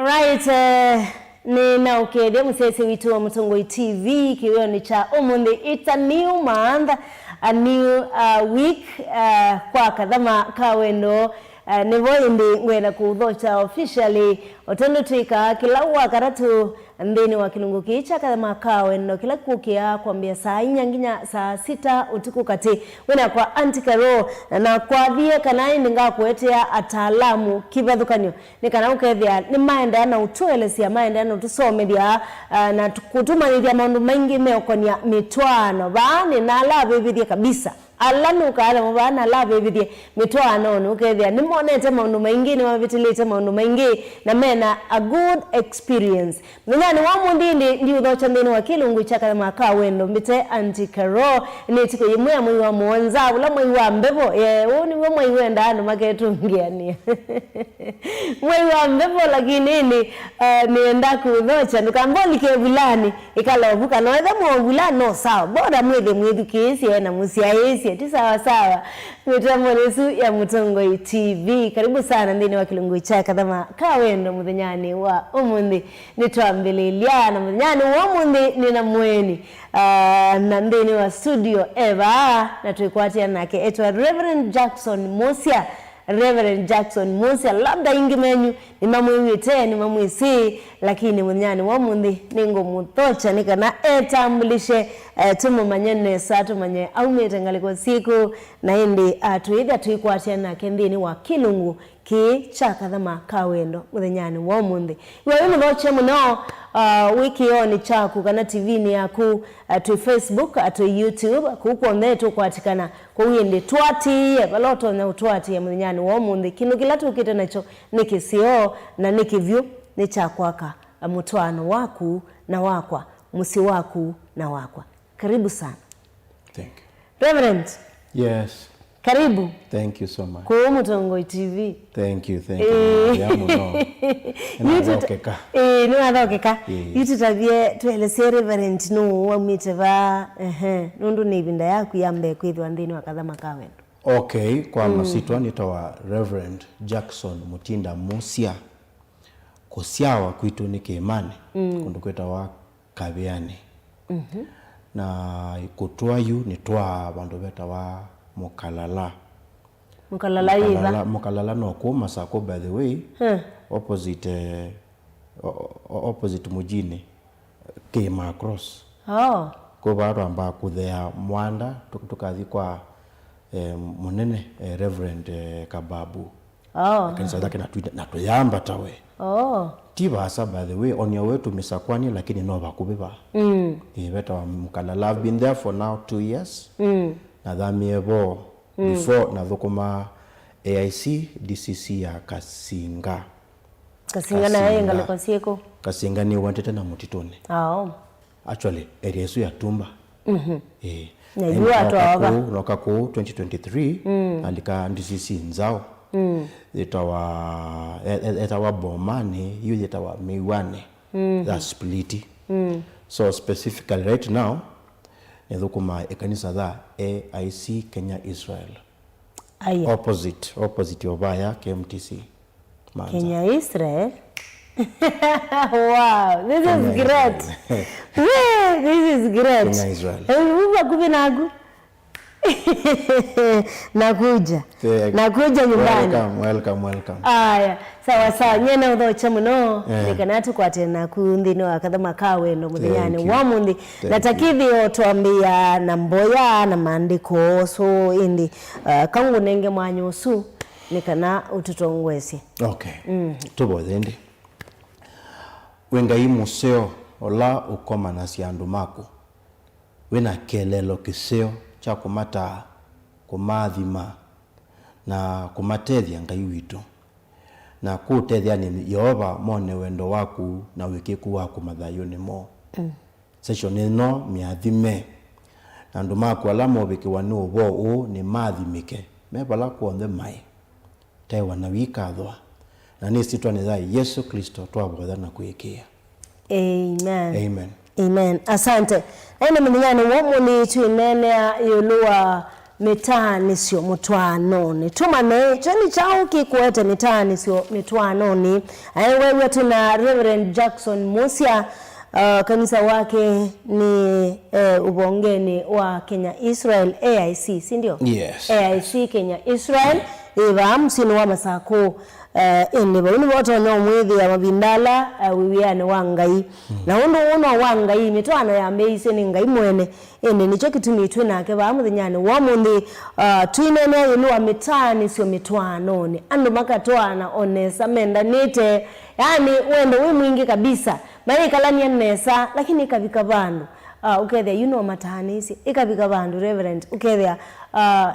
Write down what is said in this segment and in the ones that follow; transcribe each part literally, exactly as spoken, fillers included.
Right, eh, nĩnaũkethya mũsyaĩĩsya witũ wa Mũtongoi T V kĩwĩonĩ kya ũmũnthĩ. It's a new month, a new, uh, week, uh, kwa Kathama ka Wendo. Uh, nĩvo ĩndĩ ngwenda kũũthokya officially, o tondũ twĩkaa kĩla Wakatatũ nthĩnĩ wa kĩlungu kĩĩ kya Kathama ka Wendo kĩla kũkĩaa kwambĩa saa inya nginya saa sita ũtukũ katĩ. Wĩnakwa Auntie Carol, na kwathie kana ĩndĩ ngakũetea ataalamu kĩvathũkany'o nĩ kana ũkethĩa nĩmaendaa na ũtũelesya, maendaa na ũtũsomethya, ah, na kũtũmanyĩthya maũndũ maingĩ meũkonia mĩtwaano. Vaa nĩ na ala avĩvĩthye kabisa, ala nũkaa namo vaa na ala avĩvĩthye mĩtwaanonĩ, ũkethĩa nĩmonete maũndũ maingĩ, nĩmavĩtĩlĩte maũndũ maingĩ, na mena a good experience. Mũthenyanĩ wa ũmũnthĩ ĩndĩ ndiũthokya nthĩnĩ wa kĩlungu kya Kathama ka Wendo mbĩte Auntie Carol. Nĩ ĩtukũ yĩmwe ya mwei wa mũonza, ũla mwei wa mbevo. Ye, ũũ nĩw'o mwei wendaa andũ maketũngĩanĩa. Mwei wa mbevo, lakini ĩndĩ, eh, nĩenda kũũthokya. Ndũkambonike vulanĩ, ĩkala ovu kana wetha mwaovula no sawa. Bora mwĩthe mwĩthukĩĩsye na mũsyaĩĩsye, ti sawa sawa. Mĩtambo ĩsu ya Mũtongoi T V. Karibu sana nthĩnĩ wa kĩlungu kya Kathama ka Wendo mũthenyanĩ wa ũmũnthĩ. Nĩtwambĩlĩlya na mũthenyanĩ wa ũmũnthĩ nĩ na mũeni, ah, na nthĩnĩ wa studio e vaa na twĩkwatĩa nake. Etwa Reverend Jackson Musia. Reverend Jackson Musia, labda aingĩ menyu nĩmamwĩw'ĩte, nĩmamwĩsĩ, lakini mũthenyanĩ wa ũmũnthĩ nĩngũmũthokya nĩ kana etambulishe, eh, tũmũmanye nesa, tũmanye aumĩte ngalĩko syĩkũ, na ĩndĩ, ah, twĩĩthya twĩkwatĩa nake nthĩnĩ wa kĩlungu kĩĩ kya Kathama ka Wendo mũthenyanĩ wa ũmũnthĩ. Wĩ wĩ mũthokye mũno, ah, wĩ kĩoonĩ kyaku kana T V-nĩ yaku, ah, twĩ Facebook, ah, twĩ YouTube, kũu kw'onthe tũkwatĩkana. Kwoou ĩndĩ tũatĩĩe vala ũtonya ũtũatĩĩa mũthenyanĩ wa ũmũnthĩ. Kĩndũ kĩla tũkĩte nakyo nĩ kĩseo na nĩ kĩvyũ, nĩ kya kwaka, ah, mũtwaano waku na wakwa, mũsyĩ waku na wakwa. Karibu sana. Thank you. Reverend. Yes. Karibu. Thank you so much. Kũũ Mũtongoi T V. Thank you, thank you. Eh. Mũno. Nĩwathokeka. Eh, nĩwathokeka. Eh. Yu tũtavye, tũelesye Reverend nũũ, waumĩte va, ehe, nũndũ nĩ ĩvinda yaku ya mbee kwĩthĩwa nthĩnĩ wa Kathama ka Wendo. Okay, kwa masitwa nĩtawa Reverend Jackson Mutinda Musia. Kũsyawa kwitũ nĩ Kĩĩmanĩ, kũndũ kwĩtawa Kavĩanĩ. Na kũtũa yu nĩtwaa vandũ vetawa Mũkalala. Mũkalala yĩva? Mũkalala, Mũkalala no kũu Masakũ, by the way, opposite, eh, o-, o-, opposite Mujini, Kĩĩma Cross. Oh. Kũu vaa twambaa kũthea mwanda, tũ-, tũkathi kwa, eh, mũnene, eh, Reverend, eh, Kababu. Oh. Kanisa yake na tũi-, na tũyambata we. Oh. Ti vaasa, by the way, onio wetu Mĩsakwani, lakini no vakuvĩ vaa. Mm. Eh, vetawa Mũkalala. I've been there for now two years. Mm. Nathamie vo before, nathũkũma A I C, D C C ya Kasinga. Kasinga nayo yĩ ngalĩko syĩkũ? Kasinga nĩ wendete na mũtitũnĩ. Oh. Actually, area ĩsu ya Tumba. Mhm. Eh. Na yu atwawa va? Kũu, noka kũu twenty twenty-three, nalika D C C nzaũ. Mm. Yĩtawa, e-, e-, etawa Bomani, yu yĩtawa Mĩw'anĩ, ya Spliti. Mm. So specifically right now, nĩthũkũmaa ĩkanisa ya A I C Kenya Israel. Aya. Opposite, opposite of aya K M T C. Manza. Kenya Israel. Wow, this is great. Wee, this is great. Kenya Israel. Eh, uva kuvi nagu. Nakuja. Nakuja nyumbani. Welcome, welcome, welcome. Aya, sawa sawa. Nyie naũthokya mũno. Eh. Nĩ kana tũkwate naku nthĩnĩ wa Kathama ka Wendo mũthenyanĩ wa ũmũnthĩ. Na takĩthĩ o twambĩĩa na mboya na maandĩko, so ĩndĩ, uh, kangũnenge mwanya ũsu nĩ kana ũtũtongoesye. Okay. Mm. Tũvoye ĩndĩ. Wĩ Ngai mũseo, ũla ũkomanasya andũ maku, wĩ na kĩeleelo kĩseo kya kũmataa, kũmaathima, na kũmatethya, Ngai witũ. Na kũũtethya nĩ Yeova mone wendo waku na wĩkĩku waku mathayũnĩ moo. Mm. Session ĩno mĩathime, na andũ maku ala movĩkĩwa nĩ ũvoo ũũ nĩmaathimĩke me vala kw'onthe maĩ. Taĩwa na wĩkathwa, na nĩ ĩsyĩtwanĩ ya Yesũ Klĩsto twavoya na kũĩkĩĩa. Amen. Amen. Amen. Asante. Ene mũthenyanĩ wa ũmũnthĩ twĩneenea ĩũlũ wa mĩtaanĩsyo mũtwaanonĩ. Tũmanye, kyo nĩ kyaũ kĩkũete mĩtaanĩsyo mĩtwaanonĩ? Aĩ, weew'a twĩ na Reverend Jackson Musya, uh, kanisa wake nĩ, eh, ũvongenĩ wa Kenya Israel, A I C, si ndio? Yes. A I C Kenya Israel, ĩ vaa mũsyĩnĩ wa Masakũ. Eh, ĩndĩ vau nĩvo ũtonya ũmwĩthĩa mavinda ala, eh, wĩ wĩanĩ wa Ngai. Na ũndũ ũũ no wa Ngai, mĩtwaano yambĩĩisye nĩ Ngai mwene. Ĩndĩ nĩkyo kĩtumi twĩ nake vaa mũthenyanĩ wa ũmũnthĩ, ah, twĩneenea ĩũlũ wa mĩtaanĩsyo mĩtwaanonĩ. Andũ makatwaana o nesa mendanĩte, yaani wendo wĩ mwingĩ kabisa, mayĩkalany'a nesa, lakini ĩkavika vandũ, ah, ũkethĩa yu no mataanĩsye. Ĩkavika vandũ, Reverend, ũkethĩa, ah,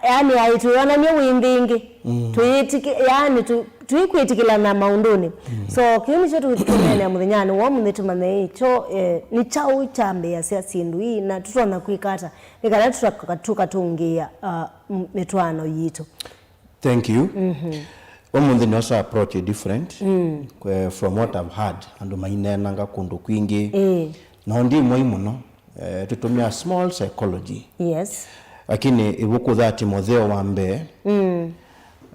yaani aĩ twĩonany'e wĩ nthĩ ĩngĩ. Mm. Twĩtĩkĩ-, yaani tũ-, tũikwĩtĩkĩlana maũndũnĩ. Mm. So, kĩu nĩkyo tũkũneenea mũthenyanĩ wa ũmũnthĩ, tũmanye kyo, eh, nĩ kyaũ kyambĩĩasya syĩndũ ii, na tũtonya kwĩka ata nĩ kana tũka-, tũkatũngĩĩa, uh, m-, mĩtwaano yitũ. Thank you. Mm-hmm. Ũmũnthĩ nĩosa approach different, mm, kwe-, from what I've heard, andũ maineenanga kũndũ kwingĩ. Ĩĩ. Na ũndĩ mwai mũno, eh, tũtũmĩa small psychology. Yes. Lakini ĩvuku ya Timotheo wa mbee, mm,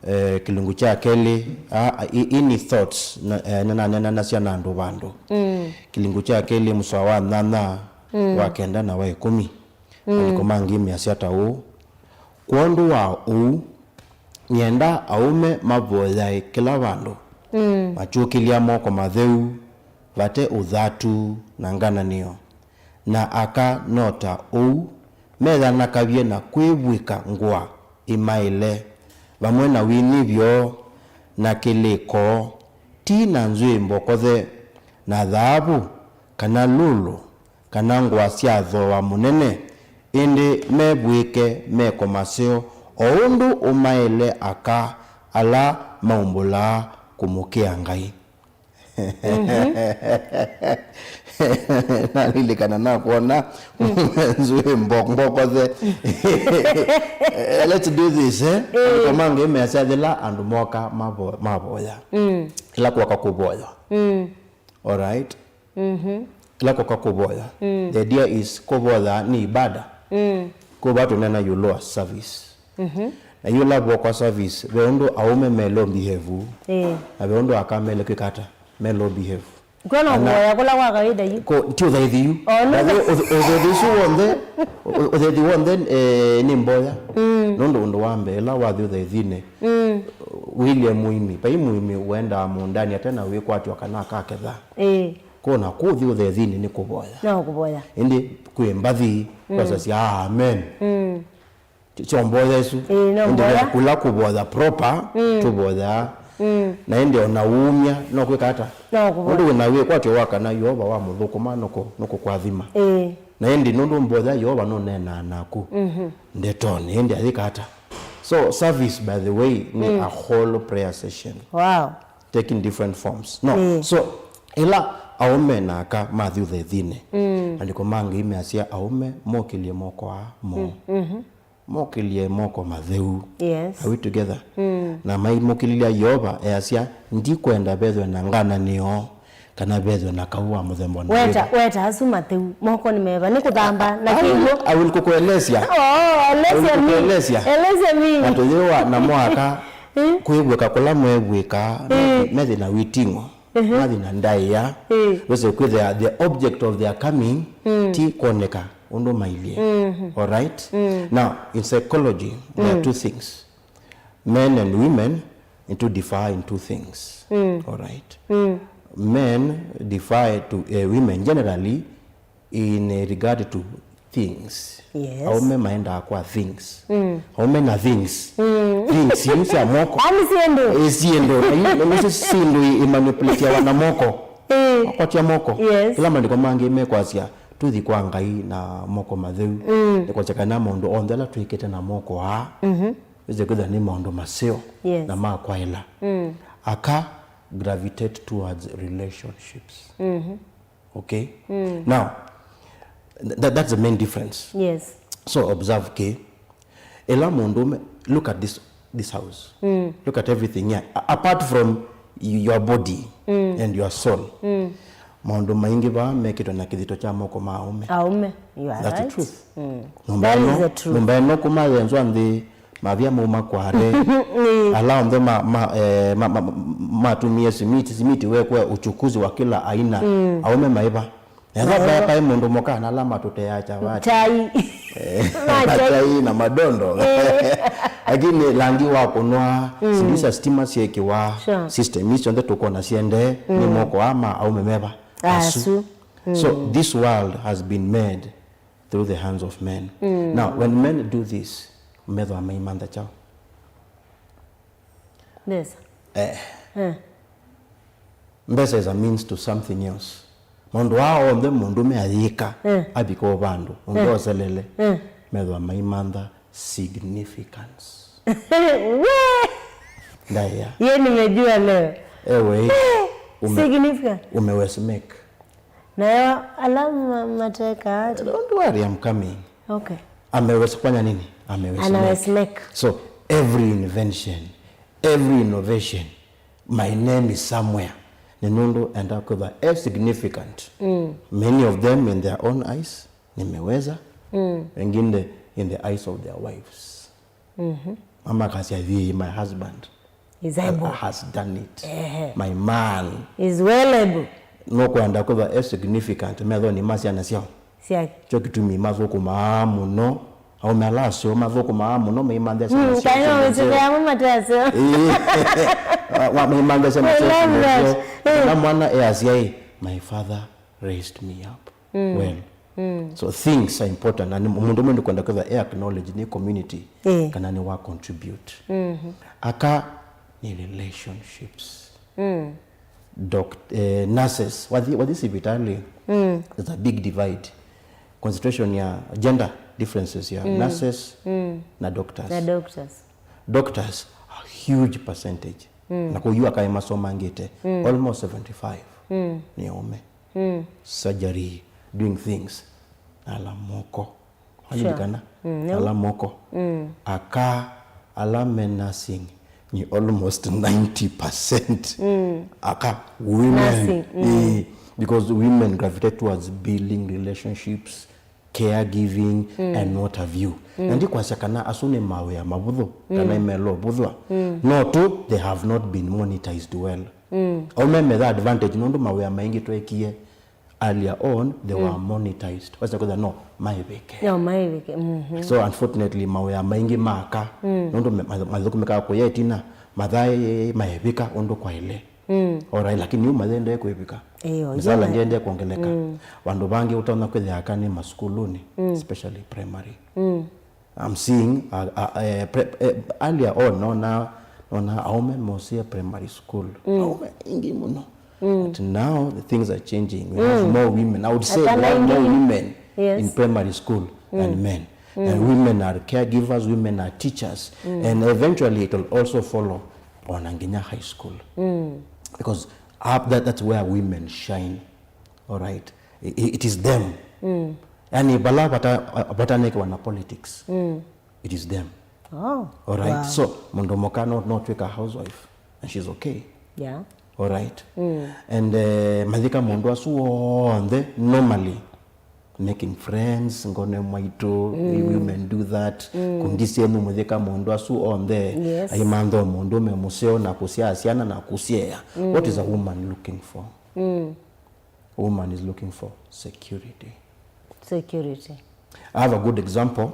eh, kĩlungu kya kelĩ, a, a, i-, ini thoughts, na, eh, nĩnaneenanasya na andũ vandũ. Mm. Kĩlungu kya kelĩ, mũsoa wa nyanya, mm, wa kenda na wa ĩkũmi. Mm. Maandĩko mangĩ measya ta ũũ, kwondũ wa ũu, nĩenda aũme mavoyae kĩla vandũ, mm, makyũkĩlya moko matheu, vate ũthatu na ngananĩo. Na aka no ta ũu, methanakavye na kwĩvw'ĩka ngũa imaĩle, vamwe na wĩnyivyo, na kĩlĩko, ti na nzw'ĩ mbokothe, na thaavu, kana lulu, kana ngũa sya thooa mũnene, ĩndĩ mevw'ĩke meko maseo, o ũndũ ũmaĩle aka ala maumbũlaa kũmũkĩa Ngai. Mhm. Nalilikana nakwona, mm, nzw'ĩ mbo-, mbokothe. Let's do this, eh? Eh. Maandĩko mangĩ measya yĩla andũ moka mavo-, mavoya. Mm. Ĩla kwoka kũvoywa. Mm. All right? Mhm. Ĩla kwoka kũvoya. Mm. The idea is kũvoya nĩ ibada. Mm. Kwa vaa tũneena ĩũlũ wa service. Mhm. Na yu ĩla vokwa service, ve ũndũ aũme me low behave, ĩĩ, na ve ũndũ aka mele kwĩka ata, me low behave. Kwona kũvoya kũla kwa kawaida yu. Ko, ti ũthaithi yu. O, no. Na yu ũth-, ũthaithi ũsu w'onthe, ũ-, ũthaithi w'onthe, eh, nĩ mboya. Mm. Nũndũ ũndũ wa mbee, ĩla wathi ũthaithinĩ, mm, wĩlye mũĩmi, vai mũĩmi wendaa mũũndanĩ ate na wĩkwatyo kana akaketha. Ĩĩ. Kũna kũthi ũthaithinĩ nĩ kũvoya. No kũvoya. Ĩndĩ kwĩ mbathi, mm, kwasasya, "Amen." Mm. Ti-, syo mboya ĩsu. Ĩĩ, no mboya. Ĩndĩ kũla kũvoya proper, mm, tũvoyaa. Mm. Na ĩndĩ ona uumya, no kwĩka ata? No kũvoya. Ũndũ wĩna wĩkwatyo wa kana Yeova wa mũthũkũma nũkũ-, nũkũkwathima. Ĩĩ. Na ĩndĩ nũndũ mboya Yeova nũneenaa naku, mhm, ndetonĩ, ĩndĩ ayĩka ata? So, service, by the way, nĩ, mm, a whole prayer session. Wow. Taking different forms. No. Mm. So, ĩla aũme na aka mathi ũthaithinĩ, mm, maandĩko mangĩ measya aũme mokĩlye moko aa moo. Mm, mhm. Mokĩlye moko matheu. Yes. Are we together? Mm. Na maimũkĩlĩlya Yeova, easya, "Ndikwenda vethwe na ngananĩo, kana vethwe na kaũ wa mũthemba ona wĩva." Weta, weta asu matheu, moko nĩ meva? Nĩ kũthamba na kĩw'ũ? I will, I will kũkũelesya. Oh, elesya me. I will kũkũelesya. Elesya me. Na tũyĩwa na mwaka, eh, kwĩvw'ĩka kũla mwevw'ĩka, eh, methi, methi na wĩting'o. Mhm. Mathi na ndaĩa. Ĩĩ. Wĩse kwĩthĩa the object of their coming, mm, ti kwoneka ũndũ mailyĩ. Mhm. All right? Mm. Now, in psychology, there are, mm, two things. Men and women to differ in two things. Mm. All right? Mm. Men differ to, eh, women generally in regard to things. Yes. Aũme maendaa kwa things. Mm. Aũme na things. Mm. Things iu sya moko. Yaani syĩndũ. Ĩ, syĩndũ. Na yu, na nĩsyo syĩndũ i, imanipulatiawa na moko. Ĩ. Makwatya moko. Yes. Ĩla maandĩko mangĩ mekwasya, tũthi kwa Ngai na moko matheu. Mm. Nĩkwasya kana maũndũ onthe ala twĩkĩte na moko aa, mhm, wĩse kwĩthĩa nĩ maũndũ maseo, yes, na ma kwaĩla. Mm. Aka gravitate towards relationships. Mhm. Okay? Mm. Now, th-, that, that's the main difference. Yes. So observe, okay? Ĩla mũndũũme, look at this, this house. Mm. Look at everything here. A-, apart from y-, your body, mm, and your soul. Mm. Maũndũ maingĩ vaa mekĩtwe na kĩthito kya moko ma aũme. Aũme. You are That's the right. Truth. Mm. Nyũmba That is ĩno, the truth. Nyũmba ĩno kũmayenzwa nthĩ, mavya mauma kware. Ala onthe ma, ma, eh, ma, ma, ma, matumie simiti, simiti wekwe uchukuzi wa kila aina. Aũme maiva. Ethwa pae paĩ mũndũ mũka na ala matũteaa chavati. Chai. Eh, na chai na madondo. Lakini langi wa kũnwa, sindu sya stima syĩkĩwa, Sure. System isu syonthe tũkona siendee nĩ moko aa ma aũme meva. Asu. So this world has been made through the hands of men. Now, when men do this, methwa maimantha chao. Mbesa. Eh. Eh. Mbesa is a means to something else. Maũndũ aa onthe mũndũme ayĩka, Eh. Avika o vandũ ũngĩ, oselele, Eh. Methwa maimantha significance. We! Ndaĩa. Ye nimejua leo. Ewe, ume, Significant. Umewesmake. Nayo ala ma- mateka ati. Don't worry, I'm coming. Okay. Ameweza kufanya nini? Ameweza Anaweza make. So every invention, every innovation, my name is somewhere. Nĩ nũndũ enda kwĩthwa e significant. Many of them in their own eyes, nimeweza. Wengine in the eyes of their wives. Mama akasya, "Vii, my husband Is able. Has done it. Ehe. My man." Is well able. Nũkwenda kwĩthwa e significant methonĩ ma syana syao. Syake. Kyo kĩtumi mathũkũmaa mũno. Aũme ala aseo mathũkũmaa mũno, maimantha syana Mm, syao. Kaina wĩtĩkĩa amwe mataseo. Ĩĩ. Wa- wa- maimantha syana I syao love syana that. syao. Na mwana easya, "Hey, my father raised me up well." So things are important. Na nĩ- mũndũ ũmwe nĩkwenda kwĩthwa e acknowledge nĩ community, Eh. Kana nĩ wa contribute. Aka nĩ relationships. Doc-, eh, nurses, wathi, wathi sivitalĩ, there's a big divide. Concentration ya gender differences ya nurses na doctors. The doctors. Doctors, a huge percentage. Na kũyu akaĩ masomangĩte, almost seventy-five nĩ aũme. Surgery, doing things. Ala moko. Alilikana? Ala moko. Aka, ala me nursing, ni almost ninety percent. Aka, women. Nursing, Eh, because women gravitate towards building relationships, caregiving, and what have you. Na ndikwasya kana asu nĩ mawĩa mavũthũ, kana imelo vũthwa. No tu, they have not been monetized well. Aũme metha advantage, nũndũ mawĩa maingĩ twekie earlier on, they were monetized. Wasa kwĩtha no maĩvĩke. No maĩvĩke. Mhm. So unfortunately, mawĩa maingĩ maka, nũndũ me- mathũkũmĩkaa kũya ĩtina, mathaĩ maĩvĩka ũndũ kwaĩle. Alright, lakini yu maendee kwĩvĩka. Ĩyo, Misala yu- ndiendee kuongeleka. Vandũ vangĩ ũtonya kwĩthĩa aka nĩ masukulunĩ, especially primary. I'm seeing, uh, uh, uh, pre- uh, earlier on, nona, nona aũme mosie primary school. Aũme aingĩ mũno. But now the things are changing. We have more women. I would say we have more women in primary school than men. And women are caregivers, women are teachers. And eventually it will also follow on nginya high school. Because up that, that's where women shine. All right. I- i- It is them. Yani, vala vata- vatanekewa na politics. It is them. Oh, All right. Wow. So, mũndũ mũka no, no twĩka housewife. And she's okay. Yeah. All right. And uh, mathika mũndũ asu onthe, normally, making friends, ngone mwaitũ, we women do that. Kundi syenyu mũthika mũndũ asu onthe. Yes. Aimantho mũndũ me mũseo na kũsyaa syana na kũsyea. What is a woman looking for? A woman is looking for security. Security. I have a good example.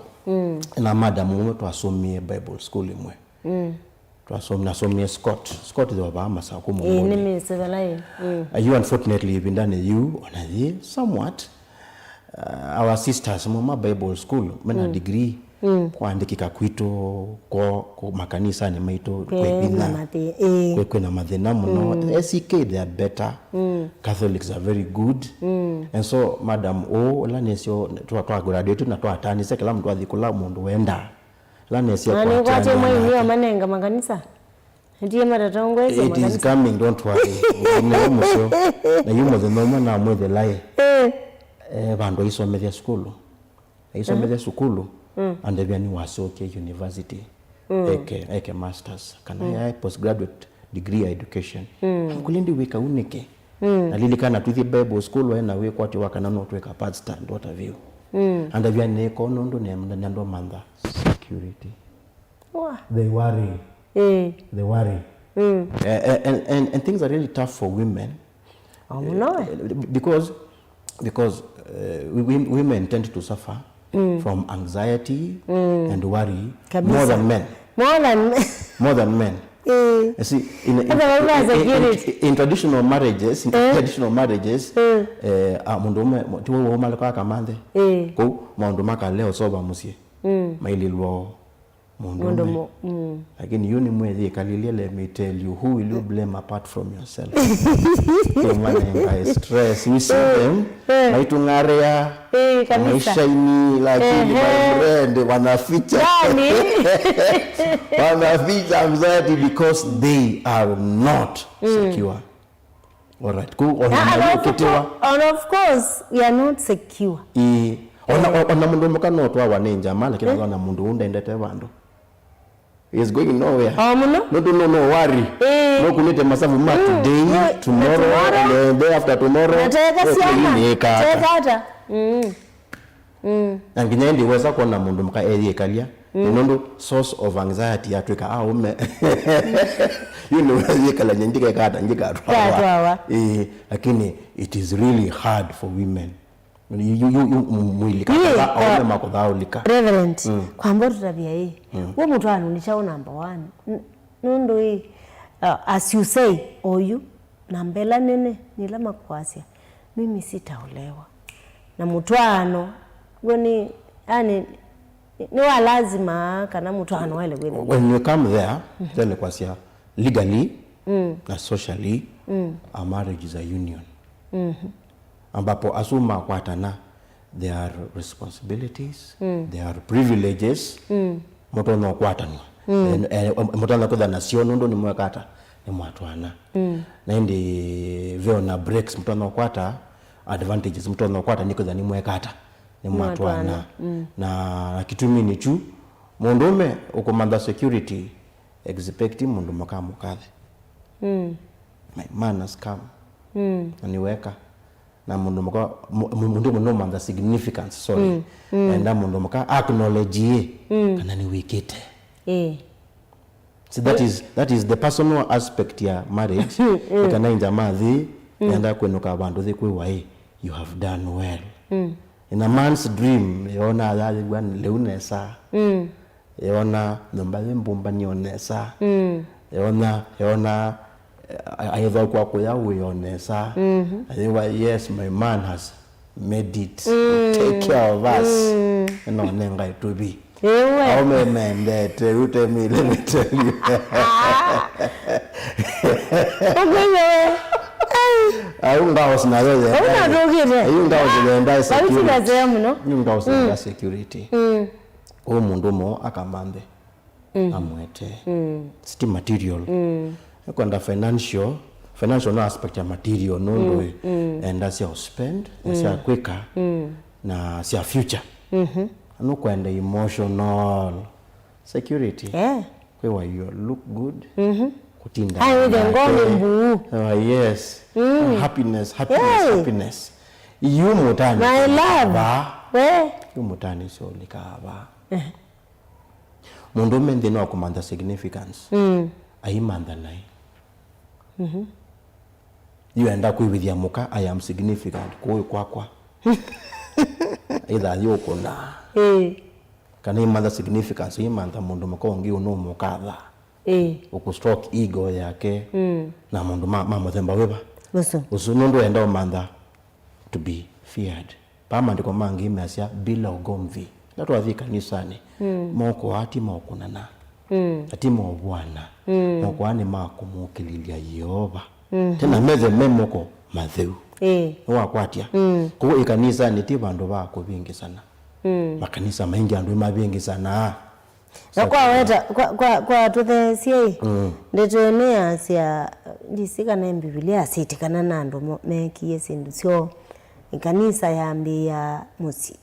Na madam ũmwe twasomie Bible school ĩmwe. Twasomie, nasomie Scott. Scott the wavaa Masaku. Ĩĩ, nĩ mĩsĩ vala ĩ. Mm. Uh, you unfortunately ĩvindanĩ yu ona yĩ somewhat, uh, our sisters muma Bible school mena degree. Kũandĩkĩka kwitũ ko, ko makanisanĩ maitũ kwĩ vinya. Kwĩ, kwĩ na mathĩna mũno. A C K, they are better. Catholics are very good. And so, madam ũũ, ũla nĩsyo twa, twa graduate na twataanĩsya kĩla mũndũ athi kũla mũndũ wendaa. Ĩla nĩsyo. Na nĩkwatĩ kwatana mwainio nake. Manenga makanisa. Ndiye matatongoesya makanisa. It is coming, don't worry. Nĩ mũsyo. Na yu mũthenya ũmwe namwĩthĩlaĩ. Eh. Eh, vandũ aisomethya sukulu. Aisomethya sukulu, andevya nĩ wasokie university, eke, eke masters, kana ya postgraduate degree ya education. Amkũlya, "Ndi wĩka ũu nĩkĩ?" Mm. Na lilikana, tũithi Bible school, waĩ na wĩkwatyo wa kana no twĩka past and what have you. Mm. Andavya nĩko nũndũ nĩ, nĩ andũ mantha security. Wa. They worry. Eh. They worry. Mm. Eh, eh, and, and, and things are really tough for women. Oh, no. Eh, because, because, eh, we, we, women tend to suffer from anxiety and worry. Kabisa. More than men. More than men. More than men. Eh. You see, in, in, Hata wauga in, in, security. In traditional marriages, in Eh. traditional marriages, Mm. eh, a, mũndũ ũme, ti we ũmalĩka kamanthe. Eh. Kũu, maũndũ makalea ũsova mũsyĩ. Mm. Maililwa mũndũ Mũndũ ũme. Mũ-, mm. Lakini yu nĩ mwĩyĩkalilye, let me tell you, who will you blame apart from yourself? Kĩmanengae stress. We see them, Eh. maitũng'arĩa, Eh, kabisa. Maishaini, lakini Ehe. my friend, wanaficha. Yani. Wanaficha anxiety because they are not Mm. secure. Alright. Kũ ona Ah, and of ũkĩtĩwa. Course, and of course, we are not secure. Ĩĩ. Ona, Eh. ona mũndũ mũka no twawa nĩ njama, lakini Eh. ona mũndũ ũndendete vandũ. He is going nowhere. Oh, mũno. Nũndũ no, no worry. Eh. No kunĩte masavu ma Mm. today, No, tomorrow, tomorrow. And the day after tomorrow. Na teka No syana, kũinĩka ata. Teka ata. Mm. Mm. Na nginya ĩndĩ wesa kwona mũndũ mũka eyĩkalya, Mm. nĩ nũndũ source of anxiety yatwĩka aũme. Yu nĩ weyĩkalya, nyie ndikeka ata, njikatwawa. Ngatwawa. Ĩĩ, lakini it is really hard for women. Yu, yu, yu, yu mwili Ĩĩ, kata aũme kwa makũthaũlika. Reverend, Mm. kwamba ũtũtavya ĩ. Mm. W'o mũtwaano nĩ kyaũ number one? N-, nũndũ ĩ, uh, as you say, oyu, namba ĩla nene, nĩ ĩla makwasya, mimi sitaolewa. Na mũtwaano, w'o nĩ, yani, nĩ wa lazima kana mũtwaano waĩle kwĩthĩwa. When you come there, tena kwasya legally Mm. na socially, Mm. a marriage is a union. Mhm. Ambapo asu makwatana, there are responsibilities, Mm. there are privileges, Mm. mũtonya ũkwatanwa. Mm. Eh, eh, mũtonya kwĩtha nasyo nũndũ nĩ mwekata, nĩ mwatwana. Mm. Na ĩndĩ veo na breaks mũtonya ũkwata, advantages mũtonya ũkwata nĩ kwĩtha nĩ mwekata, nĩ mwatwana. Mwatwana. Mm. Na kĩtumi nĩ kyu, mũndũũme ũkũmantha security, expect mũndũ mũka mũkathe. Mm. My man has come. Mm. Na nĩweka. Na mũndũ mũka, mũ-, mũ-, mũndũ mũno mantha significance, sorry. Mm, mm. Enda mũndũ mũka acknowledge Mm. kana nĩwĩkĩte. Eh. See, that is, that is the personal aspect ya marriage. Mm. Kana inja mathi, Mm. enda kwenũka vandũ thi kwĩwa, "Hey, you have done well." Mm. In a man's dream, yona ayayĩw'a lĩu nesa. Mm. Yona nyũmba yĩ mbũmbanĩo nesa. Mm. Yona, yona, eh, ayĩthokwa kũya wĩo nesa. Mhm. Ayĩwa, "Yes, my man has made it. Mm. Take care of us." Mm. Ĩno nenga ĩtũvi. Ĩwe. Aũme mendete, utemile mĩteli. Ũkwĩw'a we. Ai. Ayu ngaos nayo ye. Ũu natũkĩte. Ayu ngaos yenda security. Mũno. Ayu ngaos yenda security. Mm. Ũũ mũndũ ũmwe akamanthe, Mm. amwete. Mm. City material. Mm. Ekwenda financial, financial no aspect ya material, nũndũ Mm, mm. enda sya spend, na sya Mm. kwĩka, Mm. na sya future. Mhm. Nũkwenda emotional security. Eh. Kwĩwa you look good. Mhm. Kũtinda Ai, the nake. Ngome mbuu. Oh, yes. Mm. Happiness, happiness, Hey. happiness. Yu mũtani My love. Ba. We. Yu mũtani sio likava. Eh. Mũndũũme nthĩnĩ wa kũmantha significance. Mm. Aimantha naĩ. Mhm. Yu enda kwĩvĩthya mũka, "I am significant, kũĩ kwakwa." Ĩtha yũkũna. Eh. Kana imantha significance, imantha mũndũ mũka ũngĩ ũnũmũkatha. Eh. Ũkũstroke ego yake. Mm. Na mũndũ ma, ma mũthemba wĩva. Ũsu. Ũsu nũndũ enda ũmantha to be feared. Vaa maandĩko mangĩ measya, bila ugomvi. Ĩla twathi kanisanĩ, Mm. moko aa ti ma ũkũnana, Mm. na ti ma ũvũana. Mm. Moko aa nĩ ma kũmũkĩlĩlya Yeova. Mm-hmm. Tena methe me moko matheu. Ĩĩ. Nĩwakwatya? Mm. Kũu ĩkanisanĩ ti vandũ va kũvĩngĩsana. Mm. Makanisa maingĩ andũ nĩmavĩngĩsanaa. Na kwa weta, kwa, kwa, kwa tũtheesye ĩ, Mm. ndeto ĩno yasya, ndisi kana Mbivilia yasĩtĩkana na andũ mo-, meekie syĩndũ syoo, ĩkanisa yambĩĩa mũsyĩ.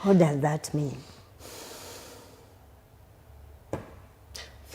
What does that mean?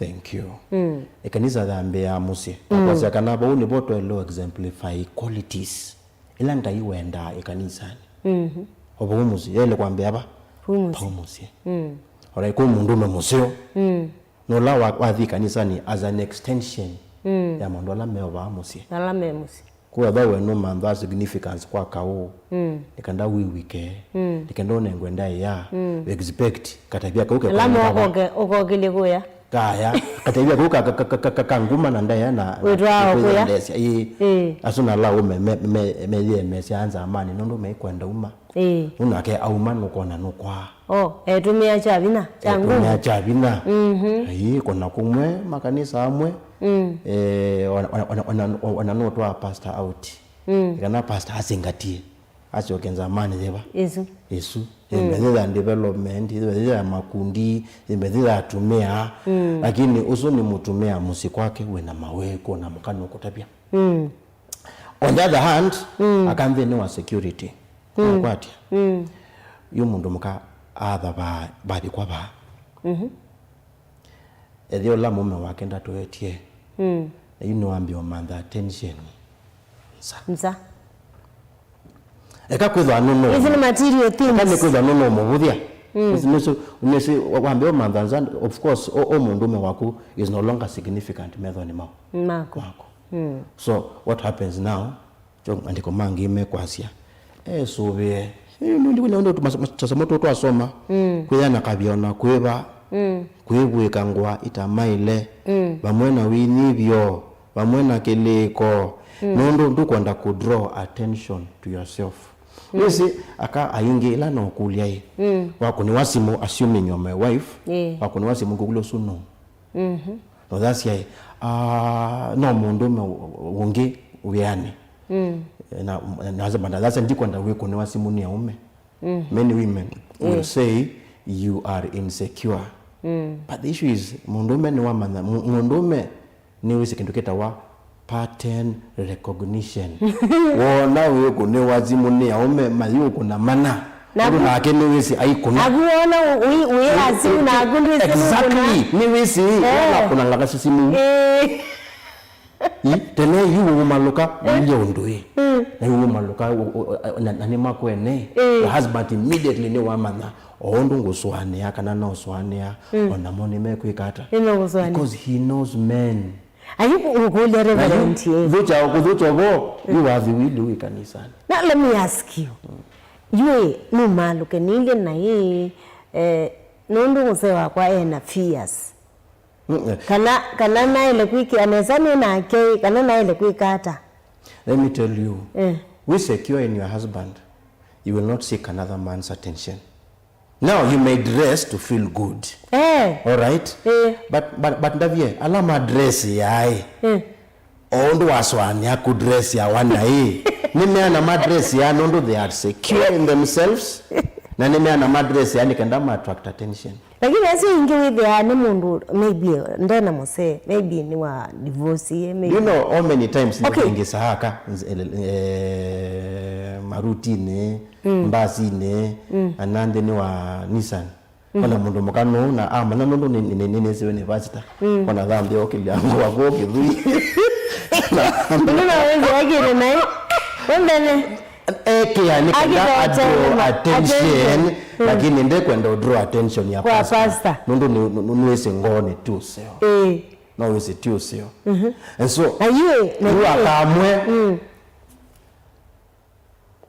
Thank you. Mm. Ĩkanisa yambĩaa mũsyĩ. Mm. Nakwasya kana vau nĩvo twaĩle exemplify qualities ila Ngai wendaa ĩkanisanĩ. Mhm. O vau mũsyĩ, yaĩle kwambĩa va? Vau mũsyĩ. Vau mũsyĩ. Mm. Alright, kwĩ mũndũme mũseo. Mm. Nũla wa- wathi ĩkanisanĩ as an extension Mm. ya maũndũ ala meovaa mũsyĩ. Ala me mũsyĩ. Kwoou we nũmanthaa significance kwa kaũ, mm, nĩ kenda wĩw'ĩke, mm, nĩ kenda ũnengwe ndaĩa, mm, expect katavya kau. Ala kekwenda mokoke, ũkokĩlye kũya. Kaya, katavya kau ka- ka- ka- ka- ka- ka nguma na ndaĩa na wĩtwaa kũya. Ndesya, ĩĩ. Ĩĩ. Asu na ala ũme me- me- meyĩemesya nzamanĩ nũndũ meikwenda uma. Ĩĩ. Nũndũ nake auma nũkona nũkwaa. Oh, etũmĩa kya vinya, kya nguvu. Etũmĩa kya vinya. Mhm. Ĩĩ, kũna kũmwe, makanisa amwe, mm, eh, ona- ona- ona- ona- ona nũtwaa pastor out. Mm. Kana pastor asingatie. Asyoke nzamanĩ yĩva? Ĩsu. Ĩsu. Mm. Yĩmbe yĩya development, yĩmbe yĩya makundi, yĩmbe yĩya atumĩa. Mm. Lakini ũsu nĩ mũtumĩa mũsyĩ kwake wĩna mawĩko na mũka nũkũtavya. Mm. On the other hand, mm, aka nthĩnĩ wa security. Mm. Nĩkwatya? Mm. Yu mũndũ mũka atha va- vathi kwa vaa. Mhm. Ethĩa ũla mũme wake ndatũetie. Mm. Na yu nĩwambĩa ũmantha attention. Nza. Nza. Eka kwĩthwa nũnũ. Hizi ni material things. Eka nĩ kwĩthwa nũnũ mũvũthya. Mm. Nĩsĩ- nĩsĩ- nĩsĩ wa- wambĩa ũmantha nza, of course, o- o mũndũme waku is no longer significant methonĩ mao. Mako. Mako. Mm. So what happens now? Kyo maandĩko mangĩ mekwasya, esũvĩe. Ĩ, nũndũ wĩna ũndũ tũmas- mas- tũsemo tũũ twasoma, mm, kwĩyana kavya ona kwĩva, mm, kwĩvw'ĩka ngũa itamaĩle, mm, vamwe na wĩnyivyo, vamwe na kĩlĩko, mm, nũndũ ndũkwenda kũ draw attention to yourself. Mm. Wĩsĩ, aka aingĩ ĩla nokũlya ĩ, mm, wakũnĩwa simũ, assuming you're my wife, ĩĩ, wakũnĩwa simũ ngũkũlya ũsu nũũ? Mhm. Na ũthasya ĩ, ah, no mũndũme ũ- ũngĩ wĩanĩ. Mm. Na, na, na, na thasya ndikwenda wĩkũnĩwa simũ nĩ aũme. Mhm. Many women will, mm, say you are insecure. Mm. But the issue is, mũndũme nĩwamanya, mũ- mũndũme nĩwĩsĩ kĩndũ kĩtawa pattern recognition. Wona wĩkũnĩwa simũ nĩ aũme, mayĩũkũna mana. Naku- Ũndũ nake nĩwĩsĩ aikũna. Naku wona wĩ- wĩ- wĩ asimu naku ndwĩsĩ nũkũna. Exactly. Nĩwĩsĩ, eh, ĩla akũnanga kasisimũ. Eh. I, tene yu ũmalũka, eh, ũilye ũndũ ĩ. Mm. Na yu ũmalũka, ũ- ũ- ũ- na- na nĩmakwene. Eh. Your husband immediately nĩwamanya o ũndũ ngũsũanĩa kana naũsũanĩa, mm, o namo nĩmekwĩka ata. Nĩmegũsũanĩa. Because he knows men. Are you kũkũlya Reverend, eh? Kũthũkya, kũthũkya vo, yu wathi wili wĩ kanisanĩ. Now let me ask you. Yu ĩ, nũmalũke nilye na ĩ, eh, nũndũ mũsee wakwa ena fears. Mm, eh. Kana, kana naĩle kwĩkĩa nesa nĩ nake, kana naĩle kwĩka ata? Let me tell you, eh, we secure in your husband, you will not seek another man's attention. Now you may dress to feel good. Eh. All right? Eh. But, but, but ndavye, ala ma dress yae. Eh. O ũndũ wasũanĩa kũ dress ya wana ĩ. Nĩmeana ma dress ya nũndũ they are secure in themselves. Na nĩmeana ma dress ya nĩ kenda ma attract attention. Lakini asu ingĩ wĩthĩaa nĩ mũndũ maybe ndena mũsee, maybe nĩ wa divorce, maybe. You know how many times, okay, nĩvĩngĩsaa aka, eh, marutinĩ, mm, mbasinĩ, mm, ana nthĩnĩ wa Nissan. Mhm. Ona mũndũ mũka nũũ na amanya nũndũ nĩ- nĩ- nĩ- nĩnĩsĩwe nĩ pastor. Mm. Ona thambĩa okĩlya ngũa kũũ kĩthui. Nĩ mawĩzi akĩte naĩ. Ũmbene. Ekĩa nĩ kenda akĩtotema attention, attention. Mm. Lakini ndekwenda draw attention ya kwa pastor. Pastor. Nũndũ nĩ- nĩ- nĩwĩsĩ ngoonĩ ti ũseo. Ĩĩ. No wĩsĩ ti ũseo. Mhm. And so, na yu, na yu yu akamwe. Mm.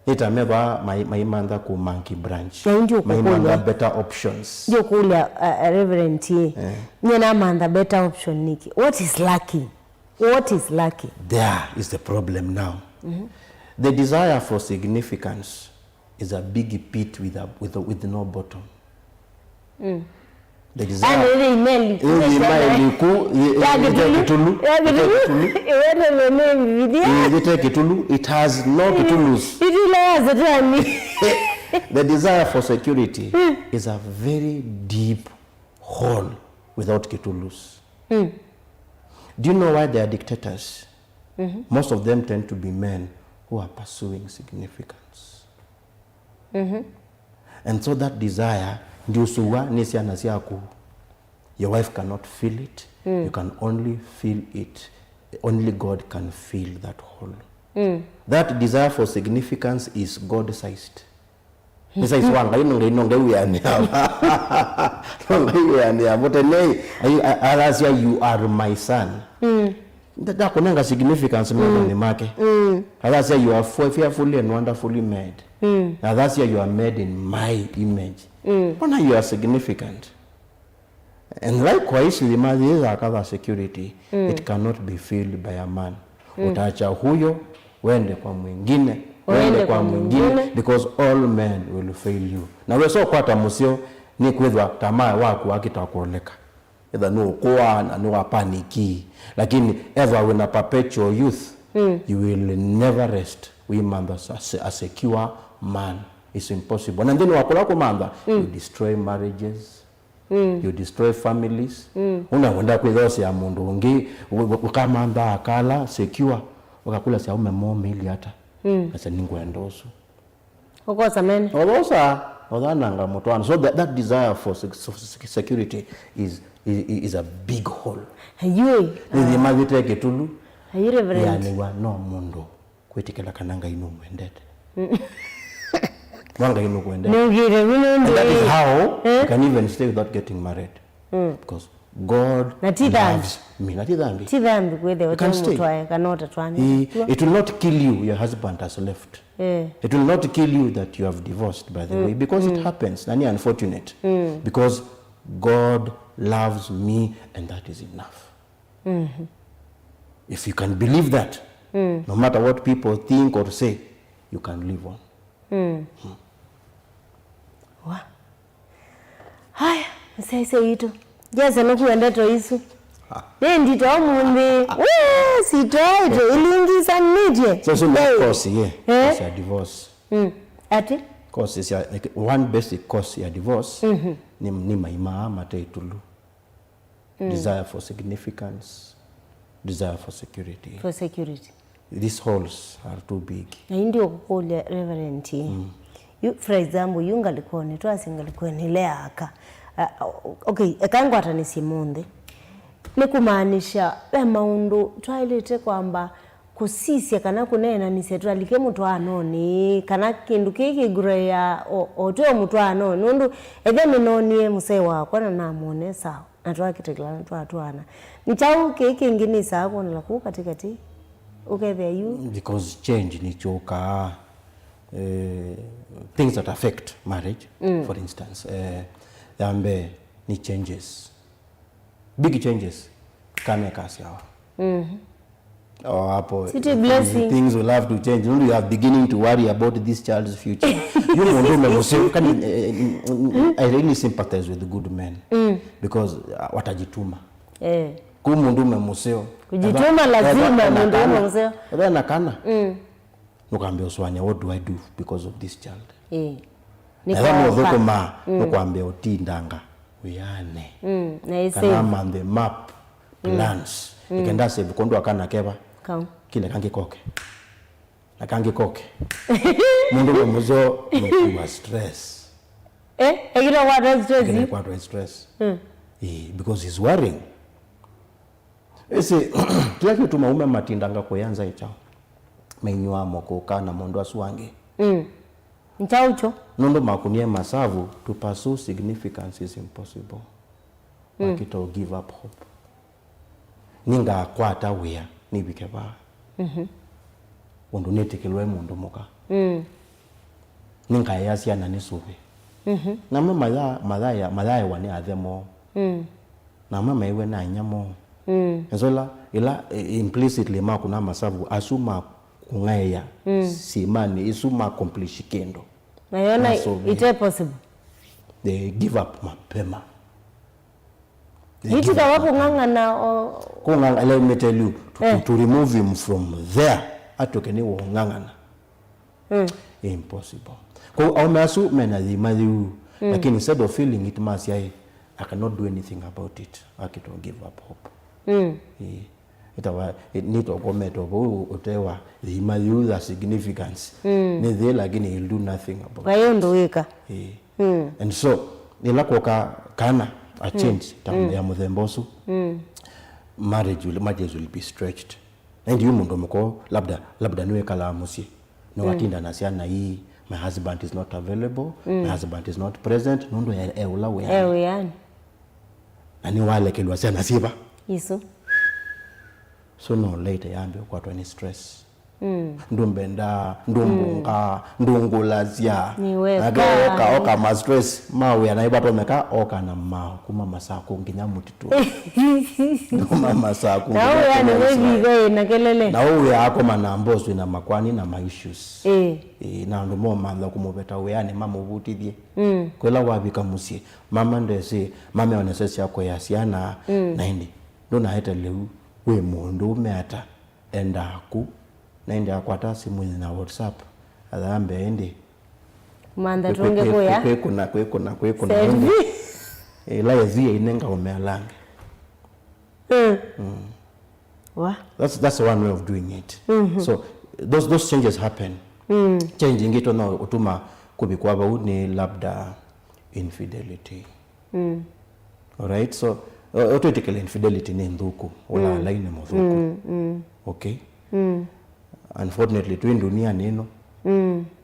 Nĩta methwa mai- maimantha kũ monkey branch. Na indi ũkũkũlya. Maimantha better options. Ndiũkũlya, uh, uh, Reverend, eh. Eh. Nye namantha better option nĩkĩ? What is lacking? What is lacking? There is the problem now. Mhm. The desire for significance is a big pit with a- with a- with no bottom. Mm. The desire. Yaani ile imeli. Ĩĩ, imeli kuu, ĩ- ĩ- ya ĩte kĩtulu. Kĩtulu. Ya kĩtulu. Ĩte kĩtulu. Ĩwene nene Biblia. Ĩĩ, ĩte kĩtulu. It has no kĩtulus. Itula ya Satani. The desire for security, mm, is a very deep hole without kĩtulus. Mm. Do you know why they are dictators? Mm-hmm. Most of them tend to be men who are pursuing significance. Mm-hmm. And so that desire ndiũsũwa nĩ syana syaku. Your wife cannot fill it. You can only fill it. Only God can fill that hole. That desire for significance is God-sized. Nĩ size wa Ngai, no Ngai, no Ngai wĩanĩa. No Ngai wĩanĩa. But anei, athasya, "You are my son." Ndakũnenga significance maũndũnĩ make. Athasya, "You are fe-, fearfully and wonderfully made." Athasya, "You are made in my image." Ona you are significant. And likewise, ĩthima yĩĩ yaka tha security, it cannot be filled by a man. Utacha huyo, wende kwa mwingine, wende kwa mwingine, because all men will fail you. Na wesa ũkwata mũseo, nĩ kwĩthwa tamaa waku wakita kũoleka. Either nĩ ũkũa na nĩ wa paniki. Lakini ethwa wĩna perpetual youth, you will never rest. Wĩmantha as a, a secure man. It's impossible. Na nthĩnĩ wa kũla kũmantha, you destroy marriages. You destroy families. Ũnawenda kwĩthosea mũndũ ũngĩ, ũ-, ũ-, ũkamantha akala secure, ũkakũlasya aume moo maili ata. Nasa nĩngwenda ũsu. Ũkosa mene. Othosa, othananga mũtwaano. So that, that desire for sec-, so sec-, security is, is, is a big hole. Ayui. Nĩthĩma yĩte kĩtulu. Ayu Reverend. Yĩanĩwa no mũndũ kwĩtĩkĩla kana Ngai nũmwendete. Nwa Ngai nũkwendete. Nĩugĩte vu nũndũ. And that is how you can even stay without getting married. Because God loves me. Na ti thambi. Na ti thambi. Ti thambi kwĩthĩwa ũtemũtwae kana ũtatwaanĩte. It will not kill you, your husband has left. Eh. It will not kill you that you have divorced, by the way, because it happens, na ni unfortunate. Because God loves me and that is enough. If you can believe that, no matter what people think or say, you can live on. Wa. Haya, msese witũ. Jesu nũkuendete isu. Nĩ ndito mũnthĩ. Wee, sitoite, ilingisanĩtye. So, so, hey, course, yeah. Eh? Course ya divorce. Ati? Course is ya, like, one basic course ya divorce. Ni, ni maima mate itulu. Desire for significance, desire for security. For security. These holes are too big. Na indi ũkũkũlya, Reverend, yu, for example, yu ngalĩkonĩ, twasye ngalĩkonĩ ĩla ya aka. Ah, okay, eka ngwatanĩsye mũnthĩ. Nĩ kũmaanisha, ve maũndũ twaĩlĩte kwamba kũsisya kana kũneenanĩsya twalike mũtwaanonĩ, kana kĩndũ kĩĩ kĩnguraĩa o, o twĩ o mũtwaanonĩ, nũndũ ethĩa nĩnoonie mũsee wakwa na namwone sawa, na twakĩtĩkĩla na twatwaana. Nĩ kyaũ kĩĩ kĩngĩ nĩsaa kwonela kũu katĩkatĩ ũkethĩa yu? Because change nĩkyũkaa, eh, things that affect marriage, for instance, eh, ya mbee nĩ changes. Big changes kana ĩkasyawa. Oh, hapo, city blessing, things will have to change. Nũndũ you are beginning to worry about this child's future. Yu mũndũme mũseo, kani, eh, eh, I really sympathize with good men. Because, uh, watajituma. Eh. Kũ mũndũme mũseo. Kujituma lazima, eba, eba, mũndũme mũseo. Eba na kana. Nũkambĩa ũsũanĩa, "What do I do because of this child?" Ĩĩ. Na ĩla nũthũkũmaa, nũkwambĩa ũtindanga wĩanĩ. Na ĩsĩ. Kana amanthe map, plans. Ĩkenda save kũndũ akana keva. Kau. Kile kangĩ koke. Na kangĩ koke. Mũndũ we mũseo nũkua stress. Eh, ekĩte kwatwa stress? Ekĩte kwatwa stress. Ĩĩ, because he's worrying. Ĩsĩ, kĩla kĩtuma aume matindanga kũya nza ĩ kyaũ? Mainywaa moko kana mũndũ asu angĩ. Nĩ kyaũ kyo? Nũndũ makunie masavu, to pursue significance is impossible. Wakita ũ give up hope. Nĩngakwata wĩa, nĩvike vaa. Ũndũ nĩtĩkĩlwe mũndũ mũka. Nĩngaea syana nĩsũvĩ. Namo maya-, mayaya-, mayaewa nĩ athe moo. Namo maiwe na inya moo. Nzola ila, eh, implicitly makuna masavu asu ma kũng'aĩa syĩmanĩ isu ma accomplish kĩndũ. Mayona ite possible. They give up mapema. Nĩtikawa kũng'ang'ana o. Kũng'ang'ana, let me tell you, to, to, to remove him from there, atuke nĩ wong'ang'ana. Impossible. Kwa aume asu mena thima yu, lakini instead of feeling it, masya, "I cannot do anything about it." Akito give up hope. Ĩĩ. Ĩtawa, nĩtwakomete vau ũtewa thima yu ya significance. Nĩ thĩ, lakini he'll do nothing about it. Vai ũndũ wĩka. Ĩĩ. And so, ĩla kwoka kana, a change ta ya mũthemba ũsu, marriage will, marriages will be stretched. Na ĩndĩ yu mũndũ mũko, labda, labda nĩwĩkalaa mũsyĩ, no atinda na syana ii, my husband is not available, my husband is not present, nũndũ e, e ũla wĩa. E wĩanĩ. Na nĩwalekelwa syana syĩva? Isu. So no later yambe ũkwatwa nĩ stress. Ndũmbendaa, ndũmbũngaa, ndũngũlasya. Nĩ weka. Nake oka, oka ma stress ma wĩa, na ĩvatonyeka oka na mao kuma Masaku nginya Mũtitũ. Kuma Masaku na nginya ũũ yani Kĩmũsĩ. Wĩvitha ĩna kelele. Na ũũ wĩa akoma na boss wĩna makwani na ma issues. Ĩĩ. Ĩĩ, na andũ momantha kũmũveta wĩanĩ mamũvutithye. Kwĩla wavika mũsyĩ, mama ndesĩ, mama onesesya kũya syana, na ĩndĩ ndũnaete lĩu, wĩ mũndũũme ata? Endaa ku, na ĩndĩ akwata simũ yĩ na WhatsApp, athambe ĩndĩ. Mantha tũngĩ kũya. Kwĩkũna, kwĩkũna, kwĩkũna ĩndĩ. Ĩla yĩthi ĩinenga ũme alange. Mm. Wa? That's, that's one way of doing it. So those, those changes happen. Change ĩngĩ ĩtonya ũtuma kũvikwa vau nĩ labda infidelity. Alright, so o- o twĩtĩkĩle infidelity nĩ nthũku, ũlaalai nĩ mũthũku. Okay. Unfortunately twĩ ndunianĩ ĩno.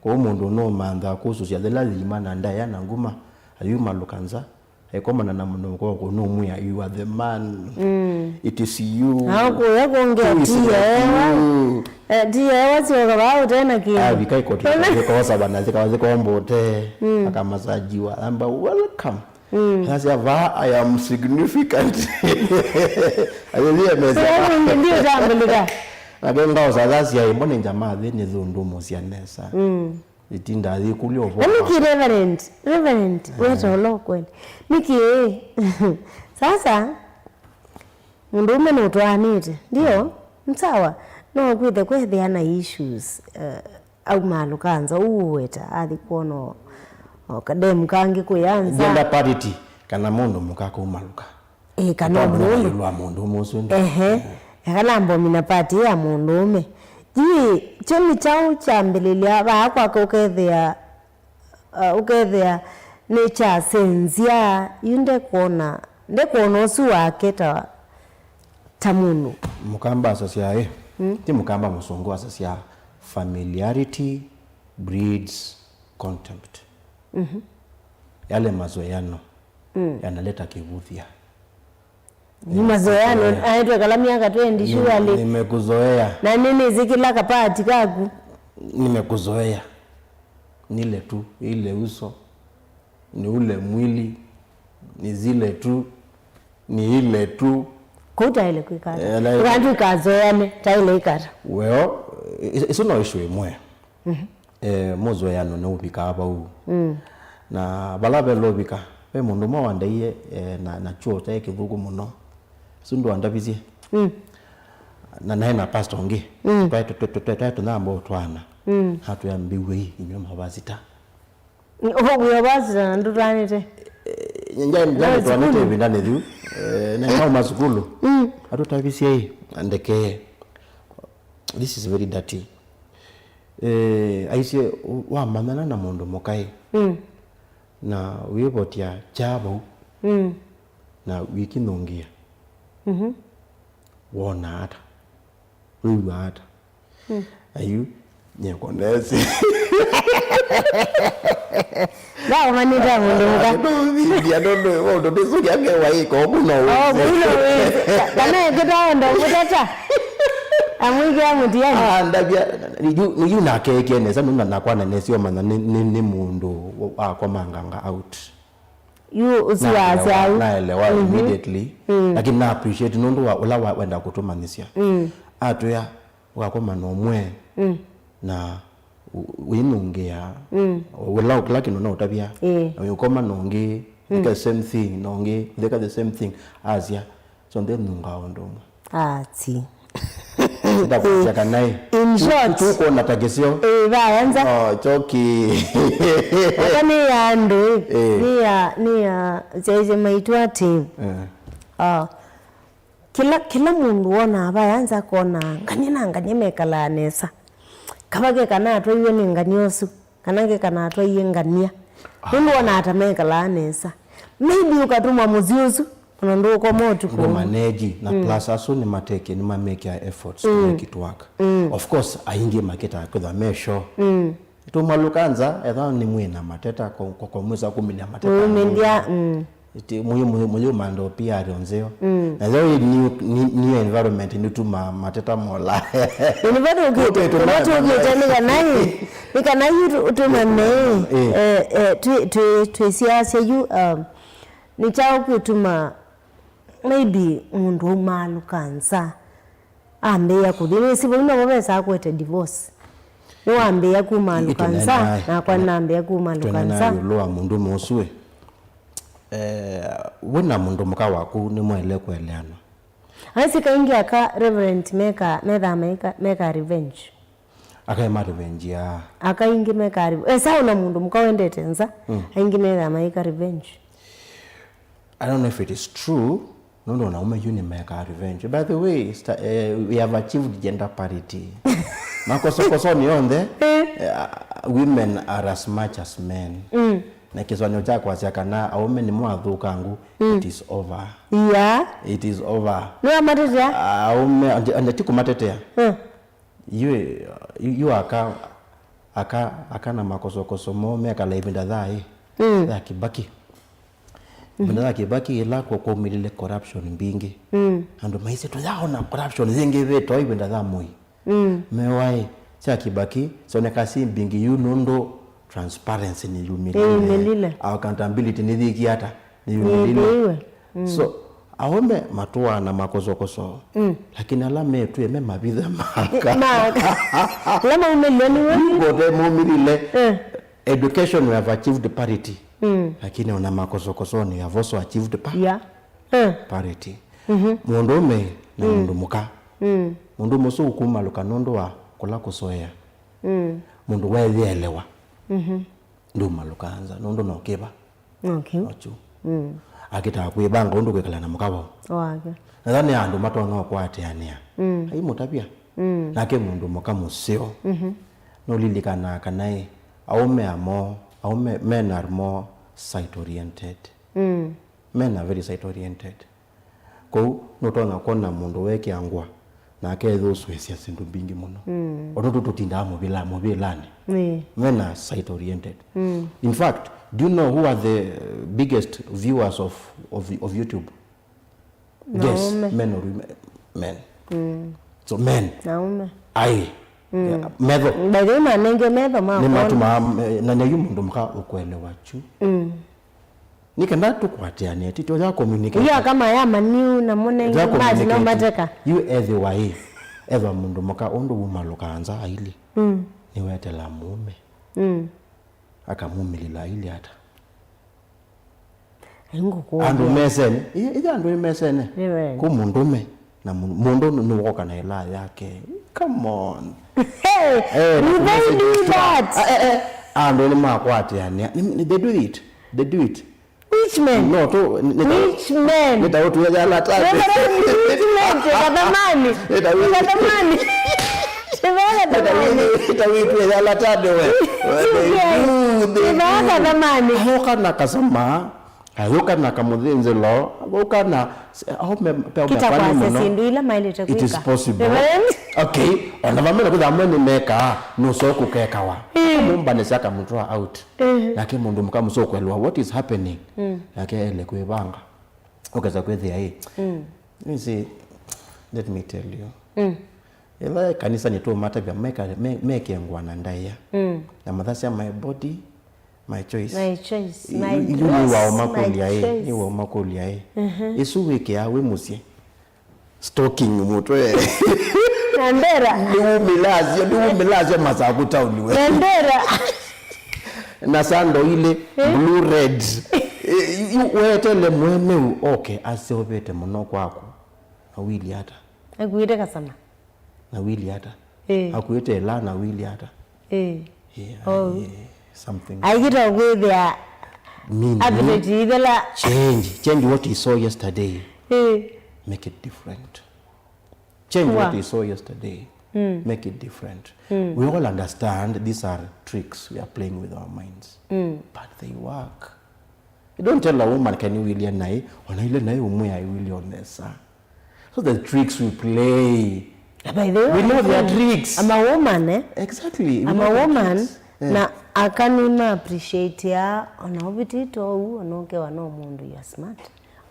Kwoou mũndũ nũmanthaa kũsũsya yĩla yĩima na ndaĩa na nguma, ayuma lũkanza, aikomana na mũndũ mũkoko nũmwĩa, "You are the man. It is you. Na ũkũya kũngĩ. Who is like you?" Eh, ti ewa syoka vaa ũte na kĩndũ. Avika ikoti yĩkosa vana, yĩkosa yĩkombote, akamasajiwa, amba, "Welcome." Anasya, "Vaa, I am significant." Ayĩthie mesa. Kũya kũngĩ ndiũtambũlĩka. Nake ngaosa thasya, "Mbona njamaa thĩ nĩ thũndũ mũsya nesa." Itinda yĩkũlya ũvoo. Na nĩkĩ Reverend, Reverend, weta ũla ũkweli. Nĩkĩ? Sasa, mũndũũme nũtwaanĩte, ndio? Nsawa, no kwĩthe kwethĩa na issues, eh, auma lũkanza, ũũ weta, athi kwona o, o kademu kangĩ kũya nza. Gender parity, kana mũndũ mũka kũmalũka. Ĩ, kana mũndũ. Ĩtwambũlĩla ĩũlũ wa mũndũ ũmwe ũsu ĩndĩ. Ehe. Eka namba ũmina pati ya mũndũũme. Ĩ, kyo nĩ kyaũ kyambĩlĩlya vaa kwaka ũkethĩa, uh, ũkethĩa nĩkyasenzya, yu ndekwona, ndekwona ũsu wake ta, ta mũndũ. Mũkamba asasya ĩ, ti mũkamba mũsũngũ asasya, "Familiarity breeds contempt." Yale mazoeano yanaleta kĩvũthya. Nĩ mazoeano, aitwe kala myaka twenty, surely. Nimekuzoea. Na nĩnĩsĩ kĩla kapati kaku. Nimekuzoea. Nile tu, ile uso, ni ule mwili, ni zile tu, ni ile tu. Kũu taĩle kwĩka ata? Eh, na ndũkatw'ĩke ũkazoeane, taĩle ĩka ata? Well, i- isu no issue ĩmwe. Eh, mũzoeano nĩũvikaa vau. Na vala vela ũvika, ve mũndũ ũmwe wandaie, eh, na, na kyoo kyaĩ kĩthũku mũno. Su ndwandavisye. Na naĩ na pastor ũngĩ. Twaĩ tũ- tũ- tũ- twaĩ tũnamba ũtwaana. Atwĩa, "Mbĩw'ei, inyw'ĩ mavasita." Ũvw'ĩo vasi na ndũtwaanĩte? Eh, nja- nja- nĩtwaanĩte ĩvindanĩ yĩu. Eh, na mauma sukulu. Atũtavisye ĩ, andekee. This is very dirty. Eh, aisye, wamanyana na mũndũ mũkaĩ, na wĩvotya kyaa vau, na wĩkĩnũngĩa, wonaa ata? Wĩw'aa ata? Ayu, nyeko nesi. Ndaũmanĩte mũndũ mũka. Ndũthithia, ndũndũ, ũndũ ndĩsũkya ngewa ĩko, ũkũna ũwĩsĩ. Oh, kũna ũwĩsĩ. Ka- kana ĩkĩtaenda ũmũtata. Amwĩkĩa mũtiani. Ah, ndavya, nĩyu, nĩyu nakeekie nesa, nũna nakwana nesi omanya nĩ, nĩ, nĩ mũndũ wakomanganga out. Yu ũsu wasya au. Naelewa immediately. Lakini na appreciate nũndũ wa ũla wa- wenda kũtũmanyĩsya. Atwĩa, ũkakoma na ũmwe na ũ- wĩnũngĩa. Wĩla kĩla kĩndũ no ũtavya. Na ũkoma na ũngĩ, the same thing, na ũngĩ, the same thing. Asya, so nthĩnũngaa ũndũ ũmwe. Ati. Ndakwasya kana ĩ. In short. Tũkwona ta kĩseo. Ĩ, vaya nza. Oh, choki. Aka nĩ ya andũ ĩ. Ĩ. Nĩ ya, nĩ ya, syaisye maitũ ati. Eh. Ah. Kĩla, kĩla mũndũ wonaa vaya nza akonaa ngany'a na ngany'a mekalaa nesa. Kava ke kana atwaiwe nĩ ngany'a ũsu. Kana nge kana atwaie ngania. Nũndũ wonaa ta mekalaa nesa. Maybe ũkatũmwa mũsyĩ ũsu, ona ndũũkoma ũtukũ. Ndũmaneji, na plus asu nĩmateke, nĩmamekea efforts to make it work. Of course, aingĩ makĩtaa kwĩthwa me sure. Tũmalũka nza, ethwa nĩ mwĩ na mateta, ko- ko- komwĩsa kumĩlya mateta. Mũumĩlya, mm. Ĩtĩ mũyũ mũyũ mũyũ mando P R nzeo. Na yo ĩ new, new, new environment nĩtuma mateta mola. Nĩvatũkĩte nĩ kana ĩ nĩ kana yu tũmanye, eh, eh, twĩ- twĩ- twĩsiasya yu, um, nĩ kyaũ kĩtuma maybe mũndũ aumalũka nza ambĩĩa kũthi, nĩsĩ vau novo vesaa kũete divorce. Nĩwambĩĩa kumalũka nza, nakwa nambĩĩa kumalũka nza. Twenena ĩũlũ wa mũndũ mũsu ĩ. Eh, we na mũndũ mũka waku nĩmwaĩle kũeleanwa. Aisye kaingĩ aka Reverend meka methaa maika meka revenge. Akaĩ ma revenge ya. Aka aingĩ meka revenge. Esa ona mũndũ mũka wendete nza, aingĩ methaa maika revenge. I don't know if it is true. Nũndũ ona aume yu nĩmekaa revenge. By the way, sta- eh, we have achieved gender parity. Makosokosoni onthe, eh, women are as much as men. Na kĩsũanĩo kya kwasya kana aume nĩmo athũkangu, it is over. Yeah. It is over. Nĩwamatetea? Aume, ande- ande ti kũmatetea. Mm. Yu, yu aka, aka, aka na makosokoso moo mekala ĩvinda thaa ĩ, thaa Kibaki. Ĩvinda thaa Kibaki ĩla kwa- kwaumĩlile corruption mbingĩ. Andũ maisye tũyaona corruption yĩngĩvĩte o ĩvinda thaa Moi. Mewaĩ, sya Kibaki syoneka si mbingĩ yu nũndũ transparency nĩyumĩlile. Nĩyumĩlile. Accountability nĩyĩkie ata? Nĩyumĩlile. Nĩyĩthĩiwe. So, aume matũaa na makosokoso, lakini ala metwĩe me mavitha maka. Maka. Ala maumĩlile nĩwe. Kote maumĩlile. Eh. Education, we have achieved parity. Lakini ona makosokosoni, we have also achieved pa- Yeah. Eh. Parity. Mũndũũme na mũndũ mũka. Mũndũũme ũsu ũkumalũka nũndũ wa kũla kũsoea. Mũndũ weeyĩelewa. Ndũmalũkaa nza nũndũ no kĩva. Okay. Ochu. Akĩtaa kwĩvanga ũndũ kwĩkala na mũka woo. Wake. Na ethwa nĩ andũ matonya ũkwatĩanĩa. Aimũtavya. Nake mũndũ mũka mũseo. Nũlilikanaa kana ĩ, aume amo, aume, men are more site oriented. Men are very site oriented. Kwoou nũtonya kwona mũndũ wekĩa ngũa na akethũsũĩsya syĩndũ mbingĩ mũno. O tũtũ tũtindaa mũvĩla- mũvĩlanĩ. Ĩĩ. Men are site oriented. In fact, do you know who are the biggest viewers of, of, of YouTube? Guess. Naume. Men or women? Men. So men. Naume. Ai. Yeah, metho. By the way, manenge metho ma nĩ kuona. Matumaa, eh, na neyu mũndũ mũka ũkwelewa chu. Nĩ kenda tũkwatĩanĩe, ti tũya communicate. Iyo kama ya maniu na mũnenge maji no mateka. Yu ethĩwa ĩ, ethwa mũndũ mũka ũndũ wumalũkaa nza aili. Nĩwetela mũũme. Akamumĩlĩla aili ata? Ai ngũkũũlya. Andũ mesene. Ĩ- ĩthe andũ nĩ mesene. Nĩ wene. Kũ mũndũme na mũ- mũndũ nĩ- nĩwoka na ĩlaa yake. Come on. Hey, eh, do they do that? Eh, eh, eh. Andũ nĩ makwatĩanĩa. Nĩ- nĩ- they do it. They do it. Which men? No, tu nĩ- nĩ- Which men? Nĩ ta ũtwĩtha latani. Reverend, which men? Tũkathamani. Nĩ ta wĩ- Tũkathamani. Tũkathamani. Nĩ ta wĩ- nĩ ta wĩtwĩtha latani we. Tũkathamani. Ayoka na kasama. Ayũka na kamũthĩnzĩlo, ayũka na, aume, pe- kita kwasya syĩndũ ila maĩlĩte kwĩka. It is possible. Amen. Okay, ona vamwe na kwĩtha amwe nĩmekaa, nũsoo kũkekawa. Mũmbanĩsya akamũtwaa out. Nake mũndũ mũka mũsoo kwelewa what is happening. Nake ele kwĩvanga. Ũkesa kwĩthĩa ĩ. You see, let me tell you. Ĩla kanisa nĩtũmatavya meka- me- mekengwa na ndaĩa. Na mathasya my body, my choice. My choice, my dress, my choice. Nĩ wao makũlya ĩ, nĩ wao makũlya ĩ. Ĩsu wĩkĩaa wĩ mũsyĩ. Stocking mũtwe. Na ndera. Nĩwumĩlasya, nĩwumĩlasya masaku tauni we. Na ndera. Na sando ile blue red. Ĩ- yu- wetele mwene u oke aseũvĩte mũno kwaku. Na wili ata? Akuĩte kasama. Na wili ata? Eh. Akuĩte ĩla na wili ata? Eh. Yeah, oh. Yeah, something. Aikita kwĩthĩa. Meaning, appetite ithela. Change, change what you saw yesterday. Eh. Make it different. Change what you saw yesterday. Make it different. We all understand these are tricks. We are playing with our minds. But they work. You don't tell a woman, "Can you wheelchair naĩ?" Ona ile naĩ ũmwĩa aiwheelchair o nesa. So the tricks we play. By the way, we know their tricks. I'm a woman, eh? Exactly. We know their tricks. I'm a woman, eh. Na aka nĩma appreciate ya, ona ũvĩtĩtwe ũu, ona ũkewa no mũndũ, you are smart.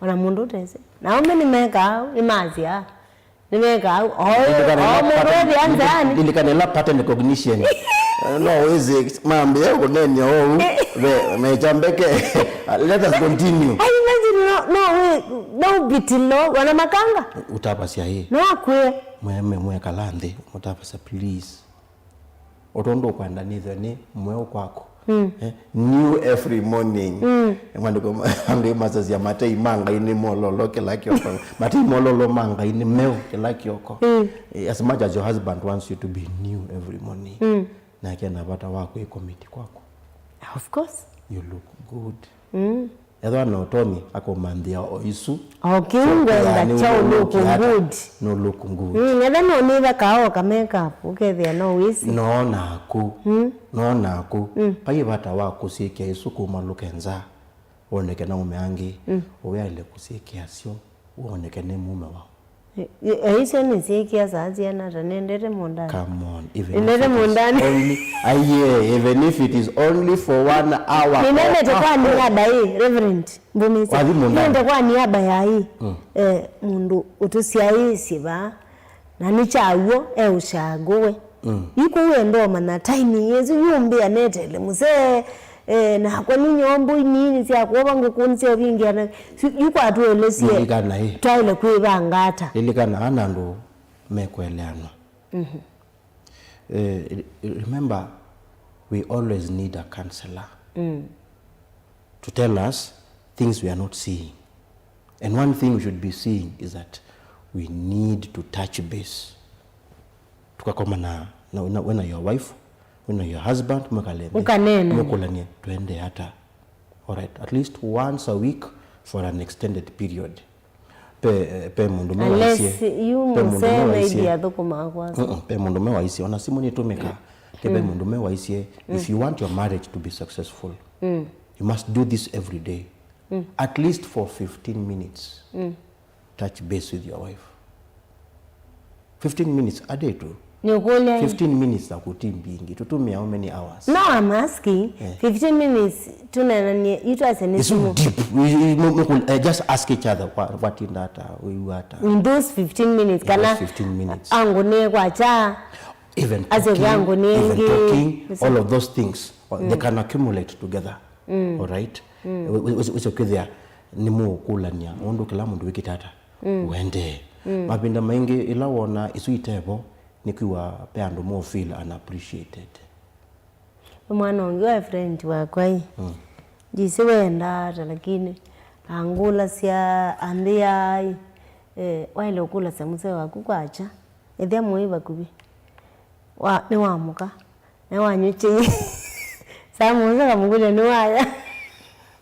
Ona mũndũ ũtesĩ. Na aume nĩmekaa, nĩmasya. Nĩmekaa, o, o mũndũ ethĩa nzani. Lilikana ĩla pattern recognition. No wĩsĩ mambĩa kũneenea ũu, ve, mecha mbeke. Let us continue. I imagine, no, no, we, no biti lo, wana makanga. Ũtavasya ĩ. No akwĩe. Mweme mwekala nthĩ, mũtavasya, "Please." O tondũ ũkwenda nĩthwe nĩ mweũ kwaku. Mm. Eh, new every morning. Mm. Maandĩko ma-, angĩ masasya, "Matei ma Ngai nĩ mololo kĩla kĩoko." Matei mololo ma Ngai nĩ meũ kĩla kĩoko. Mm. Eh, as much as your husband wants you to be new every morning, mm, nake ena vata wa kwĩkomiti kwaku. Of course. You look good. Mm. Ethwa no Tony akũmanthĩa o isu. Okay, ngwenda kyaũ look good. No look good. Mm, etha no nĩva kaoka makeup, ũkethĩa no wĩsĩ. No naku. Mm. No naku. Mm. Vai vata wa kũsyĩkĩa isu kuma lũke nza. Woneke na ũme angĩ. Mm. Ũyaĩle kũsyĩkĩa syo. Woneke nĩ mũme wao. E, e, icio nĩsyĩkĩa saa siana ata? Nendete mũndani. Come on, even if it is only, aiye, even if it is only for one hour. Nĩnendete kwa niaba ĩ, Reverend, mbũmĩsye. Wathi mũndani. Nĩnendete kwa niaba ya ĩ, mm, eh, mũndũ ũtũsyaĩĩsye vaa, na nĩ kyaw'o eũsyaa ngũwe. Mm. Yu kũu wenda ũmanya timing ĩsu, yu mbĩa netele mũsee, eh, nakwa nĩ nyombo inini sya kuova ngũkũ nĩsyaũvingĩana. Yu kwatũelesye. Lilikana, eh, twaĩle kwĩvanga ata. Lilikana, ana andũ mekũeleanwa. Mhm. Eh, re-, remember, we always need a counselor, mm, to tell us things we are not seeing. And one thing we should be seeing is that we need to touch base. Tukakoma na, na, na, we na your wife, we na your husband, mwĩkale nthĩ, mũkanene, mũkũlanie, twende ata? All right, at least once a week for an extended period. Pe, pe mũndũme waisye, unless you pe mũndũme muse waisye, maybe athũkũmaa kwasa. Mm-mm, pe mũndũme waisye, ona simũ nĩtũmĩkaa. Ke pe, mm, mũndũme waisye, if, mm, you want your marriage to be successful, mm, you must do this every day. Mm. At least for fifteen minutes. Mm. Touch base with your wife. Fifteen minutes a day tu. Nĩũkũlya ĩ? Fifteen minutes na kuti mbingĩ. Tũtũmĩa how many hours? No, I'm asking. Eh. Fifteen minutes tũneenanie, yu twasye nĩ simũ. It's so deep. We, we, we, we could, uh, just ask each other, "Wa-, watinda ata, wĩw'a ata?" In those fifteen minutes, in those fifteen minutes, kana angũnĩe kwakya, even asyoke talking, angũnĩe even ĩngĩ, talking, all of those things, uh, they, mm, can accumulate together. Mm. All right? Mm. Ũ-, ũ-, ũsyoke kwĩthĩa nĩmũũkũlany'a ũndũ kĩla mũndũ wĩkĩte ata. Mm. Ũendee. Mm. Mavinda maingĩ ĩla wona isu itevo, nĩ kwĩw'a ve andũ mo feel unappreciated. Mwana ũngĩ wa friend wakwa ĩ, mm, ndisĩ wendaa ata, lakini angũlasya, ambĩa ĩ, eh, waĩle ũkũlasya mũsee waku kwakya, ethĩa mũĩ vakuvĩ. Wa, nĩwamũka. Na wanyukyei. Saa mũonza kamũkũlya nĩwaya.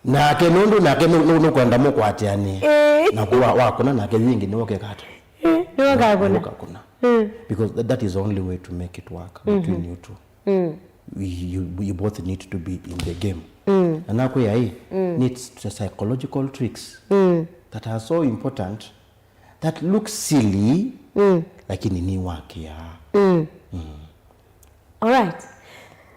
Nake nũndũ nake nũ-, nũ-, nũkwenda mũkwatĩanĩe. Ĩĩ. Na kuwa wakũna nake yu ĩngĩ nĩwokekata. Ĩĩ, nĩwakakũna. Nĩwakakũna. Mm. Because that, that is the only way to make it work, mhm, between you two. Mm. You, you, you both need to be in the game. Mm. Na nakwĩa ĩ, mm, it's psychological tricks, mm, that are so important, that look silly, mm, lakini nĩ wakĩa. Mm. Mm. Alright.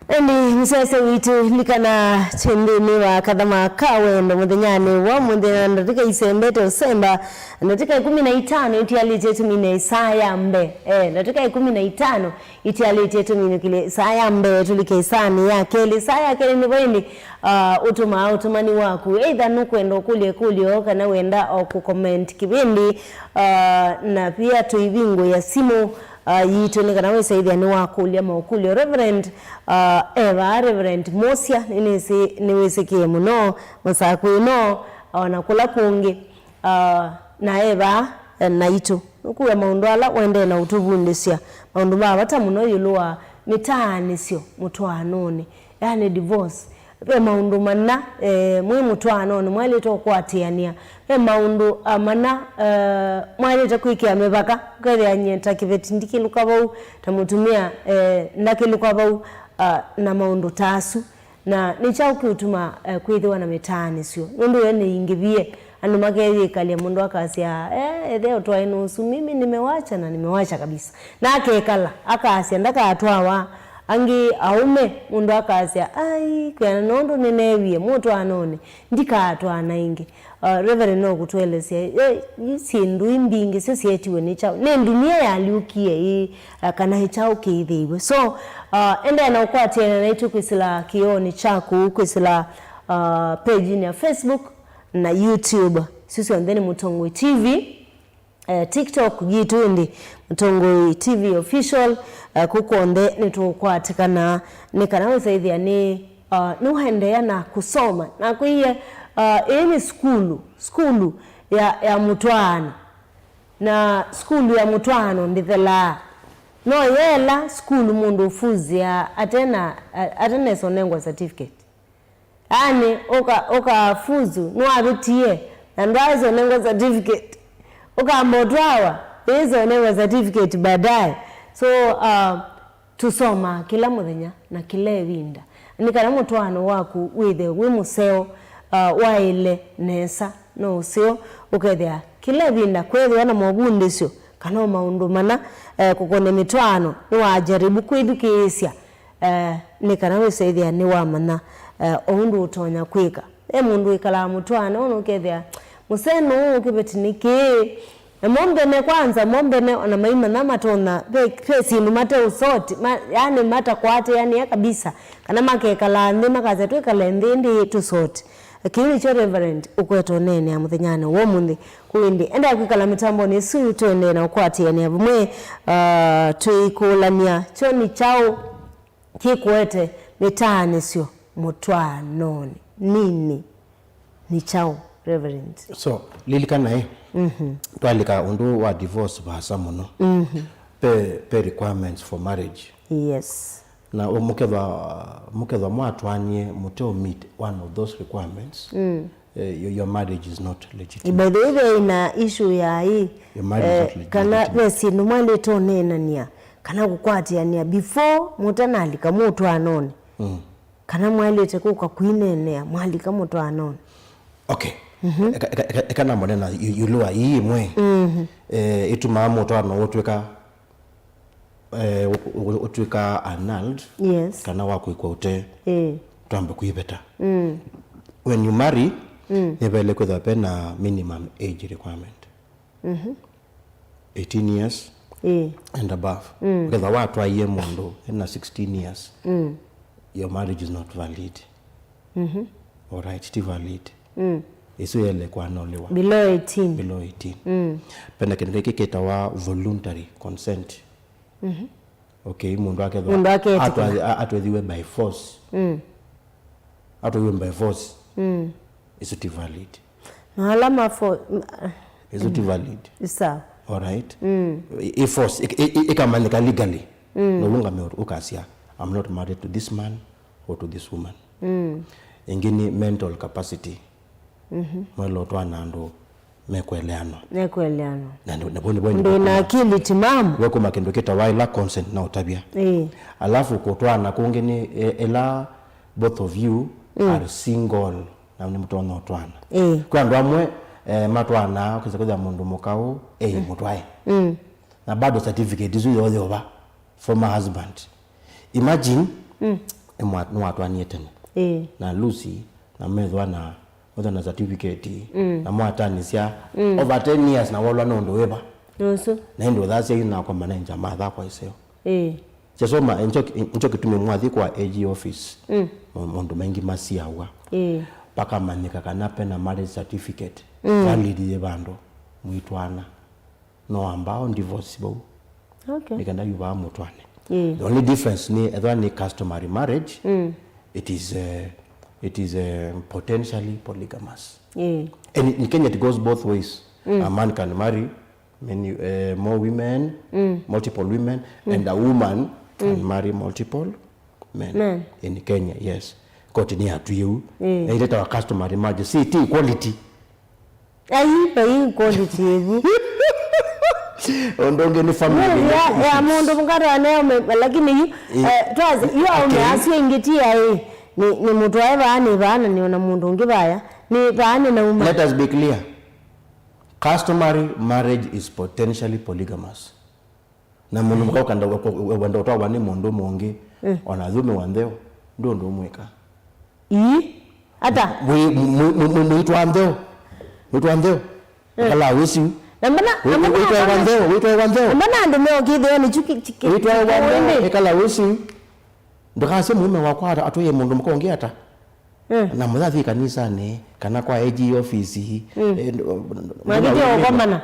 Ĩndĩ mũsyaĩĩsya witũ, lilikana twĩ nthĩnĩ wa kathama ka wendo mũthenyanĩ wa ũmũnthĩ, na ndatĩka isembete ũsemba, ndatĩka ĩkũmi na itano itialĩtye tũmine saa ya mbee. Eh, ndatĩka ĩkũmi na itano itialĩtye tũminũkĩlye saa ya mbee, tũlike ĩsaanĩ ya kelĩ. Saa ya kelĩ nĩvo ĩndĩ, ah, ũtũmaa ũtũmani waku. Either nũkwenda ũkũlya ĩkũlyo kana wenda o kũcomment kĩvĩndĩ, ah, na pia tũivingũĩa simũ, ah, yitũ nĩ kana wĩsaĩthya nĩwakũlya maũkũlyo. Reverend, ah, e vaa, Reverend Mũsya, nĩnĩsĩ nĩwĩsĩkĩe mũno, Masakũ ĩno, o na kũla kũngĩ. Ah, na e vaa, eh, naitũ. Nũkũw'a maũndũ ala ũendee na ũtũvundĩsya, maũndũ ma vata mũno ĩũlũ wa mĩtaanĩsyo mũtwaanonĩ, yani divorce. Ve maũndũ mana, eh, mwĩ mũtwaanonĩ mwaĩlĩte ũkwatĩanĩa. Ve maũndũ, ah, mana, eh, mwaĩlĩte kwĩkĩa mĩvaka, ũkethĩa nyie ta kĩveti ndikĩlũka vau, ta mũtumĩa, eh, ndakĩlũka vau, ah, na maũndũ ta asu. Na nĩ kyaũ kĩũtuma, eh, kwĩthĩwa na mĩtaanĩsyo? Nũndũ yo nĩingĩvie, andũ makeyĩkalya, mũndũ akasya, "Eh, etheo twaĩ nũsu, mimi nimewacha na nimewacha kabisa." Na akekala, akasya ndakatwawa. Angĩ aũme, mũndũ akasya, "Ai, kwĩana nũndũ nĩneewie mũtwaanonĩ, ndikatwaana ĩngĩ." Uh, Reverend no kũtũelesya, eh, syĩndũ ii mbingĩ syo syeetiwe nĩ kyaũ? Nĩ ndunia yalyũkie ĩĩ, uh, kana nĩ kyaũ kĩithĩiwe? So, uh, endeea na ũkwatĩana naitũ kwĩsĩla kĩoonĩ kyaku, kwĩsĩla, uh, page-inĩ ya Facebook na YouTube. Isu syonthe nĩ Mũtongoi T V. Eh, TikTok yitũ ĩndĩ, Mũtongoi T V Official, eh, kũu kw'onthe nĩtũkwatĩkana nĩ kana wĩsaĩthĩa nĩ, uh, nĩwaendeea na kũsoma. Na kwĩie, uh, ĩĩ nĩ sukulu, sukulu ya, ya mũtwaano. Na sukulu ya mũtwaano ndĩthelaa. No yela sukulu mũndũ ũfuzĩa atena, a-, atenesa ũnengwa certificate. Yaani, ũka-, ũkafuzu, nĩwavĩtie, na ndwaaĩsa ũnengwa certificate. Ũkamba ũtwawa, wĩsa ũnengwa certificate baadaye. So, uh, tũsomaa kĩla mũthenya na kĩla ĩvinda. Nĩ kana mũtwaano waku wĩthĩwe wĩ mũseo, uh, waĩle nesa, no ũseo, ũkethĩa kĩla ĩvinda kwethĩwa na movundĩsyo kana o maũndũ mana, eh, kũkonĩa mĩtwaano nĩwajaribu kwĩthukĩĩsya. Eh, nĩ kana wĩsaĩthĩa nĩwamanya, eh, o ũndũ ũtonya kwĩka. Ve mũndũ wĩkalaa mũtwaano, na ũkethĩa mũsee nũũ, kĩveti nĩ kĩĩ. Na mo mbene kwanza, mo mbene ona maimanya matonya, ve, ve syĩndũ mate ũsoti, ma, yani matakwatĩanĩa kabisa. Kana makekalaa nthĩ, makasya, "Twĩkale nthĩ ĩndĩ tũsoti." Kĩu nĩkyo Reverend ũkwete ũneenea mũthenyanĩ wa ũmũnthĩ. Kwoou ĩndĩ, endeea kwĩkala mĩtambonĩ ĩsu, tũendee na ũkwatĩanĩa vamwe, ah, twĩikũlany'a, kyo nĩ kyaũ kĩkũete mĩtaanĩsyo mũtwaanonĩ? Nini nĩ kyaũ, Reverend? So, lilikana ĩ, twalika ũndũ wa divorce vaasa mũno. Pe, pe requirements for marriage. Yes. Na mũkethwa, mũkethwa mwatwaanie mũteo meet one of those requirements, eh, your, your marriage is not legitimate. By the way, ve ĩna issue ya ĩ, your marriage is not legitimate, kana ve syĩndũ mwaĩlĩte ũneenania kana kũkwatĩanĩa before mũtanalika mũtwaanonĩ. Kana mwaĩlĩte kũka kwĩneenea mwalika mũtwaanonĩ. Okay. Eka, eka, eka, eka namone na yu-, ĩũlũ wa ii ĩmwe, eh, ĩtumaa mũtwaano ũtw'ĩka, eh, ũ-, ũ-, ũtw'ĩka annulled, yes, kana wa kũĩkwa ũtee, eh, twambe kwĩveta. When you marry, nĩvaĩle kwĩthwa ve na minimum age requirement. Eighteen years, ĩĩ, and above. Ũkethwa watwaie mũndũ ena sixteen years, your marriage is not valid. All right, ti valid. Ĩsu yelekwa anoliwa. Below eighteen. Below eighteen. Pena kĩndũ kĩngĩ kĩtawa voluntary consent. Okay, mũndũ akethwa, mũndũ aketĩkĩla, atwa-, a-, atwethiwe by force. Atwethiwe by force. Ĩsu ti valid. Na ala mafo-, m-, ĩsu ti valid. Sawa. All right. I, i force, i, i, i, ĩkamanyĩka legally. Na ũlũngame ũkasya, "I'm not married to this man or to this woman." Ĩngĩ nĩ mental capacity. Mwaĩle ũtwaana andũ mekũeleanwa. Mekũeleanwa. Na nĩ, na vo nĩvo ndĩ na akili timamu. Wekũma kĩndũ kĩtawa ĩla consent na ũtavya. Ĩĩ. Alafu kũtwaana kũngĩ nĩ, e, ĩla both of you are single, na nĩmũtonya ũtwaana. Ĩĩ. Kwĩ andũ amwe, eh, matwaanaa, ũkesa kwĩthĩa mũndũ mũkaũ, eh, mũtwae. Na bado certificate isu yoyova, former husband. Imagine, nĩmwa-, nĩwatwaanie tene. Ĩĩ. Na Lucy, na methwa na, methwa na certificate, na mwatanĩsya over ten years na wolwa nĩ ũndũ wĩva. Nũsu. Na ĩndĩ ũthasya yu nakwa manager matha kwa ĩseo. Ĩĩ. Kyasoma, ncho, ncho kĩtumi mwathi kwa A G office, ma-, maũndũ maingĩ masiawa. Ĩĩ. Pakamanyĩka kana pena marriage certificate valid yĩ vandũ, mwitwaana. No ambao divorce vau. Okay. Nĩ kana yu vaa mũtwaane. Ĩĩ. The only difference nĩ ethwa nĩ customary marriage, it is, uh, it is, uh, potentially polygamous. Ĩĩ. And in Kenya it goes both ways. A man can marry many, uh, more women, multiple women, and a woman can marry multiple men. Men. In Kenya, yes. Koti nĩ yatwie u. Ĩĩ. Na ĩletawa customary marriage. Si ti equality. Ai, vai quality ĩvu. Ũndũ ũngĩ nĩ family relationships. Ya, ya mũndũ mũkatwa neo me, lakini yu, eh, twazi, yu aume asu ĩngĩ ti aĩ. Nĩ, nĩ mũtwae vaa, nĩ vaa, na nĩona mũndũ ũngĩ vaya. Nĩ vaa nĩnauma. Let us be clear. Customary marriage is potentially polygamous. Na mũndũ mũka ũkenda wenda ũtwawa nĩ mũndũ mũngĩ, ona athumiwa ntheo, ndũ ũndũ ũmwĩka. Ii. Ata? Mwĩ- mũ- mũ- mũ- Mwĩtwa ntheo. Mwĩtwa ntheo. Kala wĩsiu. Na mbona, na mbona, wĩtwaewa ntheo, wĩtwaewa ntheo. Na mbona andũ meokĩthĩwa nĩ chuki, chuki, wĩtwaewa ntheo, ĩkala wĩsiu. Ndũkasye mũũme wakwa ata- atwaie mũndũ mũka ũngĩ ata. Na mũthathi kanisanĩ, kana kwa A G ofisi. Eh, nd- nd- Mwakĩtya ũkomana.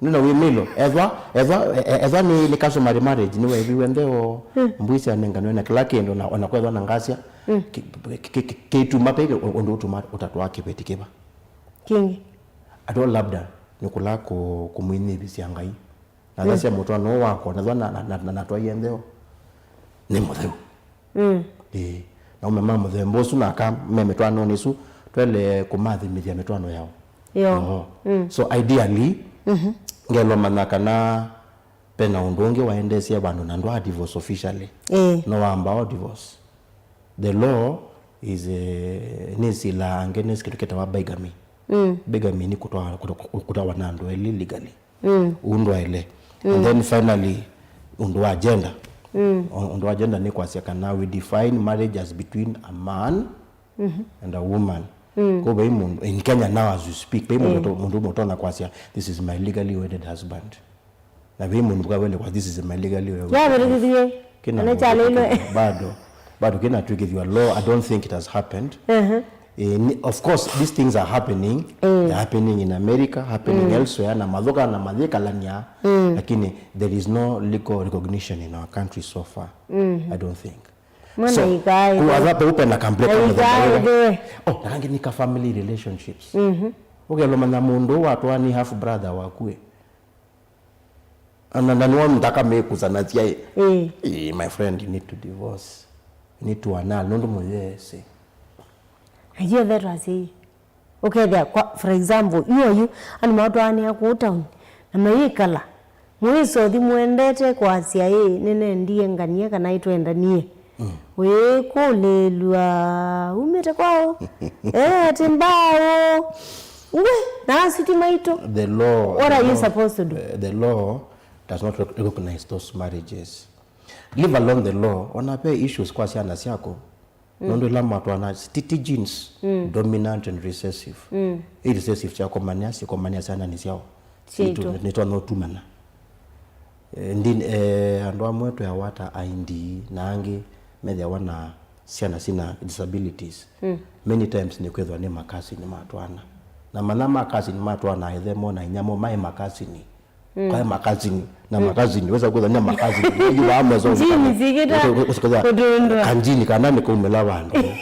Nĩna wĩmĩlo. Ethwa, ethwa, e- e- ethwa nĩ, nĩ customary marriage, nĩweeviwe ntheo, mbũi syanenganwe na kĩla kĩndũ, na ona kwethwa na ngasya, kĩ- kĩ- kĩ- kĩtuma pe ũndũ ũtuma ũtatwaa kĩveti kĩva. Kĩngĩ. Atwa labda nĩ kũla kũ- kũmwĩnyĩvisya Ngai. Na thasya mũtwaano ũũ wakwa, nethwa na- na- na- na- natwaie ntheo, nĩ mũtheu. Ĩĩ. Na aume ma mũthemba ũsu na aka me mĩtwaanonĩ ĩsu, twaĩle kũmathimĩthya mĩtwaano yao. Yoo. So ideally, ngelomanya kana pena ũndũ ũngĩ waendeesya vandũ na ndwaa divorce officially. Ĩĩ. No wamba o divorce. The law is, eh, nĩsilaa angĩ nĩ kĩndũ kĩtawa bigamy. Bigamy nĩ kũtwa- kũtwa- kũtawa na andũ elĩ legally. Ũndũ waĩle. And then finally, ũndũ wa gender. Ũndũ wa gender nĩ kwasya kana we define marriage as between a man and a woman. Kwa vai mũndũ, in Kenya now as we speak, vai mũndũ to- mũndũ mũtonya kwasya, "This is my legally wedded husband." Na vai mũndũ kwa wende kwa, "This is my legally wedded." Yavelikithie. Kĩna ana kyalĩlwe. Bado, bado kĩna twĩkĩthwa law. I don't think it has happened. Eh, ni- of course, these things are happening. They're happening in America, happening elsewhere, na mathoka na mathikalania, lakini there is no legal recognition in our country so far. I don't think. Mwana so, ikae. Kuwa vape upenda kamble kama ikae. Oh, na kangi ni ka family relationships. Ukelomanya mũndũ watwa ni half brother wakue. Na, na, na nĩwona ndakamĩkusanasya ĩ. Ĩĩ. Ĩĩ, my friend, you need to divorce. You need to annul, nũndũ mũyesĩ. Ayo vetwa si. Ũkethĩa, kwa, for example, yu oyu, andũ matwaanĩa kũu town, na mayĩkala. Mũisothi mũendete kwasya ĩ, nĩnendie nganie kana ĩtwendanie. Wĩkũlĩlw'a umĩte kwaũ? Eh, atĩ mbaũ. Ngwe, na asuti maitũ. The law, what the are you law, supposed to do? Uh, the law does not rec- recognize those marriages. Leave alone the law, ona pe issues kwa syana syaku. Nũndũ ila matwana titi genes, dominant and recessive. Ĩ recessive syakomania, sikomanĩa syananĩ syao. Syaitũ. Nĩtwanotumana. Eh, ndin- eh, andũ amwe tweawa ta I D na angĩ methĩawa na syana sina disabilities. Many times nĩkwĩthwa nĩ makasini ma twana. Na mana makasini ma twana, ĩthe mo na inya mo maĩ makasini. Kwa makasini na makasini, wesa kwĩthwa nĩ makasini. Yu vaa meso. Jini sikĩta kũtũndwa. Kanjini kana nĩkaumĩla vandũ.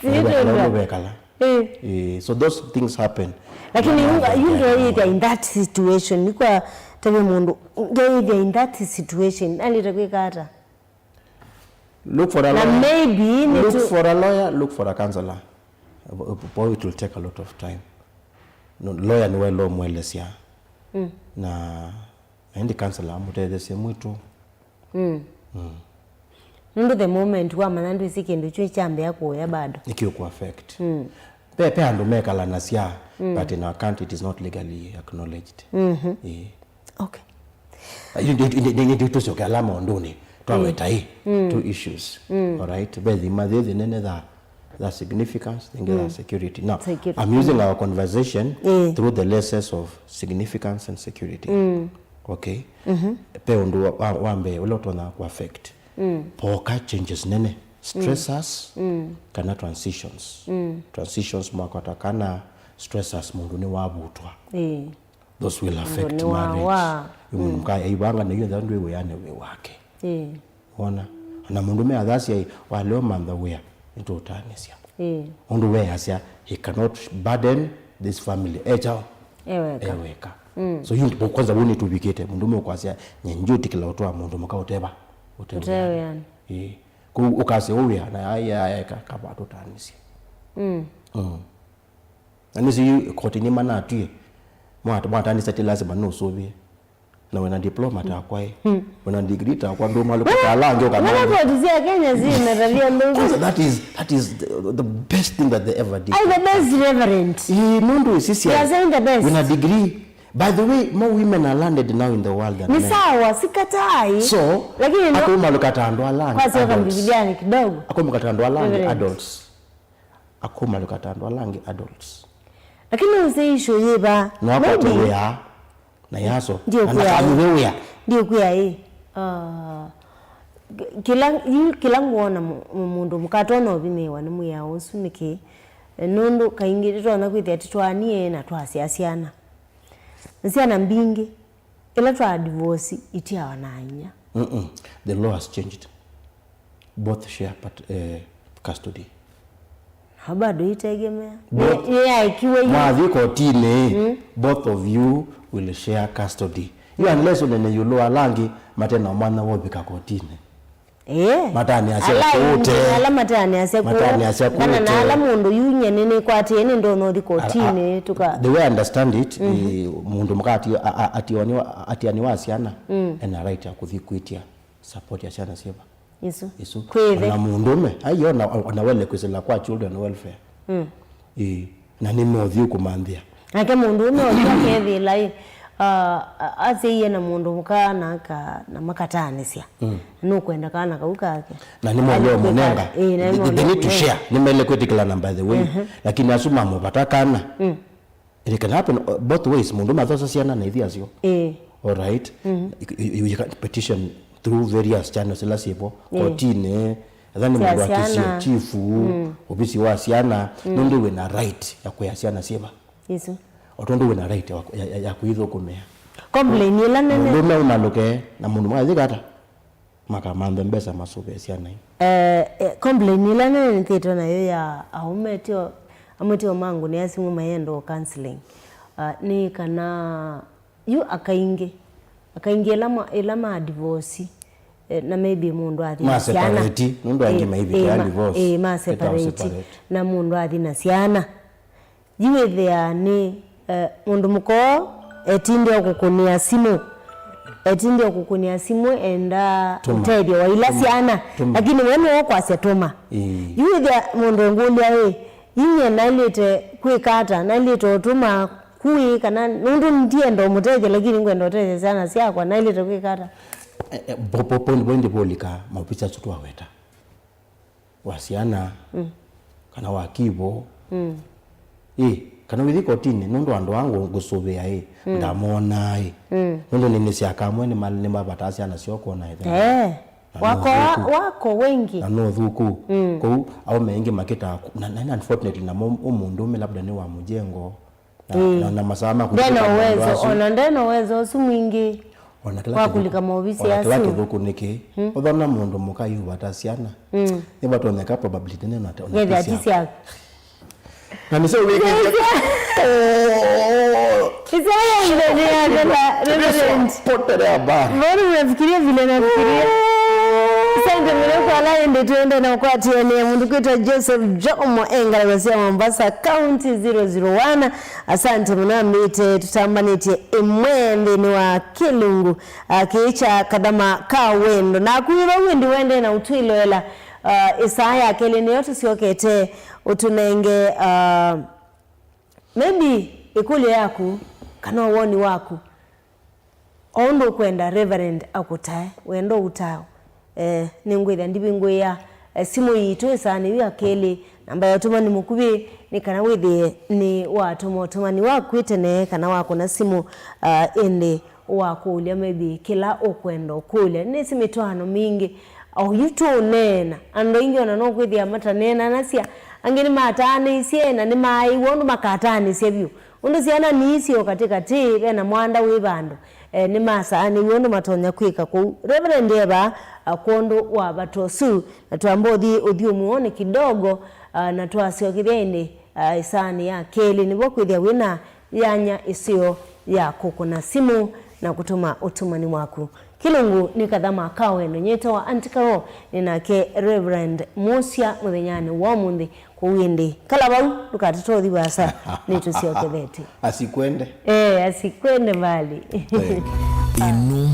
Sikĩtũndwa. Vekala. Eh. Eh, so those things happen. Lakini yu ngeithya in that situation, nĩkwa tave mũndũ ngeithya in that situation, alĩte kwĩka ata? Look for a lawyer. Na maybe nĩ look tu- for a lawyer, look for a counselor. Boy, it will take a lot of time. No, lawyer nĩwe lo mwelesya. Na na ĩndĩ counselor amũtetheesye mwĩtũ. Nũndũ the moment wamanya ndwĩsĩ kĩndũ kyu kyambĩa kũya bado. Nĩkĩũkũ affect. Pe, pe andũ mekalanasya, but in our country it is not legally acknowledged. Ĩĩ. Okay. Ĩndĩ tũsyoke ala maũndũnĩ twaweta ĩ, two issues. Alright, ve thima yĩĩ yĩnene tha, tha significance, ĩngĩ tha security. Now, I'm using our conversation through the lenses of significance and security. Okay? Pe ũndũ wa, wa mbee ũla ũtonya kũ affect. Poka changes nene, stressors, kana transitions. Transitions mwakota kana stressors mũndũ nĩwavutwa. Those will affect marriage. Mũndũ nĩwawa. Yu mũndũ mũka eivanga na yu ntha ndwĩ wĩanĩ wĩ wake. Wona? Ona mũndũ me athasya ĩ, waleo mantha wĩa, nĩtũũtanĩsya. Ũndũ weasya, he cannot burden this family. E kyaũ? Eweka. Eweka. So yu kwanza wuni tuvikite, mũndũ me kwasya, nye njutikila ũtwa mũndũ mũka ũteva. Ũtewĩanĩ. Kũu ũkasya ũwĩa, na aya eka kava tũtanĩsye. Na nĩsĩ yu koti nĩmanatwie, mwata- mwatanĩsya ti lasima nũsũvie. Na wĩna diploma takwa ĩ. Wĩna degree takwa, ndũmalũka ta ala angĩ ũkamanya. Wĩna koti sya Kenya si metavia ndũvi. That is, that is the, the best thing that they ever did. Ai, the best reverend. Ĩĩ, nũndũ ĩsi sya. You are saying the best. Wĩna degree. By the way, more women are learned now in the world than men. Ni sawa, sikatai. So, lakini no, akũmalũka ta andũ ala angĩ, kwasioka adults. Mbiviliani kidogo. Akũmalũka ta andũ ala angĩ, reverend, adults. Akũmalũka ta andũ ala angĩ, adults. Lakini ũsĩ issue yĩva? No akwate wĩa na yaso. Ndiũkwĩa. Na ndakanyuve wĩa. Ndiũkwĩa ĩ. Ah, kĩla, yu kĩla ngwona mũ-, mũ-, mũndũ mũka atona ũvimĩĩwa nĩ mwĩao ũsu nĩkĩ? Nũndũ kaingĩ nĩtwona kwĩthĩa tĩtwaanie na twasya syana. Na syana mbingĩ, ĩla twa divorce itiawa na inyia. Mm-mm. The law has changed. Both share part, eh, custody. Na bado itegemea. Both. Nĩ, nĩyaekiwe yu. Mwathi kotinĩ, mm, both of you will share custody. You, unless ũnene ĩũlũ wa ala angĩ matena mwanya wa ũvika kotinĩ. Eh. Matanĩasya ala kũũte. Ingĩ, ala matanĩasya kũũ. Matanĩasya kana na kũũte. Ala mũndũ yu nye nĩnĩkwatĩe nĩndona ũthi kotinĩ. Ala, a, tuka. The way I understand it, mhm, eh, mũndũ mũka ati-, a, a, ationi wa, atiani wa syana, mm, ena right ya kũthi kwĩtya support ya syana syĩva. Isu. Isu. Kwĩthe. Ona mũndũme, aiona, ona wele kwĩsĩla kwa children welfare. Mm. Ĩĩ, na nĩmeũthiĩ kũmanthĩa. Nake mũndũme ũsu akethĩĩla ĩ, ah, a-, asyaiie na mũndũ mũka na aka-, na makatanĩsya. Mm. Nũkwenda kana kau kake. Na nĩmolea mũnenga. Ĩĩ, na they, they need to share. Nĩmele kwĩtĩkĩlana, by the way. Mhm. Lakini asu mamũvata kana. Mm. It can happen, uh, both ways. Mũndũ mathosa syana na ithi asyo. Ĩĩ. All right. Mhm. You, you, you can petition through various channels ila sipo. Ĩĩ. Kotinĩ, ethani mũndũ akisio chifu, mm, ovisi wa syana, mm, nũndũ wĩna right ya kũya syana syĩva. Isu. O tondũ wĩna right ya, ya, ya, ya kũithũkũmĩa. Complain ĩla nene. Mũndũme ũmalũke na mũndũ mwathi kata. Makamanthe mbesa masũvĩe syana ii. Eh, eh, complain ĩla nene nĩthĩtwe nayo ya aũme tio, amwe tio mangũnĩa simũ mayenda o counseling. Ah, nĩ kana yu akaingĩ, akaingĩ ĩla ma, ĩla ma divorce, eh, na maybe mũndũ athi na syana. Ma separate, nũndũ angĩ, eh, maivika, eh, ma, divorce, eh, ma separate, separate, na mũndũ athi na syana. Yu wĩthĩaa nĩ, eh, mũndũ mũka etindĩa ũkũkũnĩa simũ, etindĩa ũkũkũnĩa simũ enda, tũma, ũtethyo wa ila, tũma, syana, tũma, lakini we nĩwe ũkwasya tũma. Ĩĩ. Yu wĩthĩa mũndũ ũngũlya ĩ, inyie naĩlĩte kwĩka ata? Naĩlĩte ũtũma kũĩ kana nũndũ ndienda ũmũtethya lakini ngwenda ũtethya syana syakwa, naĩlĩte kwĩka ata? Eh, eh, po-, po-, point, point point ndĩvũlika maovisi asu twaweta. Wa syana, mm, kana wa kivo. Mm. Ĩ, kana wĩthi kotinĩ, nũndũ andũ aa ngũ-, ngũsũvĩa ĩ, mm, ndamonaa ĩ. Mm. Nũndũ nĩnĩsya kamwe nĩma-, nĩmavataa syana syoo kwona ĩthe. Eh. Na wako, nũthũku, wako wengi. Na nũthũku. Mm. Kũu, aũme aingĩ makĩtaa ku-, na, na, na unfortunately, namo ũ mũndũme labda nĩ wa mũjengo, na, mm, na, na masaa ma ndena kũthũka maũndũ uwezo, asu. Ona ndena uwezo ũsu mwingĩ. Ona kĩla wa kĩthũku, kũlika maovisi ona kĩla asu. Kĩthũku nĩkĩ? Mm. Ũthona mũndũ mũka yũvata syana. Mm. Nĩvatonyeka probability nene ona, ona ngethe ti ati syaku. Syaku. Na nĩsyo wĩkĩte. Isaya ithenya yake na Reverend. Potelea mbali. Mbona unafikiria vile nafikiria? Asante mno kwa line, tuende na ukwatiania mũndũ kwĩtwa Joseph Jomo, engalagwa sya Mombasa County zero zero one. Asante mũno, ambĩte tũtambanĩtye ĩmwe nthĩnĩ wa kĩlungu, ah, kĩĩ kya kathama ka wendo. Naku wĩ vau ĩndĩ wende na ũtwĩloela, ah, ĩsaa ya kelĩ nĩyo tũsyokete ũtũnenge, ah, maybe ĩkũlyo yaku kana woni waku. O ũndũ ũkwenda Reverend akũtae, wenda ũũtao. Eh, nĩngwĩthĩa ndivingũĩa, eh, simũ yitũ ĩsaanĩ yu ya kelĩ. Namba ya ũtũmani mũkuvĩ nĩ kana wĩthĩe nĩ watũma ũtũmani waku tene kana wakũna simũ, ah, ĩndĩ wakũlya maybe kĩla ũkwenda ũkũlya. Nĩsĩ mĩtwaano mingĩ, o yu tũũneena, andũ aingĩ ona no kwĩthĩa mataneenanasya, angĩ nĩmataanĩisye na nĩmaaĩw'a ũndũ makataanĩsya vyũ. Ũndũ syana nĩi syĩ o katĩkatĩ, ve na mwanda wĩ vandũ, eh, nĩmasaanĩw'e ũndũ matonya kwĩka kũu. Reverend e vaa, ah, kwondũ wa vata ũsu, na twamba ũthi ũthyũmũonĩ kidogo, ah, na twasyokethya ĩndĩ, ah, ĩsaanĩ ya kelĩ, nĩvo kwĩthĩa wĩ na yanya ĩseo ya kũkũna simũ na kũtũma ũtũmani waku. Kĩlungu nĩ kathama ka wendo. Nyĩtawa Aunty Carol, nĩ nake Reverend Mũsya mũthenyanĩ wa ũmũnthĩ. Kwoou ĩndĩ, kala vau, ndũkatete ũthi vaasa, nĩtũsyokethete. Asikwende. Eh, asikwende mbali. Eh. Ĩno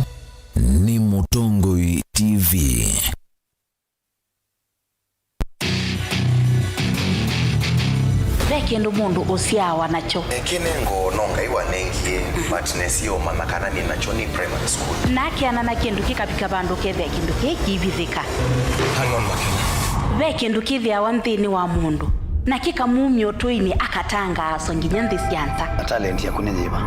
nĩ Mũtongoi T V. Ve kĩndũ mũndũ ũsyaawa nakyo. Kĩnengo no Ngai wanengie, but nesie ũmanya kana nĩ nakyo nĩ primary school. Na akeana na kĩndũ kĩkavika vandũ kethĩa kĩndũ kĩĩ kĩivithĩka. Hang on, Makena. Ve kĩndũ kĩthĩawa nthĩnĩ wa mũndũ, na kĩkamumya ũtũinĩ akatangaaswa nginya nthĩ sya nza. Talent yaku nĩ yĩva?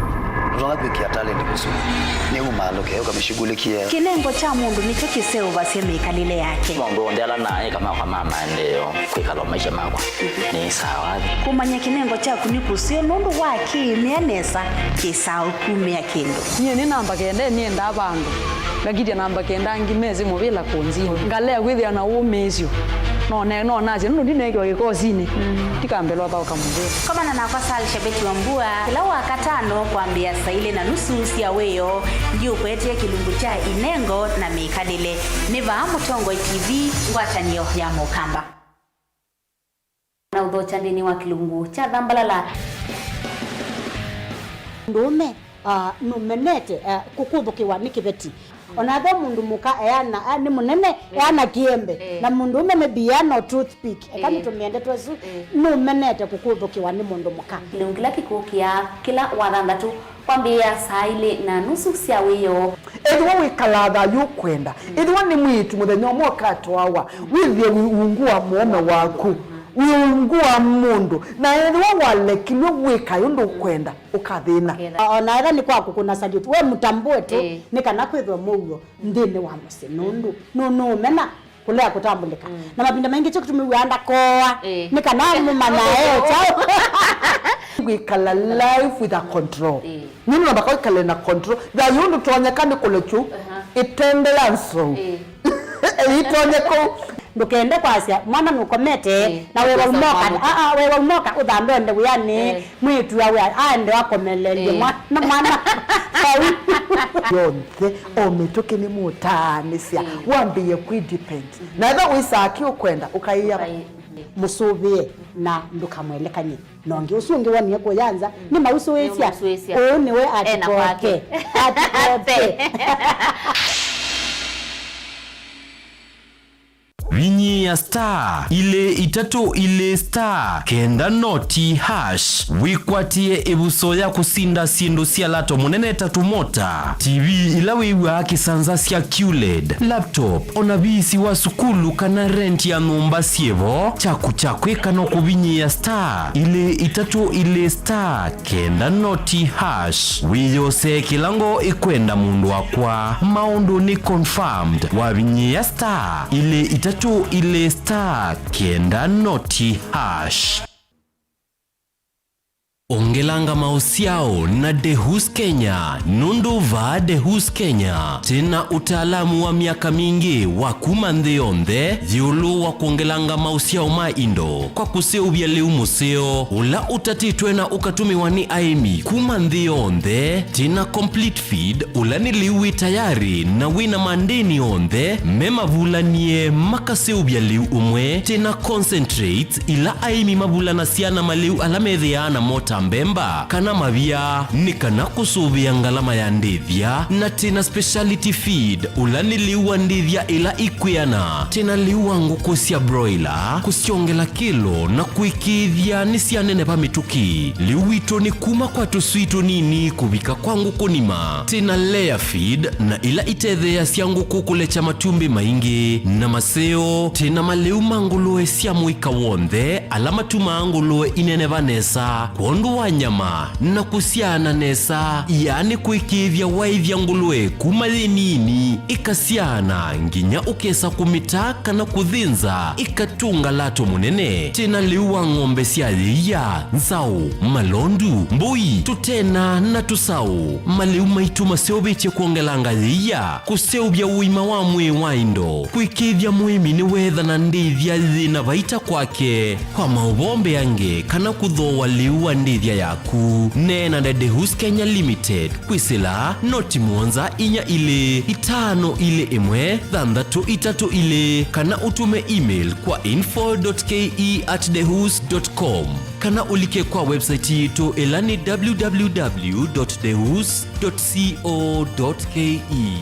Ndũtonya kwĩkĩa talent kũsũvĩa. Nĩ umaalũke, ũkamĩshughulikie. Kĩnengo kya mũndũ nĩkyo kĩseũvasya mĩkalĩle yake. Maũndũ onthe ala naĩ kama kwa ma maendeeo, kwĩkala maisha makwa nĩ sawa. Kũmanya kĩnengo kyaku nĩ kũseo nũndũ wa kĩĩmĩa nesa kĩsaa ũkumĩa kĩndũ. Nyie nĩ namba kenda nĩendaa vandũ, ngakitya namba kenda angĩ mesĩ mũvĩla kũnzinĩ. Ngalea kwĩthĩa na ũmĩĩsyo. No ne-, no nasya nũndũ ndineekiwa kĩkosinĩ, ndikambĩlwa thaũka mũvĩla. Komana nakwa Sal Shabeti wa Mbua kĩla Wakatano kwambĩĩa saa ilĩ na nusu sya wĩoo, ndiũkwetee kĩlungu kya inengo na mĩkalĩle. Nĩ vaa Mũtongoi T V, ngwatanĩo ya Mũkamba. Na ũthokya nthĩnĩ wa kĩlungu kya Thambalala. Mũndũũme, ah, nũmenete, ah, kũkũthũkĩwa nĩ kĩveti. O na ethĩwa mũndũ mũka eana, ah, nĩ mũnene, eana kĩembe, eh, na mũndũũme maybe eana o toothpick. Eka, eh, nĩtũmĩe ndeto ĩsu, eh, nũmenete kũkũthũkĩwa nĩ mũndũ mũka. Kĩlungu kĩla kĩkũkĩa kĩla Wathanthatũ kwambĩĩa saa ilĩ na nusu sya wĩoo. Ethĩwa wĩkalaa thayũ ũkwenda, ethĩwa nĩ mwĩĩtu mũthenya ũmwe ũkatwawa, wĩthĩe wĩ ungu wa mũũme waku, wĩ ungu wa mũndũ, na ethĩwa walekilwe wĩka ũndũ ũkwenda, ũkathĩna. Ũkethĩa. O na ethĩwa nĩ kwa kũkũna salute, we mũtambũe tu, ĩĩ, nĩ kana kwĩthwe mũuo nthĩnĩ wa mũsyĩ, nũndũ nũ-, nũũmena kũlea kũtambũlĩka. Mm. Na mavinda maingĩ kyo kĩtumi wĩaa ndakoa, ĩĩ, nĩ kana mũmanya e kyaũ. Kwĩkala life with a control. Ĩĩ. Nũndũ namba kwĩkala na control. Thayũ ndũtonyeka nĩ kũlekyu, aha, ĩtende ya nsou. Ĩĩ. Ĩtonye kũu. Ndũkende kwasya, mwana nũkomete, ĩĩ, na wewa ũkosa umoka, mwana. Aa, wewa umoka, ũthambe ũende wĩanĩ, ĩĩ, mwĩĩtu awe aende akomelelye, ĩĩ, mwana, mwana. Vau. Yonthe, o mĩtũkĩ nĩmũtaanĩsya, ĩĩ, wambĩĩe kwĩ depend. Na ethĩwa wĩsaa kĩ ũkwenda, ũkaĩa. Ũkaĩ-, mũsũvĩe na ndũkamwelekany'e na ũngĩ. Ũsu ũngĩ wonie kũya nza, mm, nĩmausũĩsya. Nĩmausũĩsya. Ũũ nĩwe ena kwake. Atikoke. Atikoke. Vinyĩĩa star ilĩ itatũ ilĩ star kenda noti hash wĩkwatĩe ĩvuso ya kũsinda syĩndũ sya lato mũnene ta tũmota, T V ila wĩw'aa kĩsanza sya Q led, laptop, o na viisi wa sukulu kana rent ya nyũmba syĩ vo. Kyaku kya kwĩka no kũvinyĩĩa star ilĩ itatũ ilĩ star kenda noti hash. Wĩyosee kĩla ngoo ĩkwenda mũndũ wakwa. Maũndũ nĩ confirmed. Wavinyĩĩa star ilĩ itatũ ilĩ star kenda noti hash. Ongelanga maũsyao na Dehus Kenya, nũndũ vaa Dehus Kenya twĩ na ũtaalamu wa myaka mingĩ wa kuma nthĩ yonthe ĩũlũ wa kwongelanga maũsyao ma indo kwa kũseũvya lĩu mũseo ũla ũtatĩtwe na ũkatũmĩwa nĩ aĩmi kuma nthĩ yonthe. Twĩ na complete feed, ũla nĩ lĩu wĩ tayarĩ na wĩ na mandĩni onthe me mavulanie makaseũvya lĩu ũmwe. Twĩ na concentrates, ila aĩmi mavulanasya na malĩu ala methĩaa namo ta mbemba kana mavia, nĩ kana kũsũvĩa ngalama ya ndĩthya. Na twĩ na speciality feed, ũla nĩ lĩu wa ndĩthya ĩla ikwĩana. Twĩ na lĩu wa ngũkũ sya broiler, kũsyongela kĩlo na kũĩkĩĩthya nĩsyaneneva mĩtũkĩ. Lĩu witũ nĩ kuma kwa tũswii tũnini kũvika kwa ngũkũ nima. Twĩ na layer feed, na ila itetheeasya ngũkũ kũlekya matumbĩ maingĩ na maseo. Twĩ na malĩu ma ngũlũe sya mũika w'onthe, ala matumaa ngũlũe ineneva nesa kwondũ wa nyama na kũsyaana nesa, yaani kũĩkĩĩthya waĩthya ngũlũe kuma yĩ nini ĩkasyaana nginya ũkesa kũmĩta kana kũthĩnza ĩkatũnga lato mũnene. Twĩ na lĩu wa ng'ombe sya yĩia, nzaũ, malondu, mbũi, tũtena na tũsaũ. Malĩu maitũ maseũvĩtye kwongelanga yĩia, kũseũvya ũima wa mwĩĩ wa indo, kũĩkĩĩthya mũĩmi nĩweethana ndĩthya yĩ na vaita kwake. Kwa maũvoo mbeange kana kũthooa lĩu wa ndĩthya Thya yaku. Neena na Dehus Kenya Limited kwĩsĩla noti mũonza inya ilĩ itano ilĩ ĩmwe thanthatũ itatũ ilĩ, kana ũtũme email kwa info dot K E at dehus dot com, kana ũlike kwa website yitũ, ĩla nĩ w w w dot dehus dot co dot K E.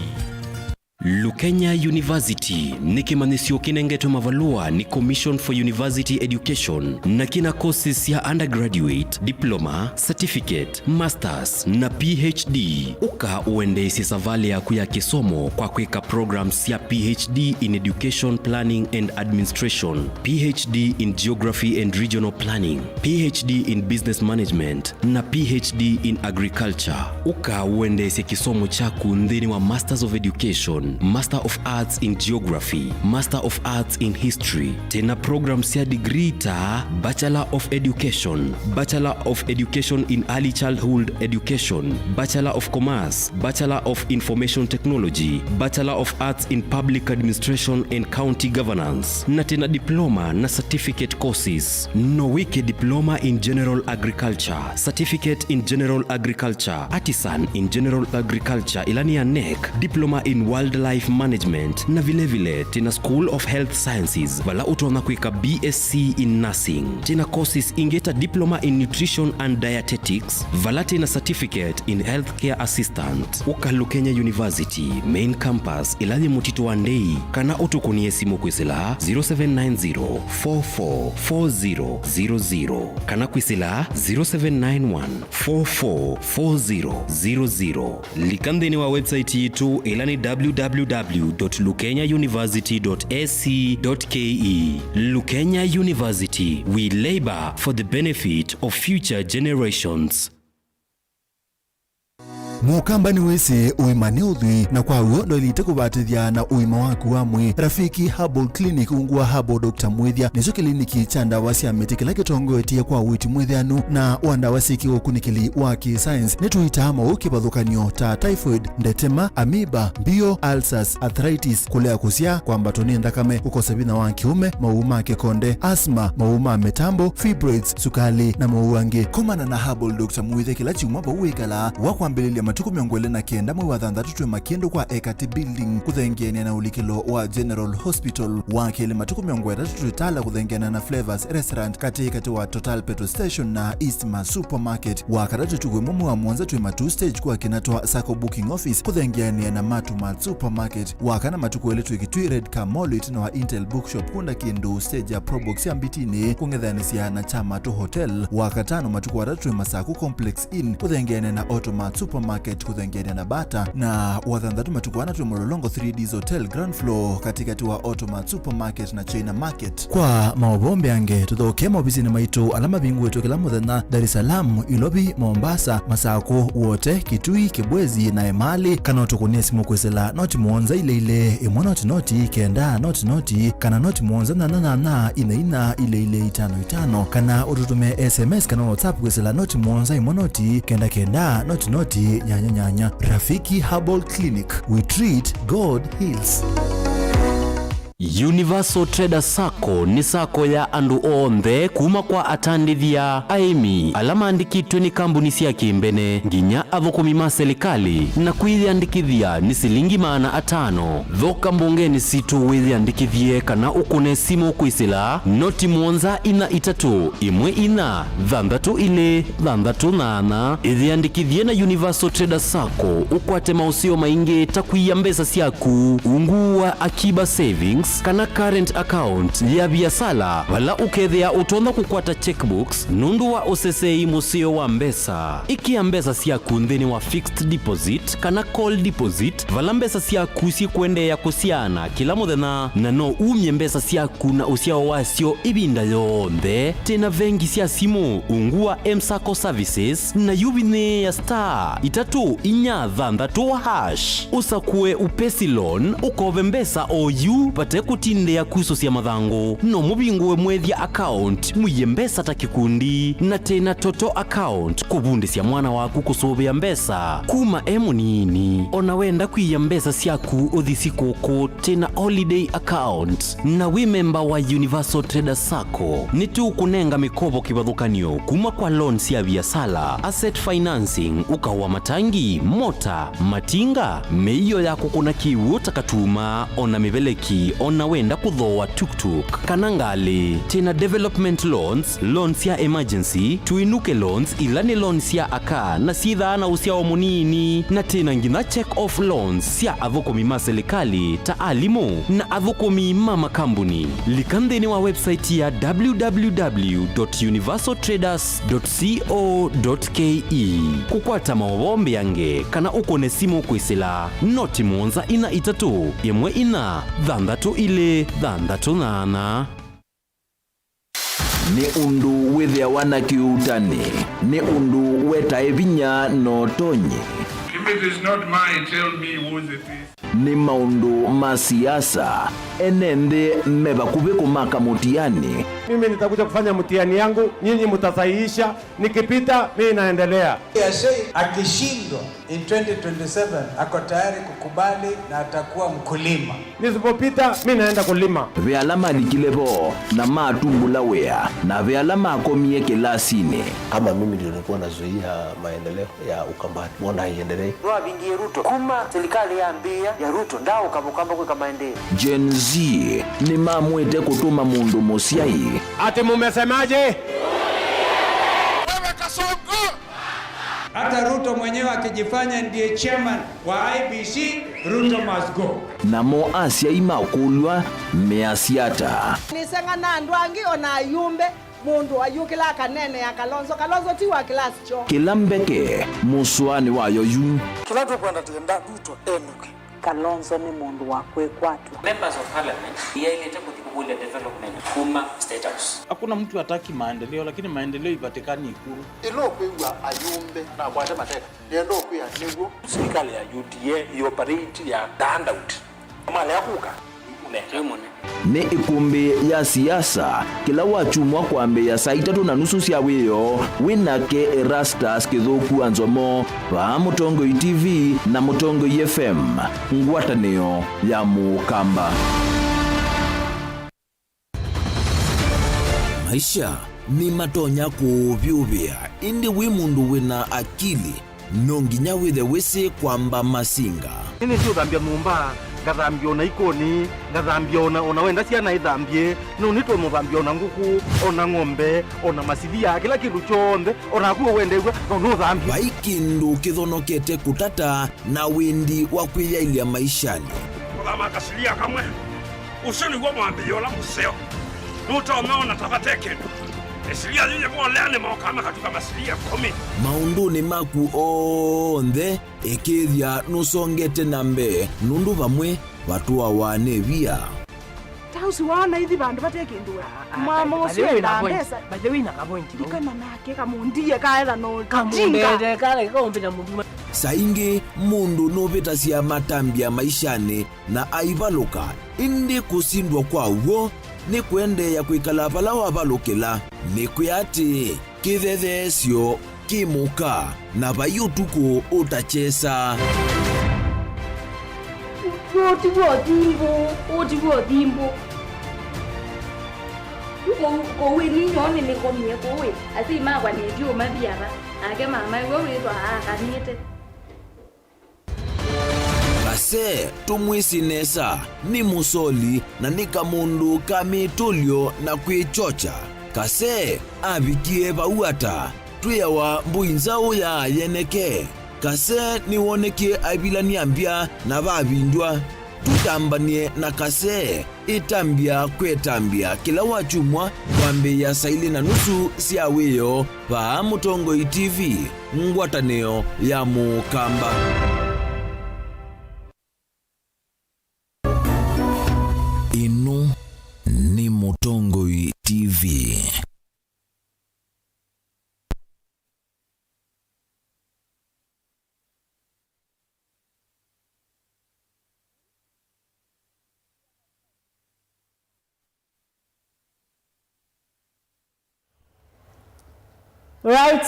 Lukenya University nĩ kĩmanyĩsyo kĩnengetwe mavalũa nĩ Commission for University Education, na kĩna courses sya undergraduate, diploma, certificate, masters, na P H D. Ũka ũendeesye savalĩ yaku ya kĩsomo kwa kwĩka programs sya P H D in Education Planning and Administration, P H D in Geography and Regional Planning, P H D in Business Management, na P H D in Agriculture. Ũka ũendeesye kĩsomo kyaku nthĩnĩ wa Masters of Education, Master of Arts in Geography, Master of Arts in History. Twĩna program sya degree ta Bachelor of Education, Bachelor of Education in Early Childhood Education, Bachelor of Commerce, Bachelor of Information Technology, Bachelor of Arts in Public Administration and County Governance, na twĩna diploma na certificate courses. No wĩke diploma in general agriculture, certificate in general agriculture, artisan in general agriculture, ĩla nĩ ya nec, diploma in wildlife management, na vilevile twĩna School of Health Sciences, vala ũtonya kwĩka B S c in nursing. Twĩna courses ingĩ ta diploma in nutrition and dietetics, vala twĩna certificate in healthcare assistant. Ũka Lukenya University main campus, ĩla yĩ mũtitũ wa Ndei, kana ũtũkũnĩe simũ kwĩsĩla zero seven nine zero four four four zero zero zero, kana kwĩsĩla zero seven nine one four four four zero zero zero. Lika nthĩnĩ wa website yitũ, ĩla nĩ w w w dot lukenya university dot a c dot k e. Lukenya University, we labor for the benefit of future generations. Mũkamba nĩwĩsĩ ũima nĩ ũthwii, na kwa w'o ndwaĩlĩte kũvatĩthya na ũima waku wa mwĩĩ. Rafiki Herbal Clinic, ungu wa Herbal Doctor Mwĩthya, nĩkyo kĩliniki kya ndawa sya mĩtĩ kĩla kĩtongoetye kwa ũiiti mwĩthĩanu na wa ndawa syĩ kĩũkunĩkĩli wa kĩ-science. Nĩtũitaa maũũ kĩvathũkany'o ta typhoid, ndetema, amoeba, mbio, ulcers, arthritis, kũlea kũsyaa, kwambatwa nĩ nthakame, kũkosa vinya wa kĩũme, maũũ ma kĩkonde, asthma, maũũ ma mĩtambo, fibroids, sukalĩ, na maũũ angĩ. Komana na Herbal Doctor Mwĩthya kĩla kyumwa vau wĩkalaa, wa kwambĩlĩlya matukũ mĩongo ĩlĩ na kenda mwei wa thanthatũ twĩ Makĩndũ kwa Ekati Building, kũthengeanĩa na ũlikĩlo wa General Hospital. Wa kelĩ matukũ mĩongo ĩtatũ twĩ Tala kũthengeanĩa na Flavors Restaurant, katĩ katĩ wa Total Petrol Station na Eastma Supermarket. Wa katatũ tuku ĩmwe mwei wa mũonza twĩ Matuu Stage kwa Kinatwa Sacco Booking Office, kũthengeanĩa na Matumat Supermarket. Wa kana matukũ elĩ twĩ Kitui Red Car Mall ĩtina wa Intel Bookshop, kũnda kĩndũ stage ya Probox ya Mbitinĩ, kũng'ethanĩsya na Chamatu Hotel. Wa katano matukũ atatũ twĩ Masaku Complex Inn, kũthengeanĩa na Automat Supermarket, kũthengeanĩa na Bata. Na wa thanthatũ matukũ ana twĩ Mlolongo three Ds Hotel, ground floor, katĩkatĩ wa Automat Supermarket na China Market. Kwa maũvoo mbeange, tũthokee maovisinĩ maitũ ala mavingũĩtwe kĩla mũthenya, Dar es Salaam, Ilovi, Mombasa, Masakũ, Wote, Kitui, Kibwezi, na Emali, kana ũtũkũnĩe simũ kwĩsĩla noti mũonza ilĩ ilĩ, ĩmwe noti noti, kenda noti noti, kana noti mũonza nyanya nyanya, inya inya, ilĩ ilĩ, itano itano, kana ũtũtũme S M S kana WhatsApp kwĩsĩla noti mũonza ĩmwe noti, kenda kenda, noti noti, nyanya nyanya. Rafiki Herbal Clinic, we treat, God heals. Universal Trader Sacco nĩ sacco ya andũ onthe, kuma kwa atandĩthya, aĩmi, ala maandĩkĩtwe nĩ kambuni sya kĩmbene, nginya athũkũmi ma silikalĩ, na kwĩyĩandĩkĩthya nĩ silingi maana atano. Thoka mbongenĩ sitũ wĩyĩandĩkĩthye kana ũkũne simũ kwĩsĩla noti mũonza inya itatũ ĩmwe inya thanthatũ ilĩ thanthatũ nyanya. Ĩyĩandĩkĩthye na Universal Trader Sacco ũkwate maũseo maingĩ ta kũia mbesa syaku ungu wa Akiba Savings kana current account ya viasala, vala ũkethĩa ũtonya kũkwata checkbooks nũndũ wa ũseseei mũseo wa mbesa. Ĩkĩa mbesa syaku nthĩnĩ wa fixed deposit kana call deposit, vala mbesa syaku syĩkũendeea kũsyaana kĩla mũthenya, na no umye mbesa syaku na ũsyao wasyo ĩvinda yonthe. Twĩna vengi sya simũ ungu wa M-Sacco Services, na yu vinyĩĩa star itatũ inya thanthatũ hash, ũsakũe Upesi Loan, ũkove mbesa o yu vate Ekũtindĩa kusũsya mathangũ, no mũvingũe mwĩthya account, mũie mbesa ta kĩkundi, na tena Toto account, kũvundĩsya mwana waku kũsũvĩa mbesa kuma e mũnini. Ona wenda kwia mbesa syaku ũthi sikũkũ, tena holiday account, na wĩ memba wa Universal Traders Sacco, nĩtũkũnenga mĩkovo kĩvathũkany'o kuma kwa loan sya viasala, asset financing, ũkao wa matangi, mota, matinga, mĩio ya kũkũna kĩw'ũ ta katuma, ona mĩveleki, ona wenda kũthooa tuktuk kana ngalĩ. Twĩna development loans, loans sya emergency, tũinũke loans, ila nĩ loans sya aka na syĩthaa na ũsyao mũnini, na twĩna nginya check off loans sya athũkũmi ma silikalĩ ta alimũ na athũkũmi ma makambuni. Lika nthĩnĩ wa website ya w w w dot universal traders dot co dot k e. Kũkwata maũvoo mbeange kana ũkũne simũ kwĩsĩla noti mũonza ina itatũ ĩmwe ina thanthatũ ilĩ thanthatũ nyanya. Nĩ ũndũ wĩthĩawa na kĩuutani, nĩ ũndũ wetae vinya na ũtonyi. If it is not mine, tell me whose it is. Nĩ maũndũ ma siasa, ene nthĩ me vakuvĩ kũmaka mũtiani. Mimi nitakuja kufanya mtihani yangu, nyinyi mtasahihisha, nikipita, mimi naendelea. Yashei akishindwa in twenty twenty-seven, ako tayari kukubali na atakuwa mkulima. Nisipopita, mimi naenda kulima. Ve ala malikile vo na matumbũla wĩa, na ve ala makomie kĩlasinĩ. Kama mimi ndio nilikuwa nazuia maendeleo ya Ukambani, mbona haiendelei? Nĩwavingie Ruto. Kuma serikali yambĩĩa ya Ruto, ndaaũka Mũkamba kwĩka maendeeo. Gen Z nĩmamwĩte kũtũma mũndũ mũsyai. Ati mumesemaje? Wewe Kasongo! Hata Ruto mwenyewe akijifanya ndiye chairman wa I E B C, Ruto must go. Namo asyai makũlw'a measya ata? Nĩseng'ana andũ angĩ, ona ayumbe. Mũndũ ayũkĩla akaneenea Kalonzo. Kalonzo ti wa class kyoo. Kĩla mbeke mũsoanĩ wayo yu. Kĩla tũkwenda, twĩenda Ruto enũke. Kalonzo nĩ mũndũ wa kwĩkwatw'a. Members of Parliament yaĩlĩte kũthi kũkũlya development kuma State House. Hakuna mtu hataki maendeleo, lakini maendeleo ipatikani Ikulu. Ĩla ũkwĩw'a ayumbe nakwate mateka, nĩenda ũkwĩa nĩw'o. Serikali ya U D A ĩoperate ya the handout. Malea kũka, nĩ mũnene. Nĩ ĩkũmbĩ ya siasa, kĩla wakyumwa kwambĩĩa saa itatũ na nusu sya wĩoo, wĩ nake Erastus Kĩthũku wa Nzomo, vaa Mũtongoi T V na Mũtongoi F M, ngwatanĩo ya Mũkamba. Maisha nĩmatonya kũũvyũvĩa, ĩndĩ wĩ mũndũ wĩ na akili, no nginya wĩthe wĩsĩ kwamba masinga. Nĩnĩsĩ ũthambya nyũmba, ngathambya ona ikoni, ngathambya ona, ona wenda syana ithambye, no nĩtũmũthambya ona ngũkũ, ona ng'ombe, ona masilia, kĩla kĩndũ kyonthe, onaku ũwendew'a, no nũthambye. Vai kĩndũ kĩthonokete kũtata na wĩndi wa kwĩyaĩlya maishanĩ. Kũthama kasilia kamwe. Ũsu nĩw'o mwambĩĩo ũla mũseo. Nũtonya ona ta vate kĩndũ. Ĩsilia yu yĩvolea nĩmokaa makatuka masilia ĩkũmi. Maũndũnĩ maku onthe, ĩkĩĩthya nũsongete na mbee, nũndũ vamwe vatũawa nĩ via. Ta ũsu waona ithi vandũ vate kĩndũ we. Mama ũsu enda mbesa. By the way, na kavointi. Ndikana nake kamundie kaetha no. Kamundete kale kaumbe na mũndũ. Saa ingĩ mũndũ nũvĩtasya matambya maishanĩ na aivalũka, ĩndĩ kũsindwa kwa w'o nĩ kũendeea kwĩkala vala wavalũkĩla. Nĩkwĩa atĩ kĩthetheesyo kĩ mũka, na vai ũtukũ ũtakyesa. Ũũ ti w'o thimbũ, ũũ ti w'o thimbũ. Kũu, kũu ĩni nyoo nĩnĩkomie kũu ĩ, asyai makwa nĩndiũmathi ava, nake mama ĩwe wĩthwa aakanĩte. Kase, tũmwĩsĩ nesa, nĩ mũsoli na nĩ kamũndũ ka mĩtũlyo na kwĩkyokya. Kase avikie vau ata? Twĩawa mbũi nzaũ ya yeneke. Kase nĩwonekie aivilany'a mbya na vavindw'a. Tũtambany'e na Kase. Ĩtambya kwĩ ĩtambya kĩla wakyumwa kwambĩĩa saa ilĩ na nusu sya wĩoo vaa Mũtongoi T V, ngwatanĩo ya Mũkamba. Ĩno nĩ Mũtongoi T V. Right.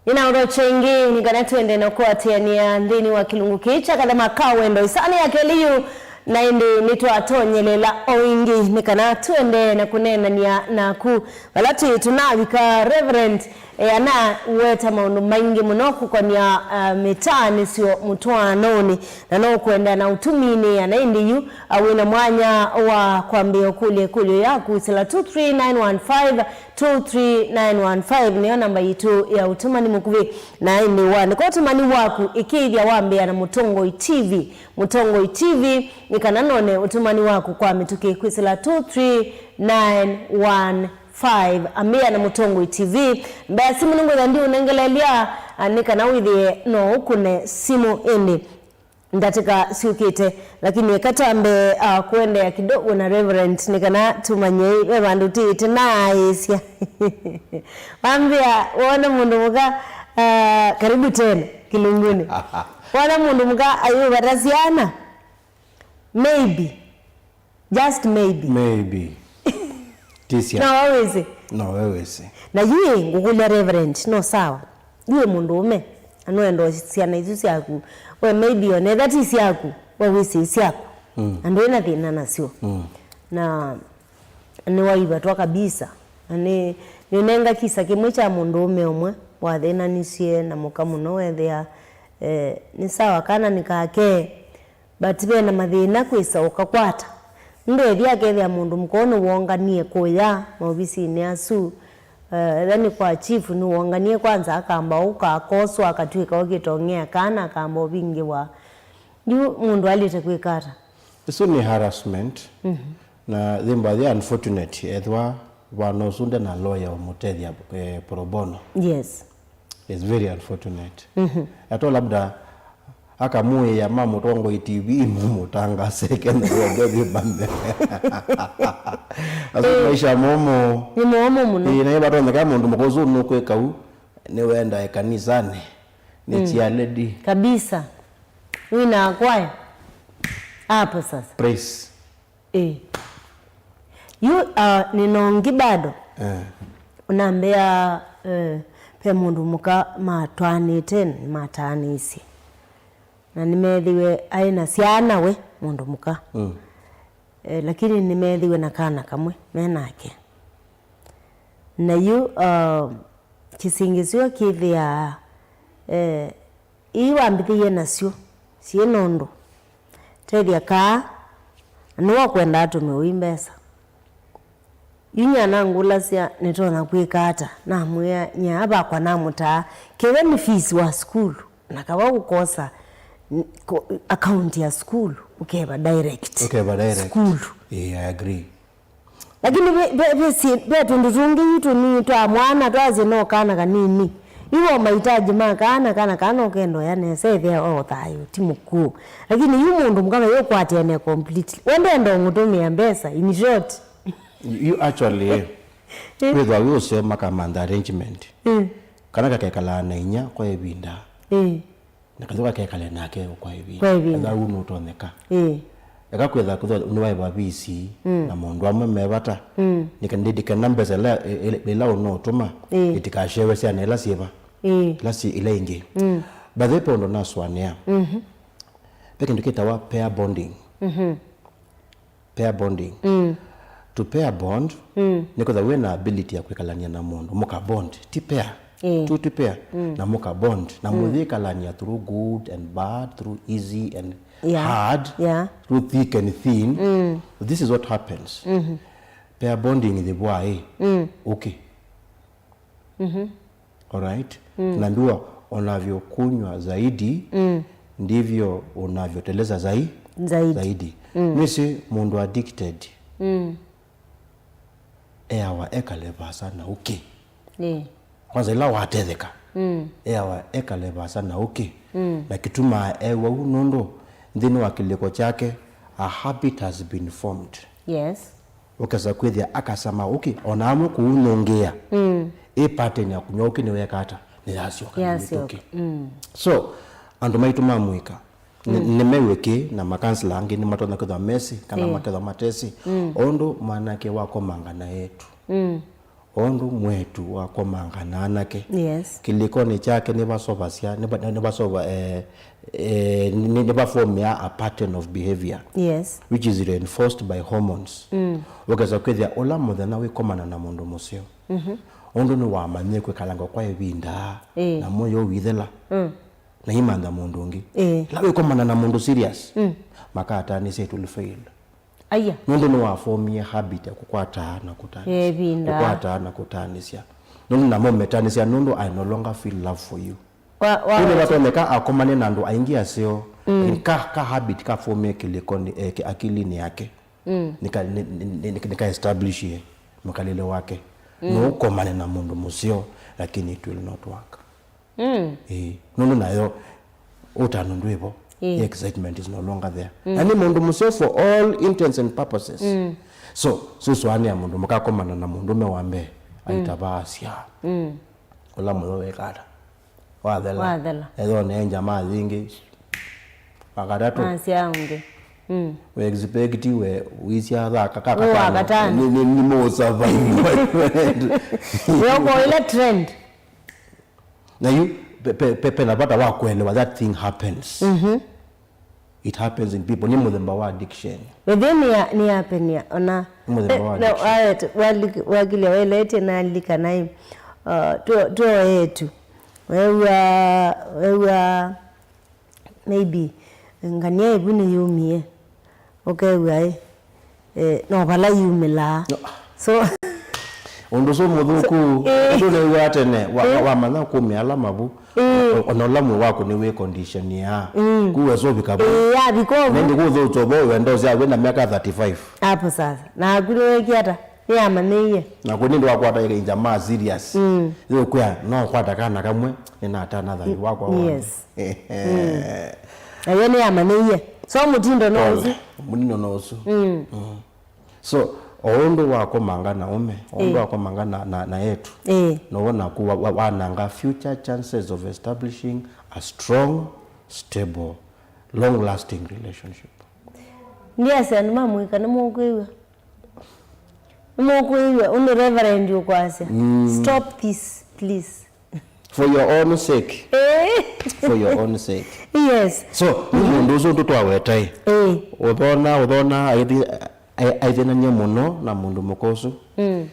Nĩnaũthokya ĩngĩ nĩ kana twende na kũatĩanĩa nthĩnĩ wa kĩlungu kĩĩ kya kathema ka wendo. Ĩsaa nĩ ya kelĩ yu, na ĩndĩ nĩtwatonyelela o ĩngĩ nĩ kana twende na kũneenany'a naku. Vala twĩ tũnavika, Reverend, e, anaweta maũndũ maingĩ mũno kũkonĩa, ah, mĩtaanĩsyo mũtwaanonĩ, na no ũkwenda na ũtuminĩ, ana ĩndĩ yu, ah, wĩna mwanya wa kwambĩĩa ũkũlya ĩkũlyo yaku, sila two three nine one five, two three nine one five nĩyo namba yitũ ya ũtũmani mũkuvĩ. Na ĩndĩ waandĩka ũtũmani waku, ĩkĩĩthya wambĩĩa na Mũtongoi T V. Mũtongoi T V, nĩ kana none ũtũmani waku kwa mĩtũkĩ kwĩsĩla two three nine one five. Ambĩĩa na Mũtongoi T V. Mbea simũ nĩngwĩtha ndiũnengeleelya, ah, nĩ kana wĩthĩe no ũkũne simũ ĩndĩ ndatĩka syũkĩte, lakini eka twambe, ah, kũendeea kidogo na Reverend, nĩ kana tũmanye ve vandũ tĩĩte naaĩsya. Wambĩa wona mũndũ mũka, ah, karibu tena kĩlungunĩ. Wona mũndũ mũka ayũvata syana, maybe, just maybe. Maybe. Ti sya. No we wĩsĩ. No we wĩsĩ. Na yu ĩ, ngũkũlya Reverend, no sawa? Yu ĩ mũndũũme, na nũenda syana isu syaku. We maybe onetha ti syaku, we wĩsĩ syaku. Mm. Na ndwĩ na thĩna nasyo. Mm. Na nĩwaivatwa kabisa. Na nĩ, nĩũnenga kisa kĩmwe kya mũndũũme ũmwe wathĩnanisye na mũka mũno, wethĩa, eh, nĩ sawa kana nĩ kake, but ve na mathĩna kwĩsa ũkakwata. Nũndũ ethĩa akethĩa mũndũ mũka nĩwonganie kũya maovisinĩ asu, eh, ethĩa nĩ kwa chief nĩwonganie kwanza, akamba ũka akoswa, akatw'ĩka ũkĩtong'ea kana akamba ũvingĩwa. Yu mũndũ alĩte kwĩka ata? Ĩsu nĩ harassment. Mhm. Na thĩmba yĩ unfortunate ethĩwa vana ũsu nde na lawyer ũmũtethya, eh, pro bono. Yes. It's very unfortunate. Mhm. Ato labda akamũĩa ma Mũtongoi T V mũmũtangase kenda yonthe vimame. Asu maisha momo. Nĩ momo mũno. Ĩĩ, na ĩvatonyeka mũndũ mũka ũsu nũkwĩka u, nĩwenda ĩkanisanĩ, nĩ chair lady. Kabisa. Wĩna kwaya. Hapo sasa. Praise. Ĩĩ. Yu, ah, nina ũngĩ bado. Eh. Ũnambĩa, eh, ve mũndũ mũka matwaanĩte, nĩmataanĩisye. Na nĩmeethĩwe aĩ na syana we, mũndũ mũka. Mm. Eh, lakini nĩmeethĩwe na kana kamwe me nake. Na yu, ah, kĩsingĩsyo kĩthĩaa, eh, ii wambĩthĩie nasyo syĩ nũndũ tethya kaa, na nĩwe ũkwenda atũmĩwe i mbesa. Yu nyanangũlasya nĩtonya kwĩka ata, namwĩa nyaa vakwa namũtaa, kethwa nĩ fees wa sukulu, na kava ũkosa n-, ko-, account ya sukulu, ũkeva direct. Ũkeva direct. Sukulu. Yeah, I agree. Lakini ve, ve, ve, si, ve tũndũ tũngĩ yu tũnini twa mwana twasye no kana kanini. Yu o mahitaji ma kana, kana, kana ũkenda ũya nesa, ethĩa o thayũ, ti mũkũũ. Lakini yu mũndũ mũka ve ũkwatĩane completely. We ndenda ũmũtũmĩa mbesa, in short. You actually, eh, eh, wĩthwa wĩ ũseo makamantha arrangement. Eh. Kana kakekalaa na inya kwa ĩvinda. Eh. Na kathũka kekale nake kwa ĩvinda. Kwa ĩvinda. Ethau nũtonyeka. Ĩĩ. Eka kwĩtha kwĩthwa nĩwaĩva visi, mm, na maũndũ amwe me vata. Mm. Nĩka-, ndĩndĩkena mbesa ila, ila, ila ũnũtũma, ĩĩ, itikasyewe syana ila syĩva. Ĩĩ. Ila syĩ ila ingĩ. Mm. But ve ũndũ nasũanĩa. Mhm. Ve kĩndũ kĩtawa pair bonding. Mhm. Pair bonding. Mm. To pair bond, mm, nĩ kwĩtha wĩ na ability ya kwĩkalania na mũndũ, mũka bond, ti pair. Eh. Tu ti pair, mm, na mũka bond. Na, mm, mũyĩkalania through good and bad, through easy and, yeah, hard, yeah, through thick and thin. Mm. This is what happens. Mm-hmm. Pair bonding ĩthĩvwa ĩ, mm, okay. Mm-hmm. Alright? Mm. Naambiwa, "Unavyokunywa zaidi, mm, ndivyo unavyoteleza zai-, zaidi, zaidi." Mm. Nĩsĩ mũndũ addicted, mm, eawa ekale vaasa na ũkĩ. Ĩĩ. Kwanza ĩla watetheka, mm, eawa ekale vaasa na ũkĩ. Mm. Na kĩtumaa ew'a ũu nũndũ nthĩnĩ wa kĩlĩko kyake, a habit has been formed. Yes. Ũkesa kwĩthĩa akasama ũkĩ, o na amwe kũũnũngĩa. Mm. Ĩ pattern ya kũnywa ũkĩ nĩweka ata? Nĩyasyoka, yasyoka, mĩtũkĩ. Mm. So, andũ maitũ ma mũika, nĩ, mm, nĩmew'e kĩ, na makansela angĩ nĩmatonya kwĩthwa mesĩ, kana, ĩĩ, makethwa matesĩ. Mm. O ũndũ mwanake wakomanga na eĩtu. Mm. O ũndũ mwĩĩtu wakomanga na anake, Yes. kĩlĩkonĩ kyake nĩvasovasya, nĩva-, nĩvasova, eh, eh, nĩ-, nĩvafomea a pattern of behavior, Yes. which is reinforced by hormones. Ũkesa kwĩthĩa ũla mũthenya wĩkomana na mũndũ mũseo, ũndũ nĩwamanyie kwĩkalanga kwa ĩvinda, Ĩĩ. na mũyo wĩthela, na imantha mũndũ ũngĩ. Ĩĩ. Ĩla wĩkomana na mũndũ serious, makatanĩsya, it will fail. Aya. Nũndũ nĩwafomie habit ya kũkwataa na kũtanĩsya. Ĩvinda. Kũkwataa na kũtanĩsya. Nũndũ namo metanĩsya nũndũ I no longer feel love for you. Wa, wa, Kũu nĩvatonyeka akomane na andũ aingĩ aseo. Lakini ka, ka habit kafomie kĩlĩkonĩ, eh, ki-, akilinĩ yake. Nĩka, nĩ, nĩ, nĩ, nĩka establishie mũkalĩle wake. No ũkomane na mũndũ mũseo, lakini it will not work. Mm. Ĩĩ. Nũndũ nayo ũtanu ndwĩvo. Ĩĩ. The excitement is no longer there. Na nĩ mũndũ mũseo for all intents and purposes. So, sũsũanĩa mũndũ mũkakomana na mũndũme wa mbee, aitavaa sya. Ũla mũyo wĩkata. Wathela. Wathela. Ethĩwa nĩ njamaa yingĩ. Wa katatũ. Asya ũngĩ. Mm. We expect we wĩsya thaka ka Wĩ wa katano. Katano. Nĩ, nĩ, nĩ mũũsurvive. Wĩokoile trend. Na yu, pe, pe, pe, pena vata wa kuelewa that thing happens. It happens in people. Nĩ mũthemba wa addiction. Wĩthĩ nĩ ya, nĩ yapenia ona. Nĩ mũthemba wa addiction. Wakilya waeletie na alika naĩ, uh, tuo, tuo etu. Wewa, wewa, maybe ngania ĩvu nĩyumie. Ũkew'a ĩ, eh, no vala yumĩlaa. No. So, ũndũ ũsu mũthũku, so, eh, ũndũ nĩw'aa tene, wa, eh, wamanya kũmĩa ala mavu, eh, o-, ona ũla mwĩ waku nĩwĩ condition ya. Mm. Kuwe so vika vu. Eh, yavika ũvu. Nĩndĩ kũthũkya ũvoo wendo sya wĩna myaka thirty-five. Hapo sasa. Naku nĩwĩkie ata? Nĩyamanyĩie. Naku nĩndĩ wakwata injamaa serious. Mm. Yũkwĩa, no kwata kana kamwe, nĩnatana thayũ wakwa w'onthe. Yes. Ehe. Mm. Nayo nĩyamanyĩie. So mũtindo no ũsu. Mũtindo no ũsu. Mm. Mm. So, o ũndũ wakomanga na ũme, o ũndũ, eh, wakomanga na, na, na etu, eh, no wona ku wa, wa, wananga future chances of establishing a strong, stable, long-lasting relationship. Ndiasya andũ ma mũika nĩmũkwĩw'a. Nĩmũkwĩw'a ũndũ Reverend ũkwasya. Mm. Stop this, please. For your own sake. Eh. For your own sake. Yes. So, nĩ mũndũ ũsu ũndũ twawetae. Eh. Ũthona, ũthona, aithi-, ai-, aithinanie mũno na mũndũ mũka ũsu. Mm.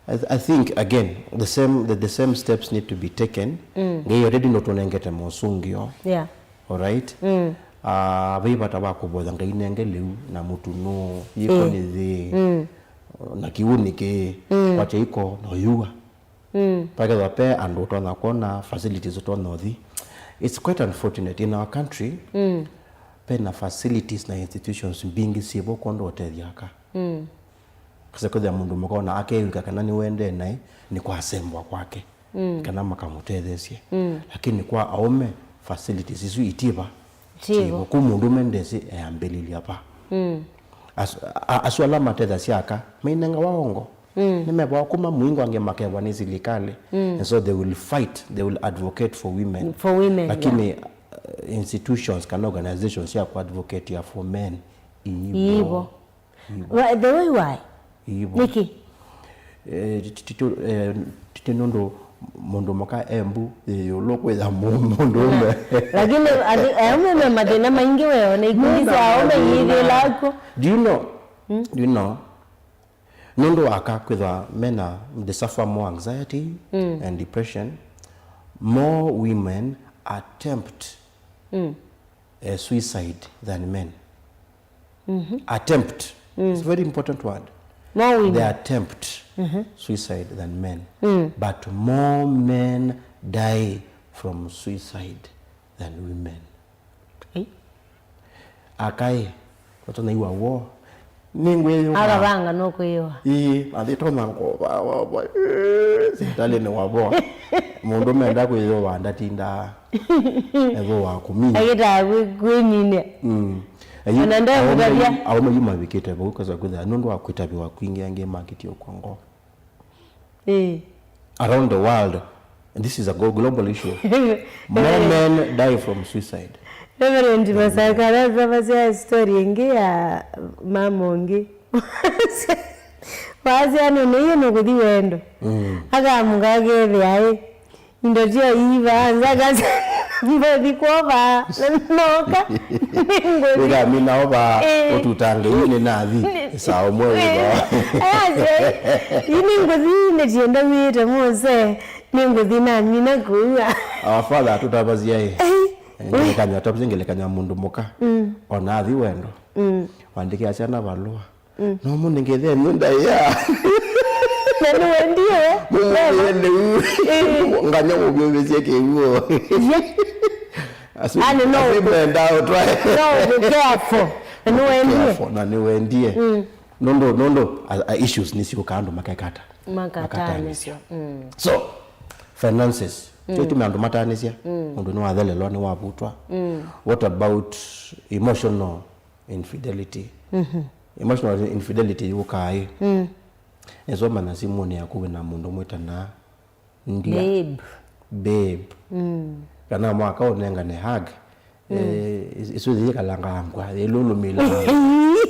I, th-, I think, again, the same, the, the same steps need to be taken. Mm. Ngai already nũtũnengete mosungio. Yeah. Alright? Mm. Ah, vai vata wa kũvoya Ngai nenge lĩu na mũtunũ, yĩko, eh, nĩ yĩ, mm, na kĩw'ũ nĩ kĩ, mm, kwatya iko no yua. Mm. Pakethwa pe andũ ũtonya kwona, facilities ũtonya ũthi. It's quite unfortunate in our country. Mm. Pena facilities na institutions mbingĩ syĩvo kwondũ ũtethya aka. Mm. Kasa kwĩthĩa mũndũ mũka ona akew'ĩka kana nĩwendee naĩ, nĩ kwa asembwa kwake, mm, kana makamũtetheesye. Mm. Lakini kwa aũme, facilities isu itiĩva. Tivo. Tivo. Ku mũndũme ndesĩ eambĩlĩlya va. Mm. Asu, a, asu ala matethasya aka, mainengawa ongo. Mm. Nĩmevaa kuma mũingo angĩ makevwa nĩ silikalĩ. Mm. And so they will fight, they will advocate for women. For women, lakini, yeah, uh, institutions kana organizations sya ku advocate ya for men, ivo. Ivo. Ivo. Why, the way why? Ivo. Nĩkĩ? Eh, ti, ti, ti, eh, ti, ti nũndũ mũndũ mũka embu, eh, ĩũlũ kwĩtha mũ-, mũndũme. Lakini ati, aũme me mathĩna maingĩ weo, na ikundi sya aũme yĩthĩla kw'o. Do you know? Mm. Do you know? Nũndũ aka kwĩthwa mena, they suffer more anxiety, mm, and depression. More women attempt, mm, eh, suicide than men. Mm-hmm. Attempt. Mm. It's a very important word. More women. They attempt, mm-hmm, suicide than men. Mm. But more men die from suicide than women. Ai. Akaĩ, ũtanaiwa woo. Nĩngwĩyũka. Akavanga no kwĩyũa. Ĩĩ, athĩtona ngova, wa, wa, eh, sipitalĩnĩ wavoa. Mũndũ menda kwĩyũa ndatindaa. Ethũa kũminya. Agĩtaa kwĩ-, kwĩminia. Mm. Ayu, ona ndekũtavya. Aũme, aũme yu mavikĩte vau kasa kwĩthĩa nũndũ wa kwĩtavĩwa kwingĩ angĩ makĩtie ũkw'a ngoo. Eh. Around the world, and this is a glo-, global issue. More men die from suicide. Reverend Masaka arasavasya story ĩngĩ ya mama ũngĩ. Paasya nĩ nĩie nĩkũthi wendo. Mm. Akamũka akethĩa ĩ, indo tyo iiva, nzaka ngũthi kwova, na noka, nĩngũthi. Wĩkamina ova, eh, ũtutange, yu nĩ nathi, saa ũmwe wĩva. Ayasya, yu nĩngũthi, nĩtienda wĩte mũse, nĩngũthi namina kũua. Our father atũtavasya ĩ, eh, ngelekany'a, atavasya ngelekany'a mũndũ mũka, mm, ona athi wendo. Mm. Wandĩkĩa syana valũa. Mm. No mũndũ ngethĩa nyũnda ya. Na nĩwendie we. Mũmwĩe lĩu. Eh. Nganya mũvyũvĩsye kĩw'ũ. Yeah. Asu, ani no asu ũkũ-, menda ũtwae. No ũkũ careful. Na nĩwendie. Careful, na nĩwendie. Mm. Nũndũ, nũndũ, a, a, issues nĩsiũka andũ makekata. Makataanĩsya. Makataanĩsya. Mm. So, finances. Mm. Kyo itume andũ mataanĩsya. Mm. Mũndũ nĩwathelelwa, nĩwavutwa. Mm. What about emotional infidelity. Mhm. Emotional infidelity yũkaa ĩ. Mm. Nĩsomana simũnĩ yaku wĩna mũndũ mwĩtanaa, ndia. Babe. Babe. Mm. Kana mwaka ũnengane hug. Mm. Eh, is-, isu yĩkalangangwa, yĩlũlũmĩlaa.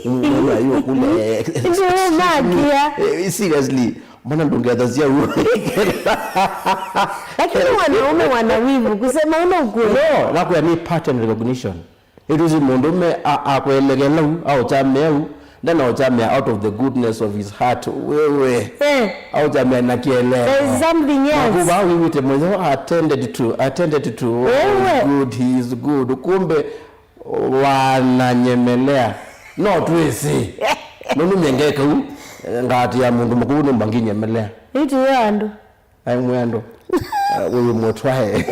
Mwana yu kule. Ndio magia. Eh, seriously. Mbona ndũngethasya u? Lakini wanaume wana wivu, kusema ule ukweli. No, nakwĩa nĩ pattern recognition. Ĩtusi mũndũme a-, akwelekela u, aũkyamĩa u, ndanaũkyamĩa out of the goodness of his heart. Wewe. Eh. Aũkyamĩa na kĩeleelo. There is something else. Naku vaa wĩw'ĩte mũyo, attended to, attended to. Oh, wewe. Good, he is good. Kumbe, wananyemelea. No twĩsĩ. Nũndũ myengeka u, ngati ya mũndũ mũkũũ nũmba nginyemelea. Ĩtu ya andũ. Ai mwendo. Uh, ũyũ mũtwae.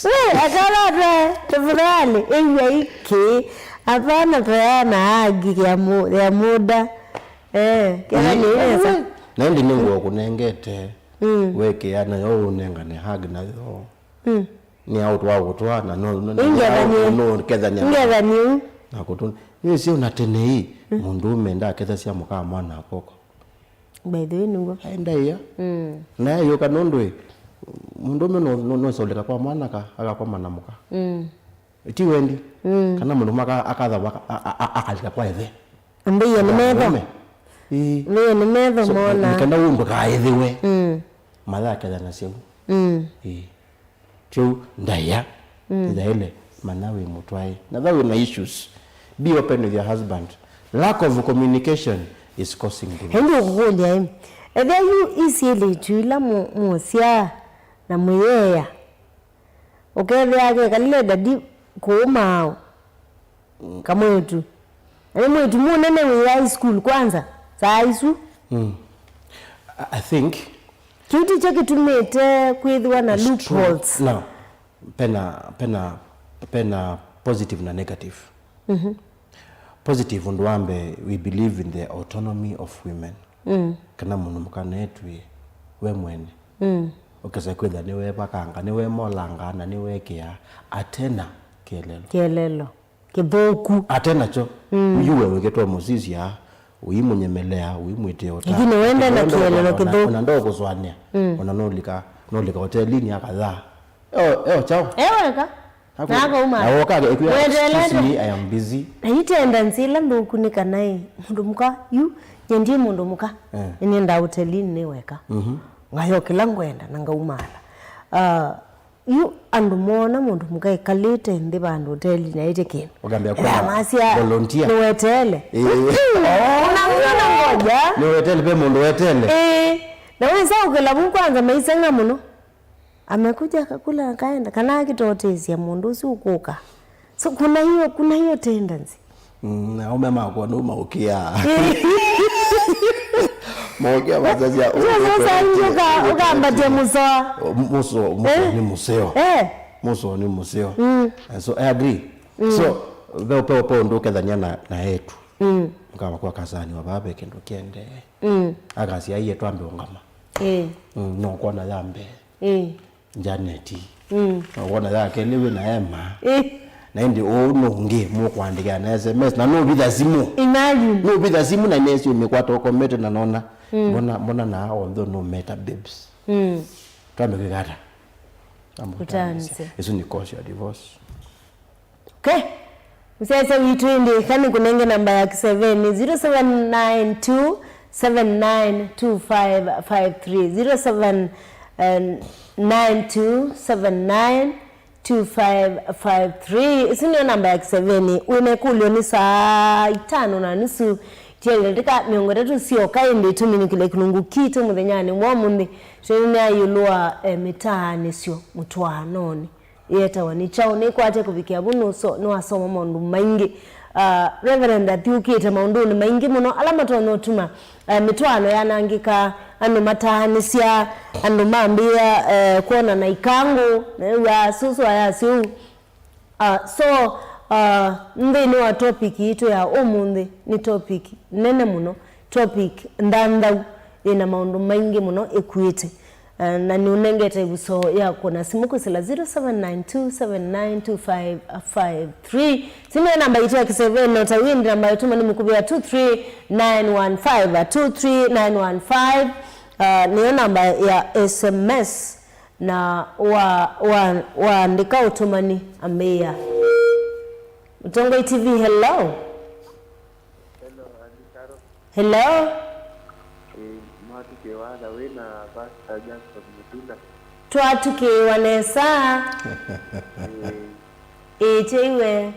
We, akalatwae, tafadhali, ĩw'a iki. Hapana, peana hagi ya mu-, ya muda. Eh, kĩla nĩ nesa. Na ĩndĩ nĩ nguo kũnengete. Mm. Wekĩa nayo ũnengane hug nayo. Mm. Nĩ aũtwa ũtwa na no, no, ingethanie. No, no, kethania. Ingethanie. Na kũtũ. Nĩ sio na tene hii, mm, mũndũ ũme ndakethasya mũka mwana akoko. By the way, nĩguo. Aenda iya. Mm. Na yũka nũndũ ĩ, mũndũme no, no, no soleka kwa mwana ka, agakoma na mũka. Mm. Ti wendi. Mm. Kana mũndũ maka, akathava, a, a, a, akalika kwa ithe. Mbĩie nĩ metho. Mũndũme. Ĩĩ. Mbĩie nĩ metho. So, mona. Nĩkenda ũndũ kaĩthĩwe. Mm. Matha aketha na syau. Mm. Ĩĩ. Kĩu ndaĩa, mm, ĩthaĩle, manya wĩ mũtwae. Na tha wĩ na issues, be open with your husband. Lack of communication is causing divorce. Ĩndĩ ũkũkũlya ĩ, ethĩa yu isyĩlĩtu ila mu-, mũsyaa na mũyeea, ũkethĩa kekalile dadi kũũmaa kamwĩĩtu. Na nĩ mwĩĩtu mũnene wĩ high school kwanza, saa isu. Mm. I, I think kĩu tikyo kĩtumĩte kwĩthĩwa na it's true, loopholes. No. Pena, pena, pena positive na negative. Mhm. Positive, ũndũ wa mbee, we believe in the autonomy of women. Mm. Kana mũndũ mũka neetwĩe we mwene. Mm. Ũkesa kwĩtha nĩwevakanga, nĩwemolanga, na nĩwekĩaa atena kĩelelo. Kĩelelo. Kĩthũku. Ate nakyo, mm, yu we wĩkĩtwe mũsisya, ũimũnyemelea, ũimwĩtĩa ũta. Lakini wende na kĩelelo kĩthũku. Ona ndokũsũanĩa. Mm. Ona nũlika, nũlika hotelinĩ akathaa. Eo, eo, chao. Eweka. Naku-, na akauma. Na woka, ekwĩa, weteelete. "Excuse me, I am busy." Na yu tendency ĩla nthũku nĩ kana ĩ, mũndũ mũka, yu, nyendie mũndũ mũka. Eh. Nĩnĩendaa hotelinĩ nĩ weka. Mhm. Ngayo kĩla ngwenda na ngaumaala. Ah, yu andũ moona mũndũ mũka ekalĩte nthĩ vandũ hotelinĩ aĩtye kĩndũ. Ũkambĩa kwenda masya volunteer. Nĩweteele. Ĩĩ. Unamwona ngoja. Nĩweteele, ve mũndũ weteele. Ĩĩ. Na wĩsa ũkĩla vu kwanza maiseng'a mũno. Amekuja akakula akaenda. Kana akĩtotĩsya mũndũ ũsu ũkũka. So kuna hiyo, kuna hiyo tendency. Mm, na aume makwa no maũkĩa. Maũkĩa masasya. Sasa ũka-, ũkambatia mũsoa. Mũso, mũso, eh? Nĩ mũseo. Eh. Mũso nĩ mũseo. Mm. And so I agree. Mm. So, ve, ve, ve ũndũ ũkethania na, na etu. Mm. Ũkava kwa kasani wa vave kĩndũ kĩende. Mm. Akasya, "Aiye twambe ũngama." Eh. Mm, no kuona ya mbee. Eh. Janet. Mm. Na wona ya kelĩ wĩ na Emma. Eh. Na ĩndĩ ũũ nũngĩ mũkwandĩkĩa na S M S na nũvitha simũ. Imagine. Nũvitha simũ na nesi ũmĩkwata ũkomete na nona. Mm. Mbona, mbona na onthe nũmeta babes. Mm. Twambe kwĩka ata? Ũtaanĩsya. Ũtaanĩsya. Ĩsu nĩ cause ya divorce. Okay. Mũsyaĩĩsya witũ ĩndĩ, eka nĩkũnenge namba ya kĩseveni, zero seven nine two seven nine two five five three, zero seven nine two seven nine two five five three. Ĩsu nĩyo namba ya kĩseveni. Wĩ na ĩkũlyo nĩ saa itano na nusu, tiele ndakĩka mĩongo ĩtatũ syoka, ĩndĩ tũminũkĩle kĩlungu kitũ mũthenyanĩ wa ũmũnthĩ. Twĩneenea ĩũlũ wa, eh, mĩtaanĩsyo mũtwaanonĩ. Yĩetawa nĩ kyaũ? Nĩkwate kũvikĩa vu nũso-, nĩwasoma maũndũ maingĩ. Ah, Reverend athiũkĩte maũndũnĩ maingĩ mũno ala matonya ũtuma, eh, mĩtwaano yanangĩka, andũ mataanĩsya, andũ mambĩĩa, eh, kwonana ikangũ, new'aa sũsũ ayasya ũu. Ah, so, ah, nthĩnĩ wa topic yitũ ya ũmũnthĩ, nĩ topic nene mũno, topic nthanthau, yĩna maũndũ maingĩ mũno ĩkuĩte. Eh, na nĩũnengete ĩvuso ya kũna simũ kwĩsĩla zero seven nine two seven nine two five five three. Simũ ya namba yitũ ya kĩseveni, na ũtavye namba ya ũtũma nĩ mũkuvĩ ya two three nine one five, two three nine one five. Ah, nĩyo namba ya S M S, na wa, wa, waandĩka ũtũmani ambĩĩa. Mũtongoi T V, hello. Hello, Auntie Carol. Hello. Eh, mwatukĩwa tha wĩ na Pastor Jackson Mutula. Twatukĩwa nesa. Eh. Ĩĩ, kyeiwe.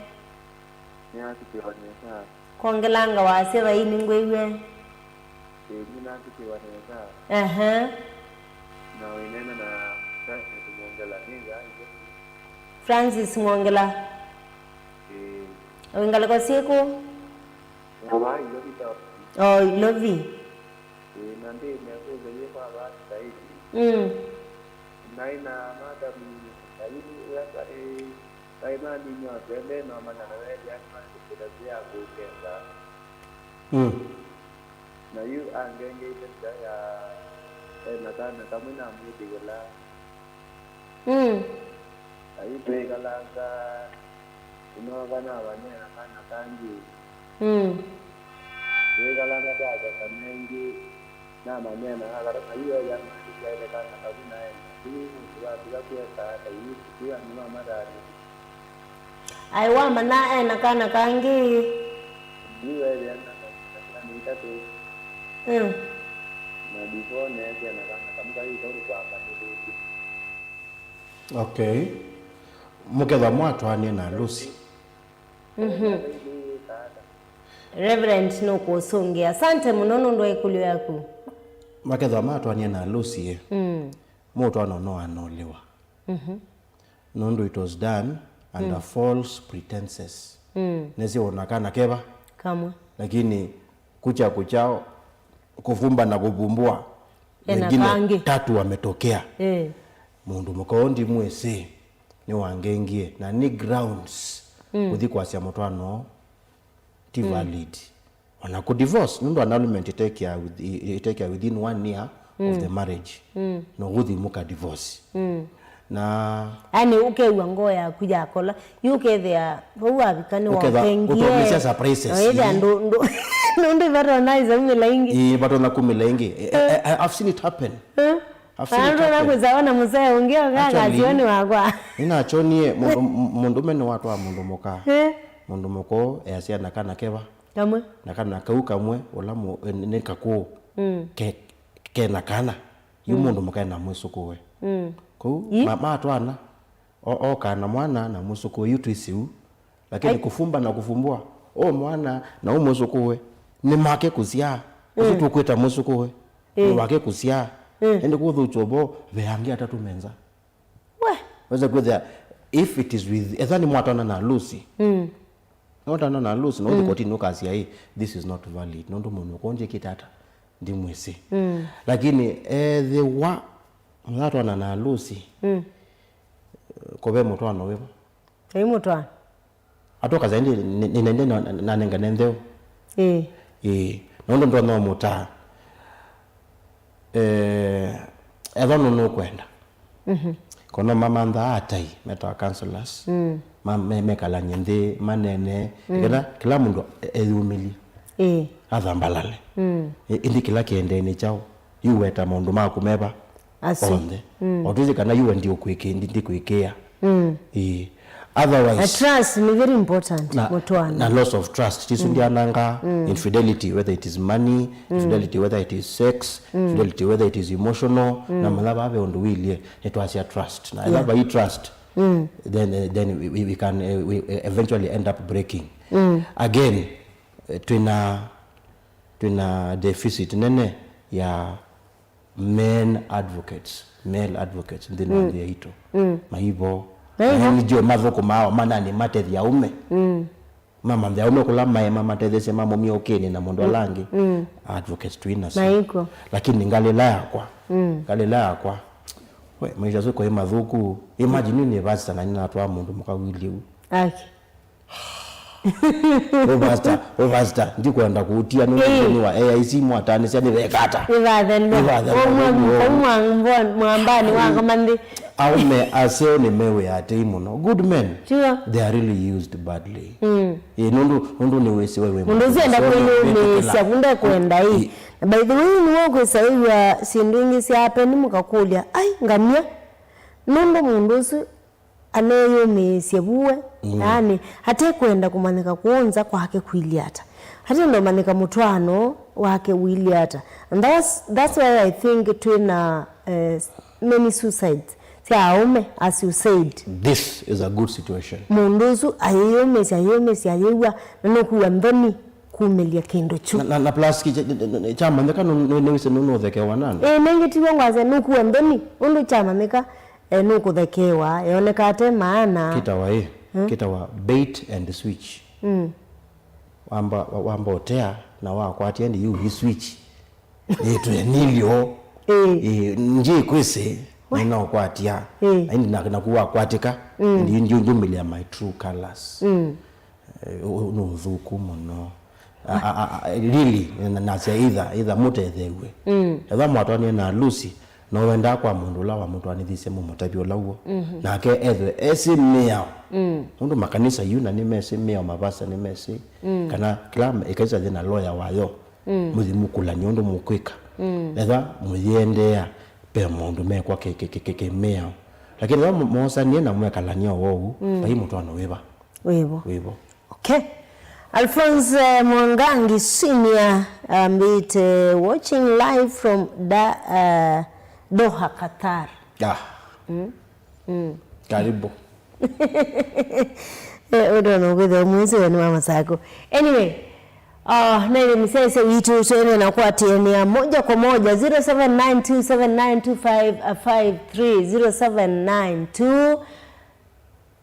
Nĩatukĩwa nesa. Kwongelanga wasya vai nĩngwĩw'e. Ĩĩ, nĩnatukĩwa nesa. Aha. Na wĩneena na Francis Mwongela, nĩ ĩla ĩyo. Francis Mwongela. Ĩĩ. Wĩ ngalĩko syĩkũ? Nĩ wa Ilovi town. O Ilovi. Ĩĩ, na ndĩ mekũlyo yĩ kwa Pastor ĩndĩ. Mm. Naĩ na madam, na yu, ĩla, ĩĩ, Vai manini o twelĩ, no manyana weethĩa nĩmaĩkĩte nzĩa ya kũũkenga. Mm. Na yu angengeile nzĩa ya e na kana kamwe namwĩthĩw'ĩla. Mm. Na yu twĩkalanga, ĩnova navanyana kana kangĩ. Mm. Twĩkalanga twasyoka nengĩ, namanyie na akatata yu eya nũndĩsyaĩle kana kavu naenda. Yu nũndũ wa kĩla kwĩka ata yu, yu andũ no mathaanĩthye. Aĩ wamanya e na kana kangĩ? Yu ethĩa na kana itatũ. Mm. Na before neethĩa na kana kamwe kayĩtwa nĩ kwambanĩthĩtye. Okay. Mũkethwa mwatwaanie na Lucy. Mhm. Reverend nũkũsũngĩa. Asante mũno nũndũ wa ĩkũlyo yaku. Makethwa matwaanie na Lucy, mm, mũtwaano no anoliwa. Mhm. Nũndũ it was done under, mm, false pretenses. Mm. Nĩsĩ ũna kana keva? Kamwe. Lakini kucha kuchao, kufumba na kuvumbua, ena wengine kangĩ. Tatu wametokea. Eh. Mũndũ mũka ũũ ndimwĩsĩ, nĩwangengie, na nĩ grounds, mm, kũthi kwasya mũtwaano ti, mm, valid. Ona kũ divorce, nũndũ annulment ĩtekea with-, ĩ-, ĩtekea within one year of, mm, the marriage. Mm. No ũthi mũka divorce. Mm. Na yani ũkew'a ngoo yaku yakola, yu ũkethĩa vau wavika nĩ ũkethĩa wakengie. Ũtomisya surprises. Na wĩthĩa, ii, ndũ, ndũ, nũndũ vatona isa umĩla ingĩ. Ii, vatona kumĩla ingĩ. Eh, eh, eh, I've seen it happen. Eh? I've seen it happen. Andũ nakwĩsa ona mũsee ũngĩ oka, actually, akasio nĩ wakwa. Nĩnakyonie mũndũ, m-, mũndũme nĩwatwaa mũndũ mũka. Eh? Mũndũ mũka ũũ easya na kana keva. Kamwe. Na kana kau kamwe, ũla mũ-, eh, nĩ kakũũ. Mm. Ke, kena kana. Yu, mm, mũndũ mũka ena mwĩsũkũũe. Mm. Kũu, ii, ma-, matwaana, o-, okaa na mwana na mwĩsũkũũe, yu twĩsĩ u. Lakini, ai, kufumba na kufumbua, o mwana na ũ mwĩsũkũũe, nĩ make kũsyaa. Ũsu, mm, tũkwĩta mwĩsũkũũe, ĩĩ, nĩ wake kũsyaa. Mm. Ĩndĩ kũthũkya ũvoo, ve angĩ atatũ me nza. We. Weza kwĩthĩa, if it is with, etha nĩ mwatwaana na Lucy. Mm. Notana na Lucy, no, mm, ũthi kotini ũkasya, "Ĩ, this is not valid. Nũndũ mũndũ ũkũ njĩkĩte ata, ndimwĩsĩ." Mm. Lakini ethĩwa mũyatwaana na Lucy, mm, kũve mũtwaano wĩva? Vai mũtwaano. Atũkasya ĩndĩ nĩ, nĩ, nĩ, nĩ, nanengane ntheu. Ĩĩ. Ĩĩ. Nũndũ ndonya ũmũtaa. Eh, ethwa nũ-, nũkwenda. Mhm. Kono mamanthaa atai, metawa counselors. Mm. Ma-, me-, mekalany'e nthĩ, manene, mm, nĩkenda kĩla mũndũ e-, eyũmĩlye. Ĩĩ. Athambalale. Mm. Ĩ-, ĩndĩ kĩla kĩendee nĩ kyaũ? Yu weta maũndũ maku meva? Asu. Onthe. Mm. O twĩsĩ kana yu we ndiũkwĩkĩ-, ndi-, ndikwĩkĩĩa. Mm. Ĩĩ. Otherwise, trust ni very important na, mũtwaano. Na loss of trust. Tisu mm. Ndiananga mm. Infidelity, whether it is money, mm. Infidelity, whether it is sex, mm. Infidelity, whether it is emotional, mm. Na matha vave ũndũ wilie, nĩtwasya trust. Na yeah. Ĩla vai trust, mm. Then, uh, then we, we, we can uh, we eventually end up breaking. Mm. Again, uh, twina, twina deficit nene ya men advocates, male advocates nthĩnĩ wa nthĩ yaitũ. Mm. Maivo. Maivo. Na N G O mathũkũmaa manani matethya aume. Mm. Mamanthe aume kũla mae mamatetheesya mamũmya ũkĩnĩ na mũndũ ala angĩ. Mm. Advocates twina sio. Maiko. Lakini ngalĩla yakwa. Mm. Ngalĩla yakwa. We, maisha siko ĩ mathũku. Imagine nĩ pastor na nĩnatwaa mũndũ mũka wili ũu. Aki. We pastor, we pastor, ndikwenda kũtia nũndũ nthĩnĩ wa A I C mwataanĩsya nĩvekata. Nĩvathelwa. Nĩvathelwa. Ũmwe ũmwe mwambani wakoma nthĩ. Aume aseo nĩmewĩa atei mũno. Good men. Sure. They are really used badly. Mm. Ĩ, nũndũ, nũndũ nĩwĩsĩ we wĩ mũndũ ũcio enda kwĩyũmĩĩsya, kunde kwenda ĩ. Na by the way, nĩwe ũkwĩsa wĩw'a syĩndũ ingĩ sya happen mũkakũlya, ai, ngamia. Nũndũ mũndũ ũsu aneyũmĩĩsye vuwe, mm. Yaani, atekwenda kũmanyĩka kũũ nza kwake kwilyĩ ata. Atenda ũmanyĩka mũtwaano wake wilyĩ ata. And that's, that's why I think twĩna uh, many suicides sya aũme, as you said. This is a good situation. Mũndũ ũsu ayĩyũmĩĩsya, ayĩyũmĩĩsya, ayĩw'a, na nũkua nthoni kumĩlya kĩndũ kyu. Na, na, na plus ki-, kya-, kya-, kyamanyĩka nũ-, nũ-, nĩwĩsĩ nũ-, nũthekewa nani? Ĩĩ, nĩngĩ tiw'o ngwasya nũkua nthoni, ũndũ kyamanyĩka. E, nũkũthekewa, eoneka ate maana. Kĩtawa ĩ, mm. Kĩtawa bait and switch. Mm. Wamba, wa- wamba ũtea na wakwatia ndi yu hi switch. Ĩtwe nilio. Ĩĩ. Ĩ, nje kwĩsĩ, nĩnaũkwatia. Ĩĩ. Na indi na- naku wakwatĩka, mm. Ndi ndi njumĩlĩa my true colors. Mm. Eh, ũ- ũ- nĩ ũthũku mũno. A- a- a- a- really, na- nasya either, either mũtetheew'e. Mm. Ethwa mwatwanie na Lucy, no wendaa kwa mũndũ ũla wamũtwanĩthisye mũmũtavye ũla w'o. Mhm. Nake ethwe esĩ mĩao. Mm. Nũndũ makanisa yu na nĩmesĩ mĩao, mavasa nĩmesĩ. Mm. Kana kĩla ĩkanisa yĩna lawyer wayo. Mm. Mũthi mũkũlany'e ũndũ mũkwĩka. Mm. Ethwa mũyĩendeea, ve maũndũ mekwa kĩ- kĩ- kĩ- kĩ- kĩmĩao. Lakini ethwa mo- moosanie na mwekalany'a ũwou, mm. Vai mũtwaano wĩva? Wĩvo. Wĩvo. Okay. Alphonse, eh, Mwangangi Senior ambĩte, watching live from da, uh, Doha, Qatar. Ah. Mm. Mm. Karibu. Eh, ũndũ no kwĩthĩa mwĩsĩ we nĩ wa Masako. Anyway, uh, na ile misese witu tuende na kuatiania moja kwa moja, zero seven nine two seven nine two five five three, zero seven nine two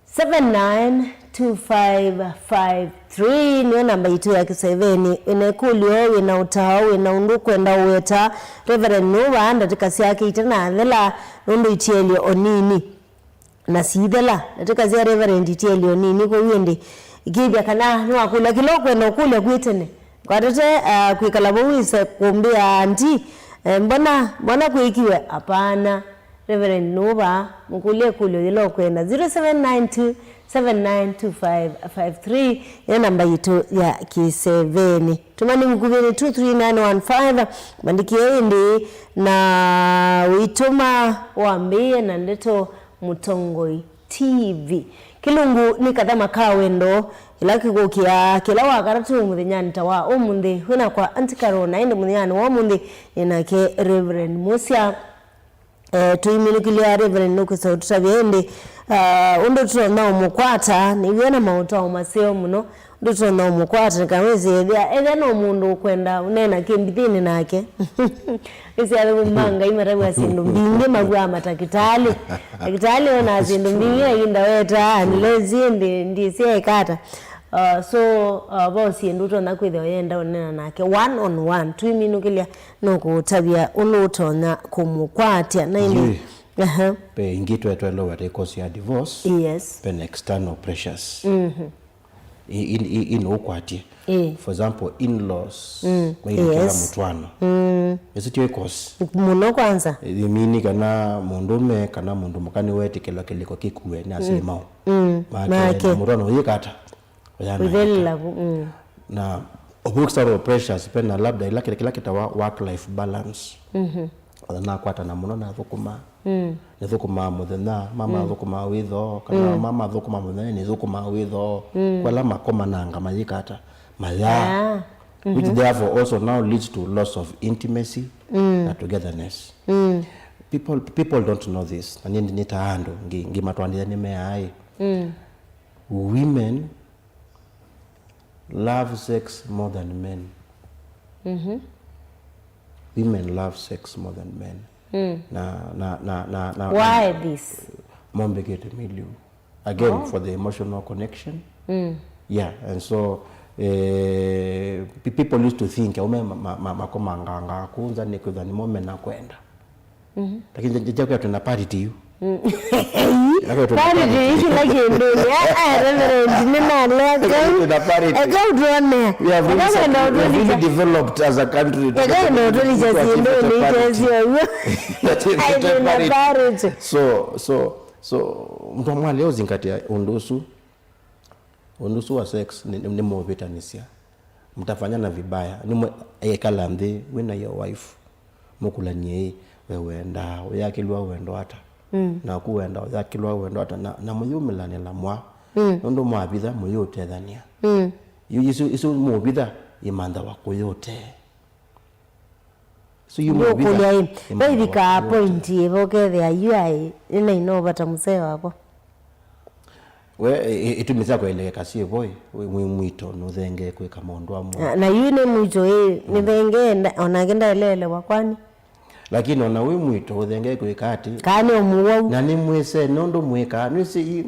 seven nine two five five three nĩyo namba yitũ ya kĩseveni. Wĩna ĩkũlyo, wĩna ũtao, wĩna ũndũ ũkwenda ũweta Reverend Nuva, ndatĩka syake itanathela, nũndũ itielye o nini. Na siithela, ndatĩka sya Reverend itielye o nini, kwoou ĩndĩ ikĩthya kana nĩwakũlya kĩla ũkwenda ũkũlya kwĩ tene. Kwatete, ah, kwĩkala vau wĩse kũmbĩa, "Auntie, eh, mbona, mbona kwĩkiwe?" Apana. Reverend nũũ vaa? Mũkũlye ĩkũlyo yĩla ũkwenda. Zero seven nine two seven nine two five five three nĩyo namba yitũ ya kĩseveni. Tũmani mũkuvĩnĩ two three nine one five, mandĩkĩe ĩndĩ na ũitũma wambĩĩe na ndeto Mũtongoi T V. Kĩlungu nĩ kathama ka wendo, ĩla kĩkũkĩa kĩla Wakatatũ mũthenyanĩ ta wa ũmũnthĩ. Wĩnakwa Auntie Carol, na ĩndĩ mũthenyanĩ wa ũmũnthĩ nĩ nake Reverend Musya. Eh, tũiminũkĩlya Reverend nũkwĩsa ũtũtavya ĩndĩ, ah, ũndũ tũtonya ũmũkwata, nĩw'e na maũtao maseo mũno, ũndũ tũtonya ũmũkwata, nĩkana wĩsĩ ethĩa, ethĩa no mũndũ ũkwenda ũneena kĩmbithĩnĩ nake. Wĩsĩ athũkũmi ma Ngai matavw'a syĩndũ mbingĩ, mavw'aa matakĩtalĩ. Takĩtalĩ onaa syĩndũ mbingĩ, lakini ndawetaa, unless ĩndĩ ndĩsĩ ekata. Uh, so, uh, vo syĩndũ ũtonya kwĩthĩwa ũyenda ũneena nake one on one, tũiminũkĩlya nũkũũtavya ũndũ ũtonya kũmũkwatya. Na ĩndĩ, yu, aha, ve ĩngĩ twetwelewa ta ĩkosi ya divorce, yes, ve na external pressures. Mhm. I- i- i- ino ũkwatye. Ĩĩ. For example, in-laws, mm, mailĩkĩla, yes, mũtwaano. Mm. Ĩsu tyo ĩkosi mũno kwanza. Ĩmini kana mũndũme kana mũndũ mũka nĩwetĩkĩlwa kĩlĩko kĩkue nĩ asyai mao. Mm. Make, make, na mũtwaano ũyĩka ata? Ũyanangĩka. Ũthelila vu, mm. Na of external pressures, pena labda ila kĩla, kĩla kĩtawa work life balance. Mhm. Ona nakwatana mũno na athũkũma. Mm. Nĩthũkũmaa mũthenya, mama athũkũmaa wĩthoo, kana mama athũkũmaa mũthenya, nĩthũkũmaa wĩthoo. Kwa ala makomananga mayĩka ata? Mayaa. Ah. Which therefore also now leads to loss of intimacy na togetherness. People, people don't know this. Na nĩ, nĩ ta andũ ngĩ, ngĩ matwanĩthya nĩ meaĩ. Women love sex more than men. Women love sex more than men. Na, na, na, na, na, na, why this? Mombekete miliu. Again, for the emotional connection. Yeah, and so, eh, pe-, people used to think aume ma-, ma-, ma-, makomanganga kunza nĩ kwĩthwa nĩmo mena kwenda. Lakini nja-, nja-, nja kwĩtwa na parity yu. Parity yu kĩla kĩndũnĩ. Ah, ah, Reverend, nĩnalea kau. Eka ũtwonea. We have really, eka wenda, we have really ũtũlikya, developed as a country to, eka wenda ũtũlikya syĩndũnĩ itesyo ũw'o. That is the parity. So, so, so, mtu amwalea uzingatia ũndũ ũsu. Ũndũ ũsu wa sex nĩ, nĩ, nĩ mũvĩtanĩsya. Mtafanyana vibaya. Nĩ mwe-, ekala nthĩ, wĩ na your wife. Mũkulanie ĩ, we wendaa, ũyakĩlwa wendo ata? Naku wendaa, ũyakĩlwa wendo ata? Na, na mũyumĩlanĩla mwa. Nũndũ mwavitha, mũyũtethania. Yu isu, isu mũvitha, imanthawa kũyũtee. So you move with ndũkũlya that. Ĩ, vaivika point ĩvo ũkethĩa yu aĩ, nĩnaina ũvata mũsee wakwa. We, ĩ-, ĩ-, ĩtumi sya kũelekeka syĩ vo ĩ, wĩ mwĩ mwito, nũthengee kwĩka maũndũ amwe. Na, na yu nĩ mwito ĩ, nĩthengee, nda-, onake ndaeleelewa kwani. Lakini ona wĩ mwito, ũthengee kwĩka ati? Kaa nĩ ũmũwau. Na nĩ mwĩsee nũndũ mwĩkaa, nĩsĩ i-,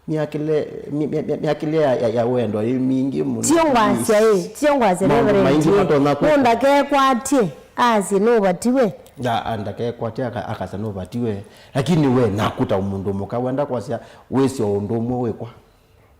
Myakĩle, my-, my-, my-, myakĩle ya, ya, ya wendo ĩ mingĩ mũno. Tio ngwasya ĩ, tio ngwasya maũndũ Reverend maingĩ ĩ. Matonya kwĩka. Mũndũ ndakekwatye, asye nũvatiwe. Ya, a, ndakekwatye aka-, akasya nũvatiwe. Lakini we naku ta mũndũ mũka wenda kwasya wĩsĩ o ũndũ ũmwe wĩkwa.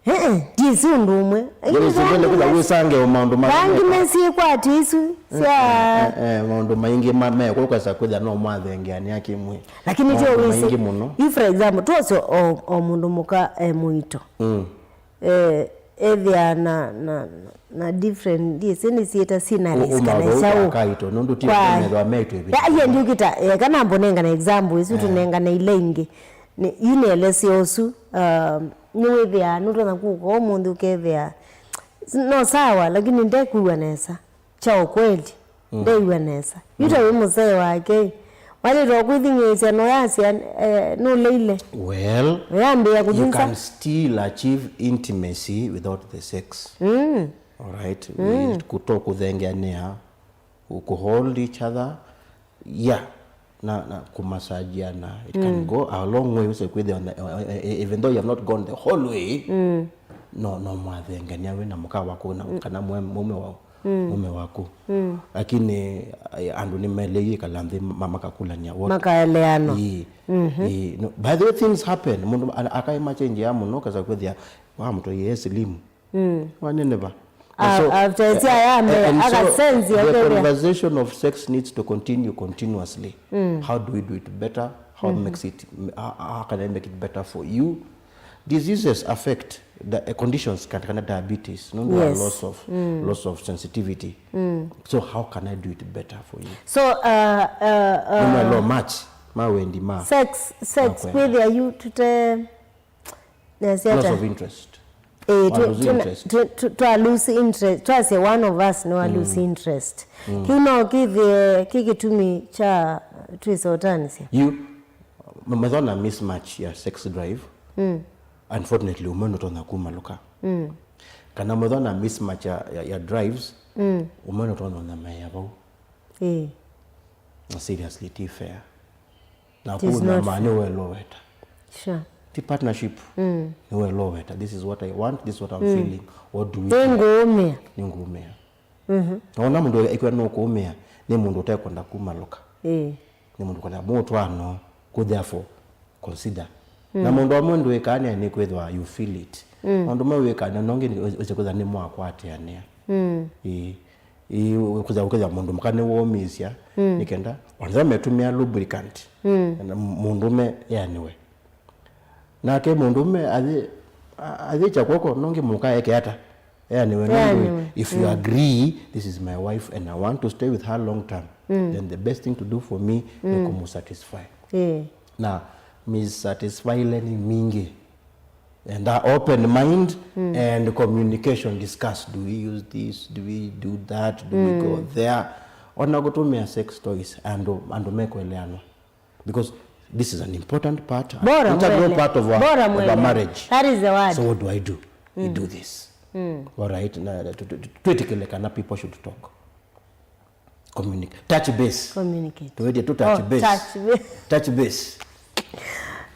Ĩĩ, ndĩsĩ ũndũ ũmwe. Ndĩsĩ ũndũ ũmwe, kwĩtha wĩsange o maũndũ ma. Vangĩ mesĩkwatyo isu sya. Eh, eh, eh, maũndũ maingĩ ma-, mekwa ũkasa kwĩtha no mwathengeanĩa kĩmwĩ. Lakini tio wĩsĩ. Maũndũ maingĩ mũno. Yu for example, tuose o, o mũndũ mũka e mũito. Mm. Eh, ethĩa na, na, na different, ndiĩsĩ nĩsyĩta sceneries kana isaũ. Akaito, nũndũ ti kwa methwa meitũ ĩvĩta. Ya, iye ndiũkĩta, eh, kana mbonengana example, isu tũnengana ila ingĩ. Nĩ, yu nĩelesya ũsu, um, nĩwĩthĩaa, nũtonya kũka ũmũnthĩ ũkethĩa, no sawa, lakini ndekwĩw'a nesa. Kya ũkweli, ndeew'a nesa. Yu ta wĩ mũsee wake, waĩlĩte kwĩthing'ĩĩsya, noyasya, eh, nũleile. Well, ũyambĩĩa kũthi nza. You can still achieve intimacy without the sex. Mm. All right? Mm. Kũto kũthengeanĩa, ku hold each other. Yeah. Na, na kũmasajiana, it can go a long way, wĩse kwĩthĩa on the, e-, e-, even though you have not gone the whole way, no, no mwathengania wĩ na mũka waku na, kana mwe-, mũme wa, mũme waku. Lakini, eh, andũ nĩmaĩle ĩkala nthĩ ma-, makakulania what. Makaeleana. Ĩĩ. Ĩĩ. No, by the way, things happen. Mũndũ a-, akaima change ya mũno, kasa kwĩthĩa, wa mũtoi e slim. Mm. Waneneva. And so, after ĩsya yambe, and so akasenzia the ũkethĩa conversation of sex needs to continue continuously. Mm. How do we do it better? How makes it, how, how can I make it better for you? Diseases affect the, uh, conditions kana, kana diabetes, nũndũ wa loss of, loss of sensitivity. Mm. So how can I do it better for you? So, uh, uh, uh, nĩmwelo match, mawendi ma sex, sex kwĩthĩa yu tũte Loss of interest. Eh, twa lose interest. Twa lose interest. Twasye one of us no lose interest. Kĩu no kĩthĩe kĩ kĩtumi kya twĩsotanisya. Yu, m-, methwa na mismatch ya sex drive. Unfortunately, ũmwe nũtonya kumalũka. Kana methwa na mismatch ya, ya, ya drives, ũmwe nũtonya ũnyamaĩa vau. Eh. Na seriously, ti fair. Na kũu nyama nĩ weloweta. Sure. Ti partnership. Nĩ weloweta. This is what I want, this is what I'm feeling. What do we do? Nĩngũũmĩa. Nĩngũũmĩa. Na ona mũndũ ekwĩa nũkũũmĩa, nĩ mũndũ ũtekwenda kumalũka. Ĩĩ. Nĩ mũndũ kwenda mũtwaano, kũ therefore consider. Na maũndũ amwe ndwĩkanĩa nĩ kwĩthwa you feel it. Maũndũ amwe wĩkanĩa, na ũngĩ nĩ ũsĩ kwĩthwa nĩ mwakwatĩanĩa. Ĩĩ. Ĩĩ, kwĩthwa, kwĩthwa mũndũ mũka nĩwomĩĩsya, nĩ kenda, onza metũmĩa lubricant. Na mũndũme eanĩwe. Nake mũndũme athi-, a-, athĩkya kw'oko, nongi mũka eke ata? Eanĩwe, nũndũ if you agree, this is my wife and I want to stay with her long term, then the best thing to do for me nĩ kũmũsatisfy. Eh. Na missatisfy learning mingi. And that open mind and communication, discuss, do we use this, do we do that, do we go there? Ona kũtũmĩa sex toys, andũ andũ mekweleanwa. Because this is an important part, an Bora integral mwele. Part of a, Bora of a mwele. Marriage. That is the word. So what do I do? We do this. All right, na tu- tu- tu- twĩtĩkĩle kana people should talk. Communicate. Touch base. Communicate. Tuwete tu touch Oh, base. Touch base. Touch base.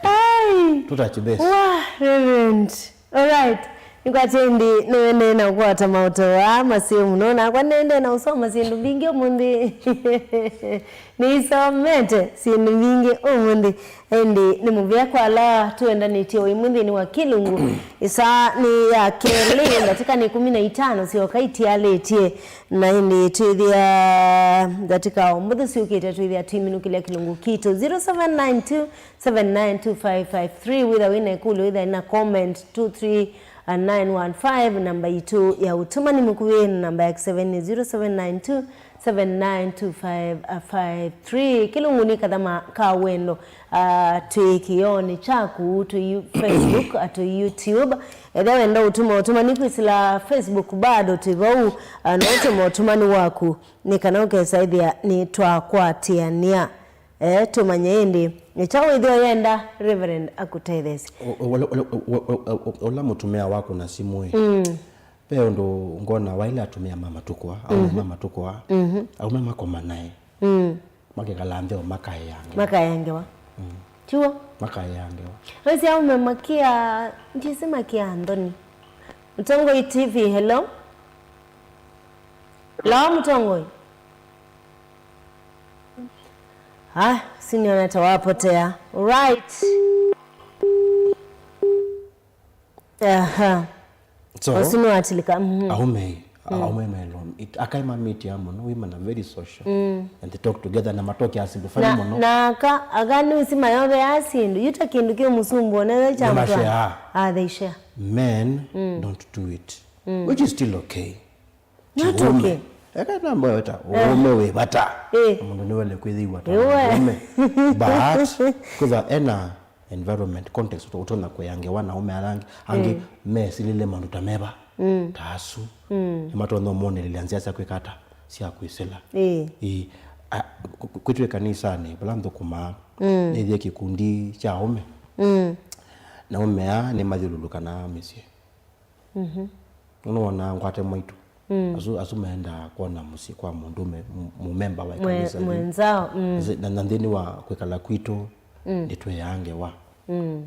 Ai! Tu touch base. Wa, Reverend. All right. Nĩkwatĩe ĩndĩ nĩwendee na kũkwata maũtao aa maseo mũno, nakwa nĩendee na ũsoma syĩndũ mbingĩ ũmũnthĩ. Nĩisomete syĩndũ mbingĩ ũmũnthĩ. Ĩndĩ nĩ mũvea kwa ala tũendanĩtye o ĩmwe nthĩnĩ wa kĩlungu. Ĩsaa nĩ ya kelĩ, ndatĩka nĩ ĩkũmi na itano syoka itialĩtye. Na ĩndĩ twĩthĩa ndatĩka o mbũthũ syũkĩte twĩthĩa tũiminũkĩlya kĩlungu kitũ zero seven nine two seven nine two five five three. Wĩtha wĩ na ĩkũlyo, wĩtha na comment two three nine one five, namba itũ ya ũtũmani mũkuvĩ, na namba ya kĩseve nĩ zero seven nine two seven nine two five five three. Kĩlungu nĩ kathama ka wendo. Ah, twĩ kĩonĩ kyaku, twĩ Facebook, ah, twĩ YouTube. Ethĩa wenda ũtuma ũtũmani kwĩsĩla Facebook bado twĩ vau, ah, no ũtuma ũtũmani waku nĩ kana ũkesa ĩthĩa nĩ twakwatĩanĩa. Eh, tũmanye ĩndĩ nĩ kyaũ wĩthĩa ũyenda Reverend akũtetheesye. O- o- ũla- ũla- o- o- o- o- ũla mũtumĩa waku na simũ ĩ, ve ũndũ ngona waĩle atumĩa ma matukũ aa, aume ma matukũ aa, aume makomanae, makekala nthĩ o makaea ngewa. Makaea ngewa. Tiw'o? Makaea ngewa. Wĩsĩ aume makia, ndyĩsĩ makia nthoni. Mũtongoi T V, hello? Hello, Mũtongoi? Ah, siniona ta wapotea. Right. Aha. So, ũsu nĩwatilika. Mhm. Aume, aume melo. It, akaima meet ya mũno, women are very social. And they talk together na matoke asindu fani mũno. Na aka, aka nĩwĩsĩ mayove ya asindu. Yuta kĩndũ kĩ mũsumbu onethe cha mtwa. Ah, they share. Men don't do it. Which is still okay. Not okay. Eka namba weta ũũme wĩ vata. Eh. Mũndũ nĩwele kwĩthĩwa ta ũũme. But kwĩtha ena environment, context, ũtonya kũea ngewa na aũme ala angĩ, angĩ mesilĩle maũndũ ta meva, ta asu. Nĩmatonya ũmonelelya nzĩa sya kwĩka ata, sya kwĩsĩla. Ĩĩ. Ĩĩ. A, ku- ku- kwĩtw'e kanisanĩ, vala nthũkũmaa, nĩthie kĩkundi kya aũme. Na aũme aa nĩmathyũlũlũkanaa mĩsyĩ. Nũndũ wonaa ngwate mwaitũ. Asu, asu maendaa kwona mũsyĩ kwa mũndũme, m- mũmemba wa ĩkanisa yĩu. Mwenzao. Na, na nthĩnĩ wa kwĩkala kwitũ, nĩtwĩaa ngewa.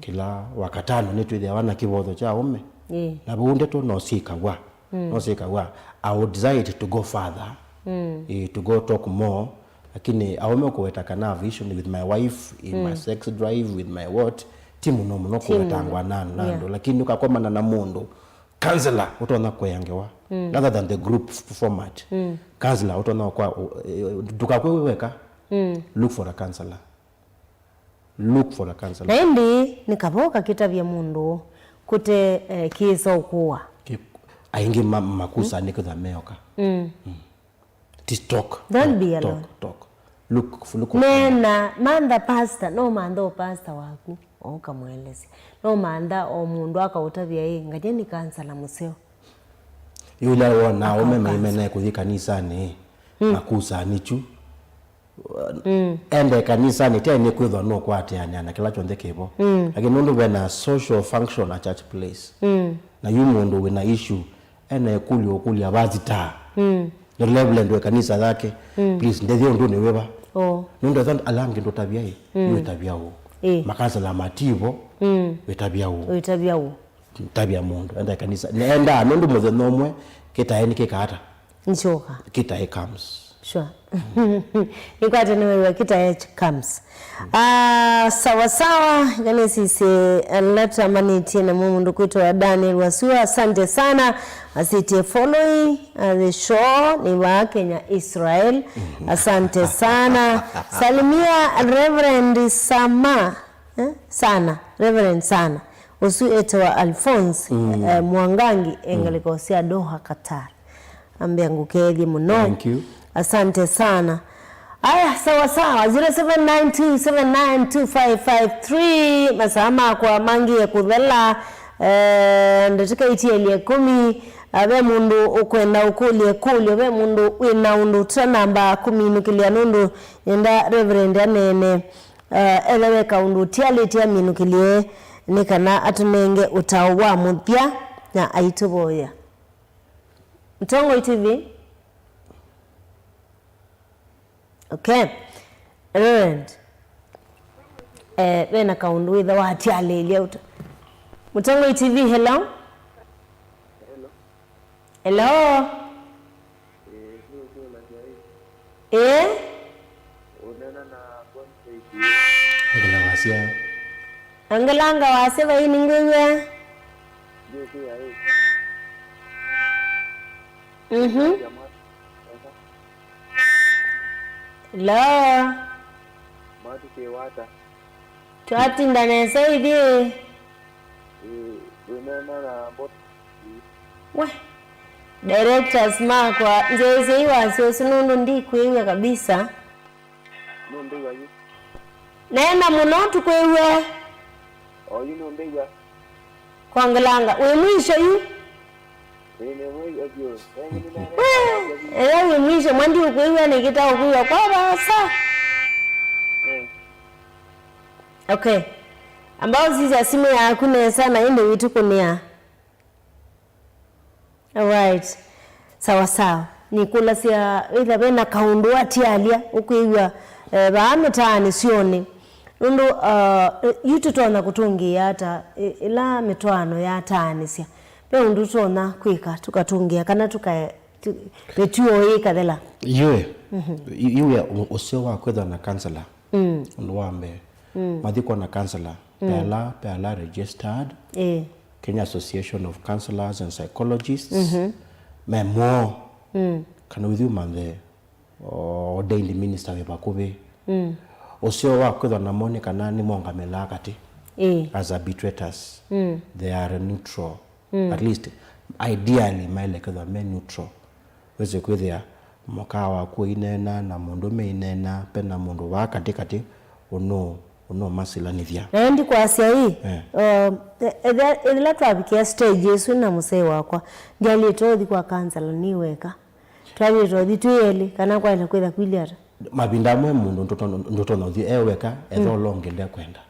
Kĩla Wakatano nĩtwĩthĩawa na kĩvotho kya aũme. Ĩĩ. Na vau ndeto no syĩkaw'a. No syĩkaw'a. I would desire it to go further. Eh, to go talk more. Lakini aũme kũweta kana I've issues with my wife, in my sex drive, with my what, ti mũno mũno kũwetangwa na na andũ. Lakini ũkakomana na mũndũ, counselor ũtonya kũea ngewa, rather than the group f- format. Counselor ũtonya kwa, eh, ndũkakw'e wĩ weka. Look for a counselor. Look for a counselor. Na ĩndĩ nĩ kavoo kakĩtavya mũndũ kũte, eh, kĩsa ũkũwa. Ki- aingĩ ma- makusa nĩ kwĩtha meoka. Just talk. Don't be alone. Talk, talk. Look, look. Neena, mantha pastor, no mantha o pastor waku, o ũkamwelesya. No mantha o mũndũ akaũtavya, ĩ, ngatye nĩ kansala mũseo. Ĩũla wona aũme maimene kũthi kanisanĩ, makusa nĩkyu. Ende kanisanĩ, tene kwĩthwa no kwateanĩa na kĩla kyonthe kĩvo. Lakini nũndũ vena social function a church place. Na yu mũndũ wĩna issue, ena ĩkũlyo ũkũlya vasitaa. The reverend wa kanisa yake, please, ndethya ũndũnĩ wĩva. Oh. Nũndũ ethwa ala angĩ ndũtavya ĩ, wĩtavya ũũ. Ĩ. Makansela mativo, wĩtavya ũũ. Wĩtavya ũũ. Tavya mũndũ, enda kanisa. Endaa, nũndũ mũthenya ũmwe, kĩtae nĩkĩkaata. Nĩkyoka. Kĩtae comes. Sure. Nĩkwate nĩwĩw'a kĩtae comes. Ah, sawa sawa, nganĩsisye ala tũtamanĩtye namo mũndũ kwĩtwa Daniel Wasua, asante sana. Asĩtye following, uh, the show, nĩ vaa Kenya Israel. Asante sana. Salimia Reverend Sama. Eh? Sana. Reverend Sana. Ũsu etawa Alphonse, eh, Mwangangi, e ngalĩko sya Doha, Qatar. Ambĩa ngũkethye mũno. Thank you. Asante sana. Aya, sawa sawa, zero seven nine two seven nine two five five three, masaa makwa mangĩe kũthela, eh, ndatĩka itielye kũmi. Ah, ve mũndũ ũkwenda ũkũlye kũlyo, ve mũndũ wĩna ũndũ twa namba kũminũkĩlya, nũndũ nenda Reverend aneene, eh, etha ve kaũndũ ũtialĩtye aminũkĩlye, nĩ kana atũnenge ũtao wa mũthya na aitũvoya. Mtongoi T V. Okay. Reverend. Eh, ve na kaũndũ wĩtha watialĩlya ũta. Mtongoi T V, hello? Hello? Eh? Ongela wasya. Ongelanga wasya vai nĩngwĩw'a. Mhm. Hello. Matu kĩwata. Twatinda nesa ithyĩ. Ĩĩ, wĩneena na mbota. We. Directors makwa, nzĩsĩ iwasya ũsu nũndũ ndikwĩw'a kabisa. Nũndĩw'a yu. Neena mũno tũkwĩw'e. Oyu nũndĩw'a. Kongelanga, wĩ mwisho yu? Ĩĩ, nĩ mwisho vyũ. Ĩĩ, nĩ mwisho. We, ĩla wĩ mwisho, mwa ndiũkwĩw'a nĩkĩ ta ũkwĩw'a kwa vaasa? Ĩĩ. Okay. Amba ũsisya simũ yaku nesa na ĩndĩ wĩtũkũnĩa. Alright. Sawa sawa. Nĩkũlasya ĩla ve na kaũndũ atialya ũkwĩw'a, eh, vaa mĩtaanĩ syonĩ. Nũndũ, uh, yu tũtonya kũtũngĩĩa ata, ĩ-, ĩla mĩtwaano yataanĩsya? Ve ũndũ tũtonya kwĩka, tũkatũngĩa kana tũka-, tũ-, mĩtuo ĩkathela? Yũĩ. Mhm. Yu wĩa ũ-, ũseo wa kwĩthwa na counselor. Mm. Ũndũ wa mbee. Mm. Mathi kwona counselor. Mm. Pe ala, pe ala registered. Ĩĩ. Kenya Association of Counselors and Psychologists. Mhm. Me moo. Mm. Kana ũithi ũmanthe ordained minister wĩ vakuvĩ. Mm. Ũseo wa kwĩthwa namo nĩ kana nĩmongamĩlaa katĩ. Ĩĩ. As arbitrators. Mm. They are neutral. Mm. At least, ideally, maĩle kwĩthwa me neutral. Wĩsĩ kwĩthĩa mũkaa waku ũineena na mũndũme aineena, pe na mũndũ vaa katĩ katĩ ũnũ-, ũnũmasilanĩthya. Na ĩndĩ kwasya ĩ, eh, um, e-, ethĩa, ethĩla twavikĩa stage ĩsu na mũsee wakwa, ndyaĩlĩte ũthi kwa counselor nĩ weka. Twaĩlĩte ũthi twĩ elĩ, kana kwaĩle kwĩtha kwilye ata? Mavinda amwe mũndũ ndũtonya, ndũtonya ũthi e weka, ethwa, mm, ũla ũngĩ ndekwenda.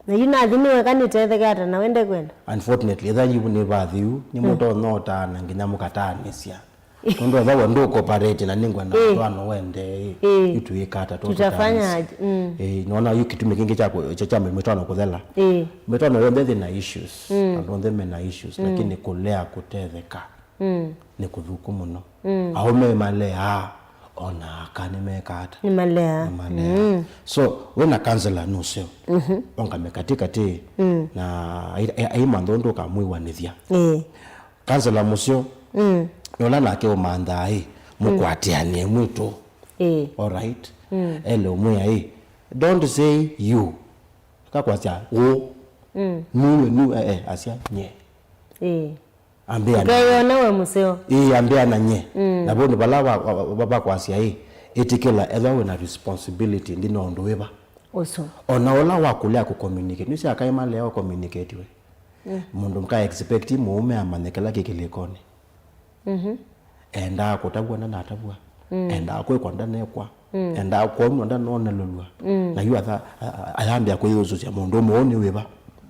Na yu nathi nĩ weka nĩtetheke ata na we ndekwenda? Unfortunately, etha yu nĩ vathi yu, nĩ, mm, mũtonya ũtaana nginya mũkataanĩsya. Nũndũ etha we ndũkopareti na nĩngwenda, ĩĩ, mũtwaano wende, ĩ, ĩĩ, yu tuĩka ata, tũtafanyaje? Mm. Ĩĩ, nona yu kĩtumi kĩngĩ kya kũ-, kya, kya mĩtwaano kũthela. Ĩĩ. Mĩtwaano yonthe ĩthĩ na issues. Mm. Andũ onthe mena issues, mm, lakini kũlea kũtetheka, mm, nĩ kũthũku mũno. Mm. Aũme maleaa, o na aka nĩmekaa ata? Nĩmaleaa. Nĩmaleaa. Mm. So, wĩ na counselor nũseo. Mhm. Ongame katĩ katĩ, mm, na ai-, ai-, aimantha ũndũ ũkamwĩwanĩthya. Ĩĩ. Counselor mũseo, mm, nĩ ũla nake ũmanthaa ĩ, mm, mũkwatĩanĩe mwĩtũ. Ĩĩ. All right? Mm. Ele ũmwĩa ĩ, don't say you. Kakwasya ũ. Mm. Niwe, niwe, eh, eh, asya nye. Ĩĩ. Ambĩa na ũkeyona we mũseo. Ĩĩ, ambĩa na nye. Mm. Na vo nĩ vala wa, wa, wa, wa, vakwasya ĩ, ĩtĩkĩla ethwa wĩ na responsibility, ndi na ũndũ wĩva. Ũsu. O na ũla wakũlea kũcommunicate. Nĩsĩ aka ĩmalea ũcommunicate we. Mm. Mũndũ mũka expect mũũme amanye kĩla kĩ kĩlĩkonĩ. Mhm. Endaa kũtavw'a ndanatavw'a. Mm. Endaa kwĩkwa ndanekwa. Mm. Endaa kwonw'a ndanonelelw'a. Mm. Na yu atha-, a-, a-, ayambĩa kwĩyũsũsya mũndũ ũmwe ũũ nĩ wĩva.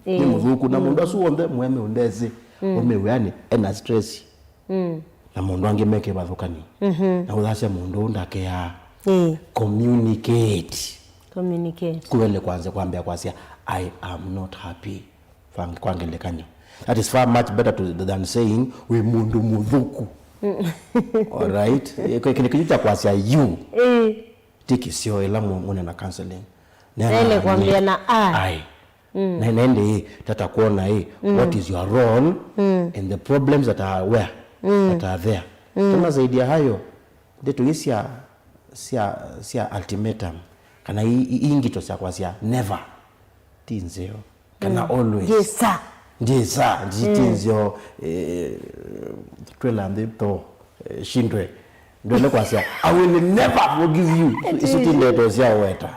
Ĩĩ. Nĩ mũthũku. Na, mm, mũndũ asu w'onthe mũeme ũndesĩ. Mm. Ũmĩw'e yani ena stress. Mm. Na mũndũ angĩ me kĩvathũkany'o. Mhm. Na ũthasya mũndũ ũũ ndakeaa. Ĩĩ. Communicate. Communicate. Kuele kwanza kwambĩa kwasya, "I am not happy." Kwa, kwa ngelekany'o. That is far much better to, than saying, "Wĩ mũndũ mũthũku." Mm. All right? Kĩndũ kĩu kya kwasya you. Ĩĩ. Ti kĩseo ĩla mũ-, mũnena counseling. Nene kwambĩa na I. I. Mm. Na, na ĩndĩ ĩ, tata kuona ĩ, mm, what is your role, mm, in the problems that are where? Mm. That are there. Mm. Tena zaidi ya hayo, ndeto hii cia, cia, cia ultimatum, kana i, i, i ngito cia kwasya never. Ti nzeo. Kana, mm, always. Yes, sir. Yes, sir. Ti, ti, mm, nzeo, eh, twela nthĩ to, eh, shindwe. Ndwende kwasya, "I will never forgive you." Isu ti ndeto sya weta.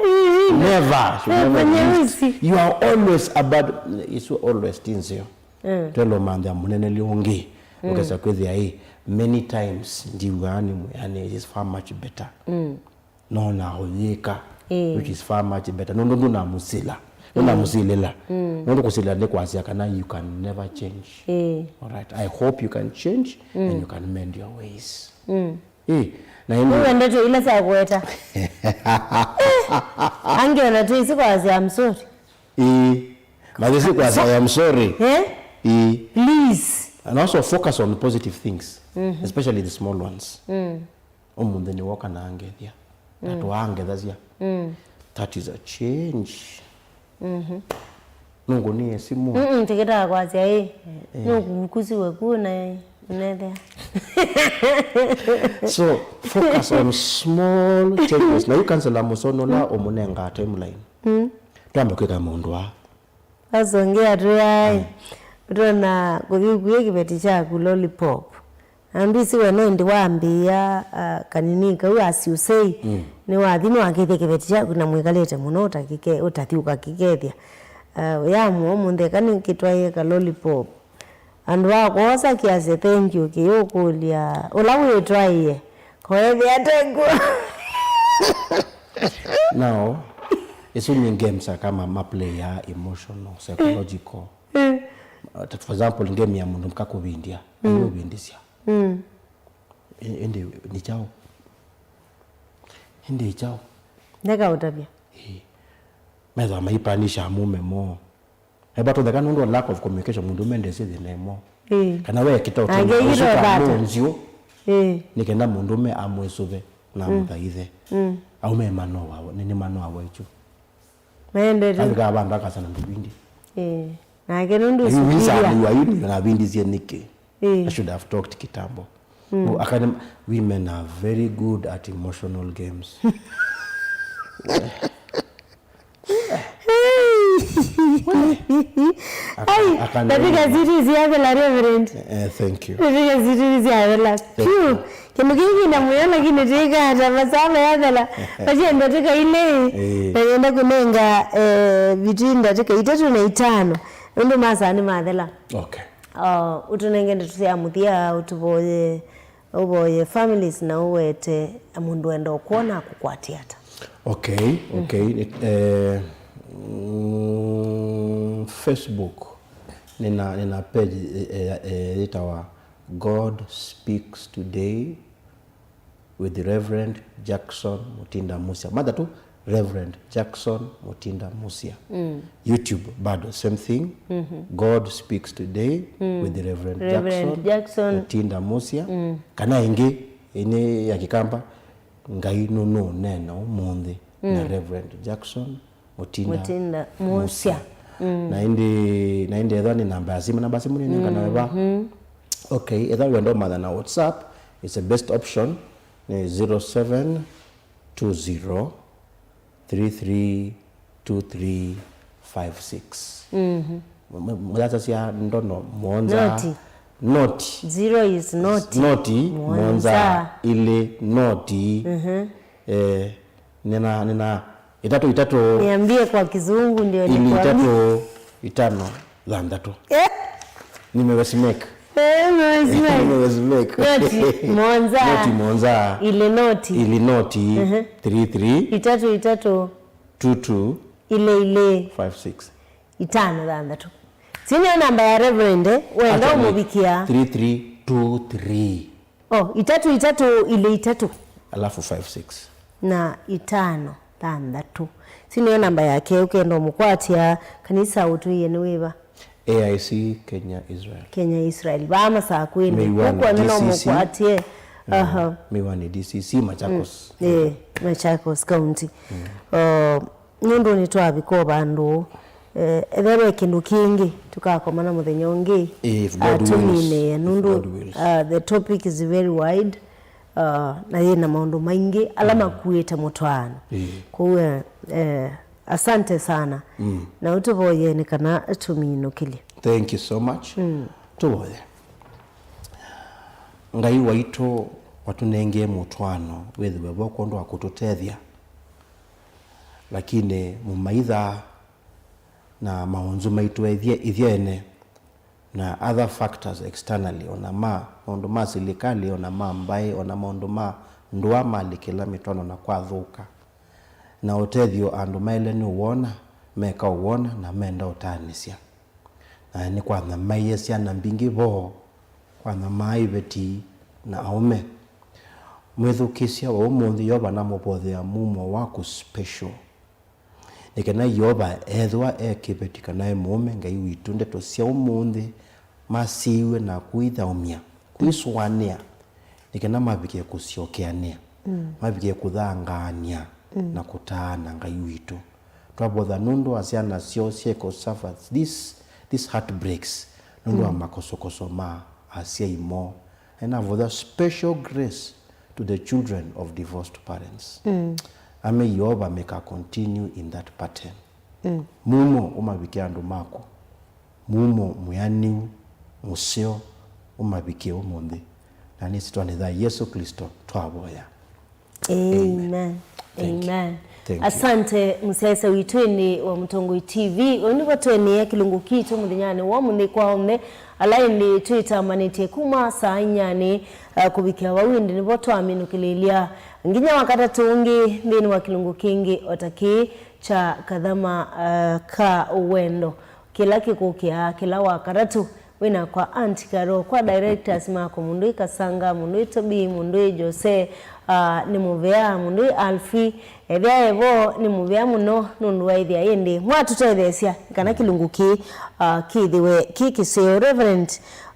Never. Should never exist. You are always a bad, isu always ti nzeo. Twelomantha mũneneli ũngĩ. Ũkesa kwĩthĩa ĩ, many times ndiw'aa nĩ mwĩanĩ, it is far much better. No na ũyĩka, which is far much better. Nũndũ ndũnamũsila. Ndũnamũsilĩla. Nũndũ kũsilĩla nĩ kwasya kana you can never change. All right. I hope you can change and you can mend your ways. Ĩ, na ĩndĩ nĩwendete ila sya kũweta. Angĩ ona twĩsĩ kwasya, "I'm sorry." Ĩ, mathĩsĩ kwasya, "I am sorry." Eh? Ĩ. Please. And also focus on positive things, especially the small ones. Ũmũnthĩ nĩwoka na angethya. Na twaangethasya. That is a change. Nũngũnie simũ. Mm-mm, tikĩtaa kwasya ĩ. Nũkukusiwe ku na nethea. So, focus on small changes. Na yu kansela mũsono ũla ũmũnengaa timeline. Twambe kwĩka maũndũ aa. Asongea twĩaĩ. Ũtona kũthi ũkuie kĩveti kyaku lollipop. Na ndwĩsĩ we no ĩndĩ wambĩĩa, ah, kanini kau, as you say, nĩwathi nĩwakĩthya kĩveti kyaku na mwĩkalĩte mũno ũtakĩke-, ũtathi ũkakĩkethya. Ah, ũyamũa ũmũnthĩ eka nĩkĩtwaĩe ka lollipop. Andũ akwosa kĩasya thank you kĩyũkũlya ũla wĩtwaĩe. Koethĩa tengũ. Now, isu ni games kama maplay ya emotional, psychological. Uh, for example, game ya mũndũ mũka kũvindya, amũvindisya. Ĩ-, ĩndĩ nĩ kyaũ? Ĩndĩ kyaũ? Ndeka ũtavya. Ĩ. Methwa maipanisha mũme mo. Eba tũtheka nũndũ wa lack of communication, mũndũ ũme ndesĩ thĩna ĩmo. Ĩ. Kana we kĩta ũtini, nake ũsuka ithotata. Mũnziũ. Ĩ. Nĩ kenda mũndũ ũme amwĩsũve na amũthaithe. Aume manoa, nĩ, nĩ manoa wa ichu. Maendete. Avikaa vandũ akasana nduvindi. Ĩ. Nake nũndũ yu ũsukiria. Wisalua yu navindisye nĩkĩ? Ĩ. I should have talked kitambo. Oh, akana, women are very good at emotional games. Ai, akana, katika series ya Vela Reverend. Eh, thank you. Katika series ya Vela. Thank you. Phew. Kĩndũ kĩngĩ ndamwĩa lakini tĩkata masala ya Vela. Patia ndatĩka ilĩ. Eh. Na nĩenda kũnenga, eh, between ndatĩka itatũ na itano. Nũndũ masaa nĩmathela. Okay. Uh, ũtũnenge ndeto sya mũthya, ũtũvoye, ũvoye families na ũwete mũndũ wenda ũkwona akũkwatĩa ata. Okay, okay. Eh, mm, Facebook nĩna, nĩna page, eh, eh, eh, yĩtawa God Speaks Today with Reverend Jackson Mutinda Musia. Matha tu, Reverend Jackson Mutinda Musia. Mm. YouTube bado same thing. Mm-hmm. God Speaks Today, mm, with Reverend, Reverend Jackson, Jackson Mutinda Musia. Mm. Kana ĩngĩ, ĩnĩ ya Kĩkamba, Ngai nũnũũneena ũmũnthĩ na, mm, Reverend Jackson Mutinda, Mutinda Musia. Musia. Mm. Na ĩndĩ, na ĩndĩ ethwa nĩ namba ya simu, namba ya simu nĩ nengana weva. Mhm. Okay, ethwa wenda ũmatha na WhatsApp, it's the best option, nĩ zero seven two zero three three two three five six. Mhm. Mũ-, mũ-, mũthasya ndono mũonza. Noti. Noti. Zero is noti. Noti, mũonza. Mũonza, ilĩ, noti. Mhm. Eh, nĩna, nĩna, itatũ, itatũ. Niambie kwa kizungu ndio ili nikwambie. Itatũ, itano, thanthatũ. Eh? Nimewezimake. Eh, nimewezimake. Nimewezimake. Noti, mũonza. Noti, mũonza. Ilĩ noti. Ilĩ noti. Mhm. Three three. Itatũ, itatũ. Two two. Ilĩ, ilĩ. Five six. Itano, thanthatũ. Senior namba ya Reverend, eh? Wenda actually, ũmũvikia. Three three two three. Oh, itatũ, itatũ, ilĩ, itatũ. Alafu five six. Na itano, thanthatũ. Isu nĩyo namba yake, ũkenda ũmũkwatya, kanisa ũtwĩe nĩ wĩva? A I C Kenya Israel. Kenya Israel. Vaa Masakwĩnĩ. Mĩwani, ũkwona no D C C. Mũkwatye. Mm. Aha. Mĩwani D C C, Machakos. Mm. Eh, Machakos County. Mm. Uh, Nũndũ nĩtwavika o vandũ, eh, ethĩwa ve kĩndũ kĩngĩ, tũkakomana mũthenya ũngĩ, if God wills. Tũminĩe, if nũndũ, God wills, uh, the topic is very wide, uh, na yĩna maũndũ maingĩ ala, mm, makuĩte mũtwaano. Ĩĩ. Kwoou, eh, eh, asante sana. Mm. Na ũtũvoyeni kana tũminũkĩlye. Thank you so much. Mm. Tũvoye. Ngai waitũ, watũnengee mũtwaano wĩthĩwe vo kwondũ wa kũtũtethya. Lakini mũmaitha na maũnzũ maitũ ethye-, ithyene, na other factors externally, ona ma maũndũ ma silikalĩ, ona ma mbaĩ, ona maũndũ ma ndũa malikĩla mĩtwaano na kwathũka. Na ũtethyo andũ maĩle nĩ ũwona, meka ũwona, na menda ũtaanĩsya. Na nĩkwanyamaie syana mbingĩ vo, kwanyamaa iveti na aũme. Mwĩthukĩĩsya wa ũmũnthĩ, Yeova namũvothea mumo waku special. Nĩ kana Yeova ethĩwa e kĩveti kana e mũũme, Ngai witũ, ndeto sya ũmũnthĩ masyaiwe na kũithaũmya, kũisũanĩa, nĩ kana mavikĩe kũsyokeanĩa, mavikĩe kũthangaany'a na kũtaana, Ngai witũ. Twavotha nũndũ wa syana syoo syeko suffer this, these heartbreaks, nũndũ wa makosokoso ma asyai moo. And I vow that special grace to the children of divorced parents. Ame Yeova make a continue in that pattern. Mumo ũmavike andũ maku. Mumo mwĩanĩu, mũseo, ũmavike ũmũnthĩ. Na nĩ ĩsyĩtwanĩ ya Yesũ Klĩsto twavoya. Amen. Amen. Thank you. Amen. Thank you. Asante, mũsyaĩĩsya witũ ĩndĩ wa Mũtongoi T V. Ũu nĩvo twenĩe kĩlungu kitũ mũthenyanĩ wa ũmũnthĩ kwa onthe ala ĩndĩ twĩtamanĩtye kuma saa inyanĩ, uh, kũvikĩa vau ĩndĩ nĩvo twaminũkĩlĩlya nginya wakatatũ ũngĩ nthĩnĩ wa kĩlungu kĩngĩ o ta kĩĩ kya Kathama, uh, ka Wendo, kĩla kĩkũkĩaa kĩla wakatatũ. Wĩnakwa Aunt Carol, kwa directors makwa, mũndũ ĩ Kasanga, mũndũ ĩ Tobi, mũndũ ĩ Jose, ah, nĩ mũvea, mũndũ ĩ Alfi, ethĩa evo nĩ mũvea mũno nũndũ wa ĩthĩa ĩndĩ mwatũtetheesya nĩ kana kĩlungu kĩĩ, ah, kĩthĩwe kĩ kĩseo. Reverend,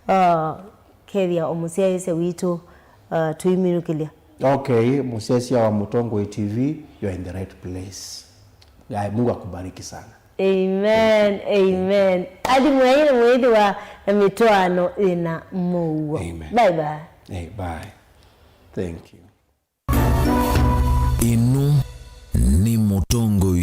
ah, kethĩa o mũsyaĩĩsya witũ, ah, tũiminũkĩlya. Okay, mũsyaĩĩsya wa Mũtongoi T V, you're in the right place. Guy, Mungu akubariki sana. Amen. Amen. Athi mwai na mwĩthĩwa na mĩtwaano ĩna mũuo. Amen. Bye bye. Hey, bye. Thank you. Ĩno nĩ Mũtongoi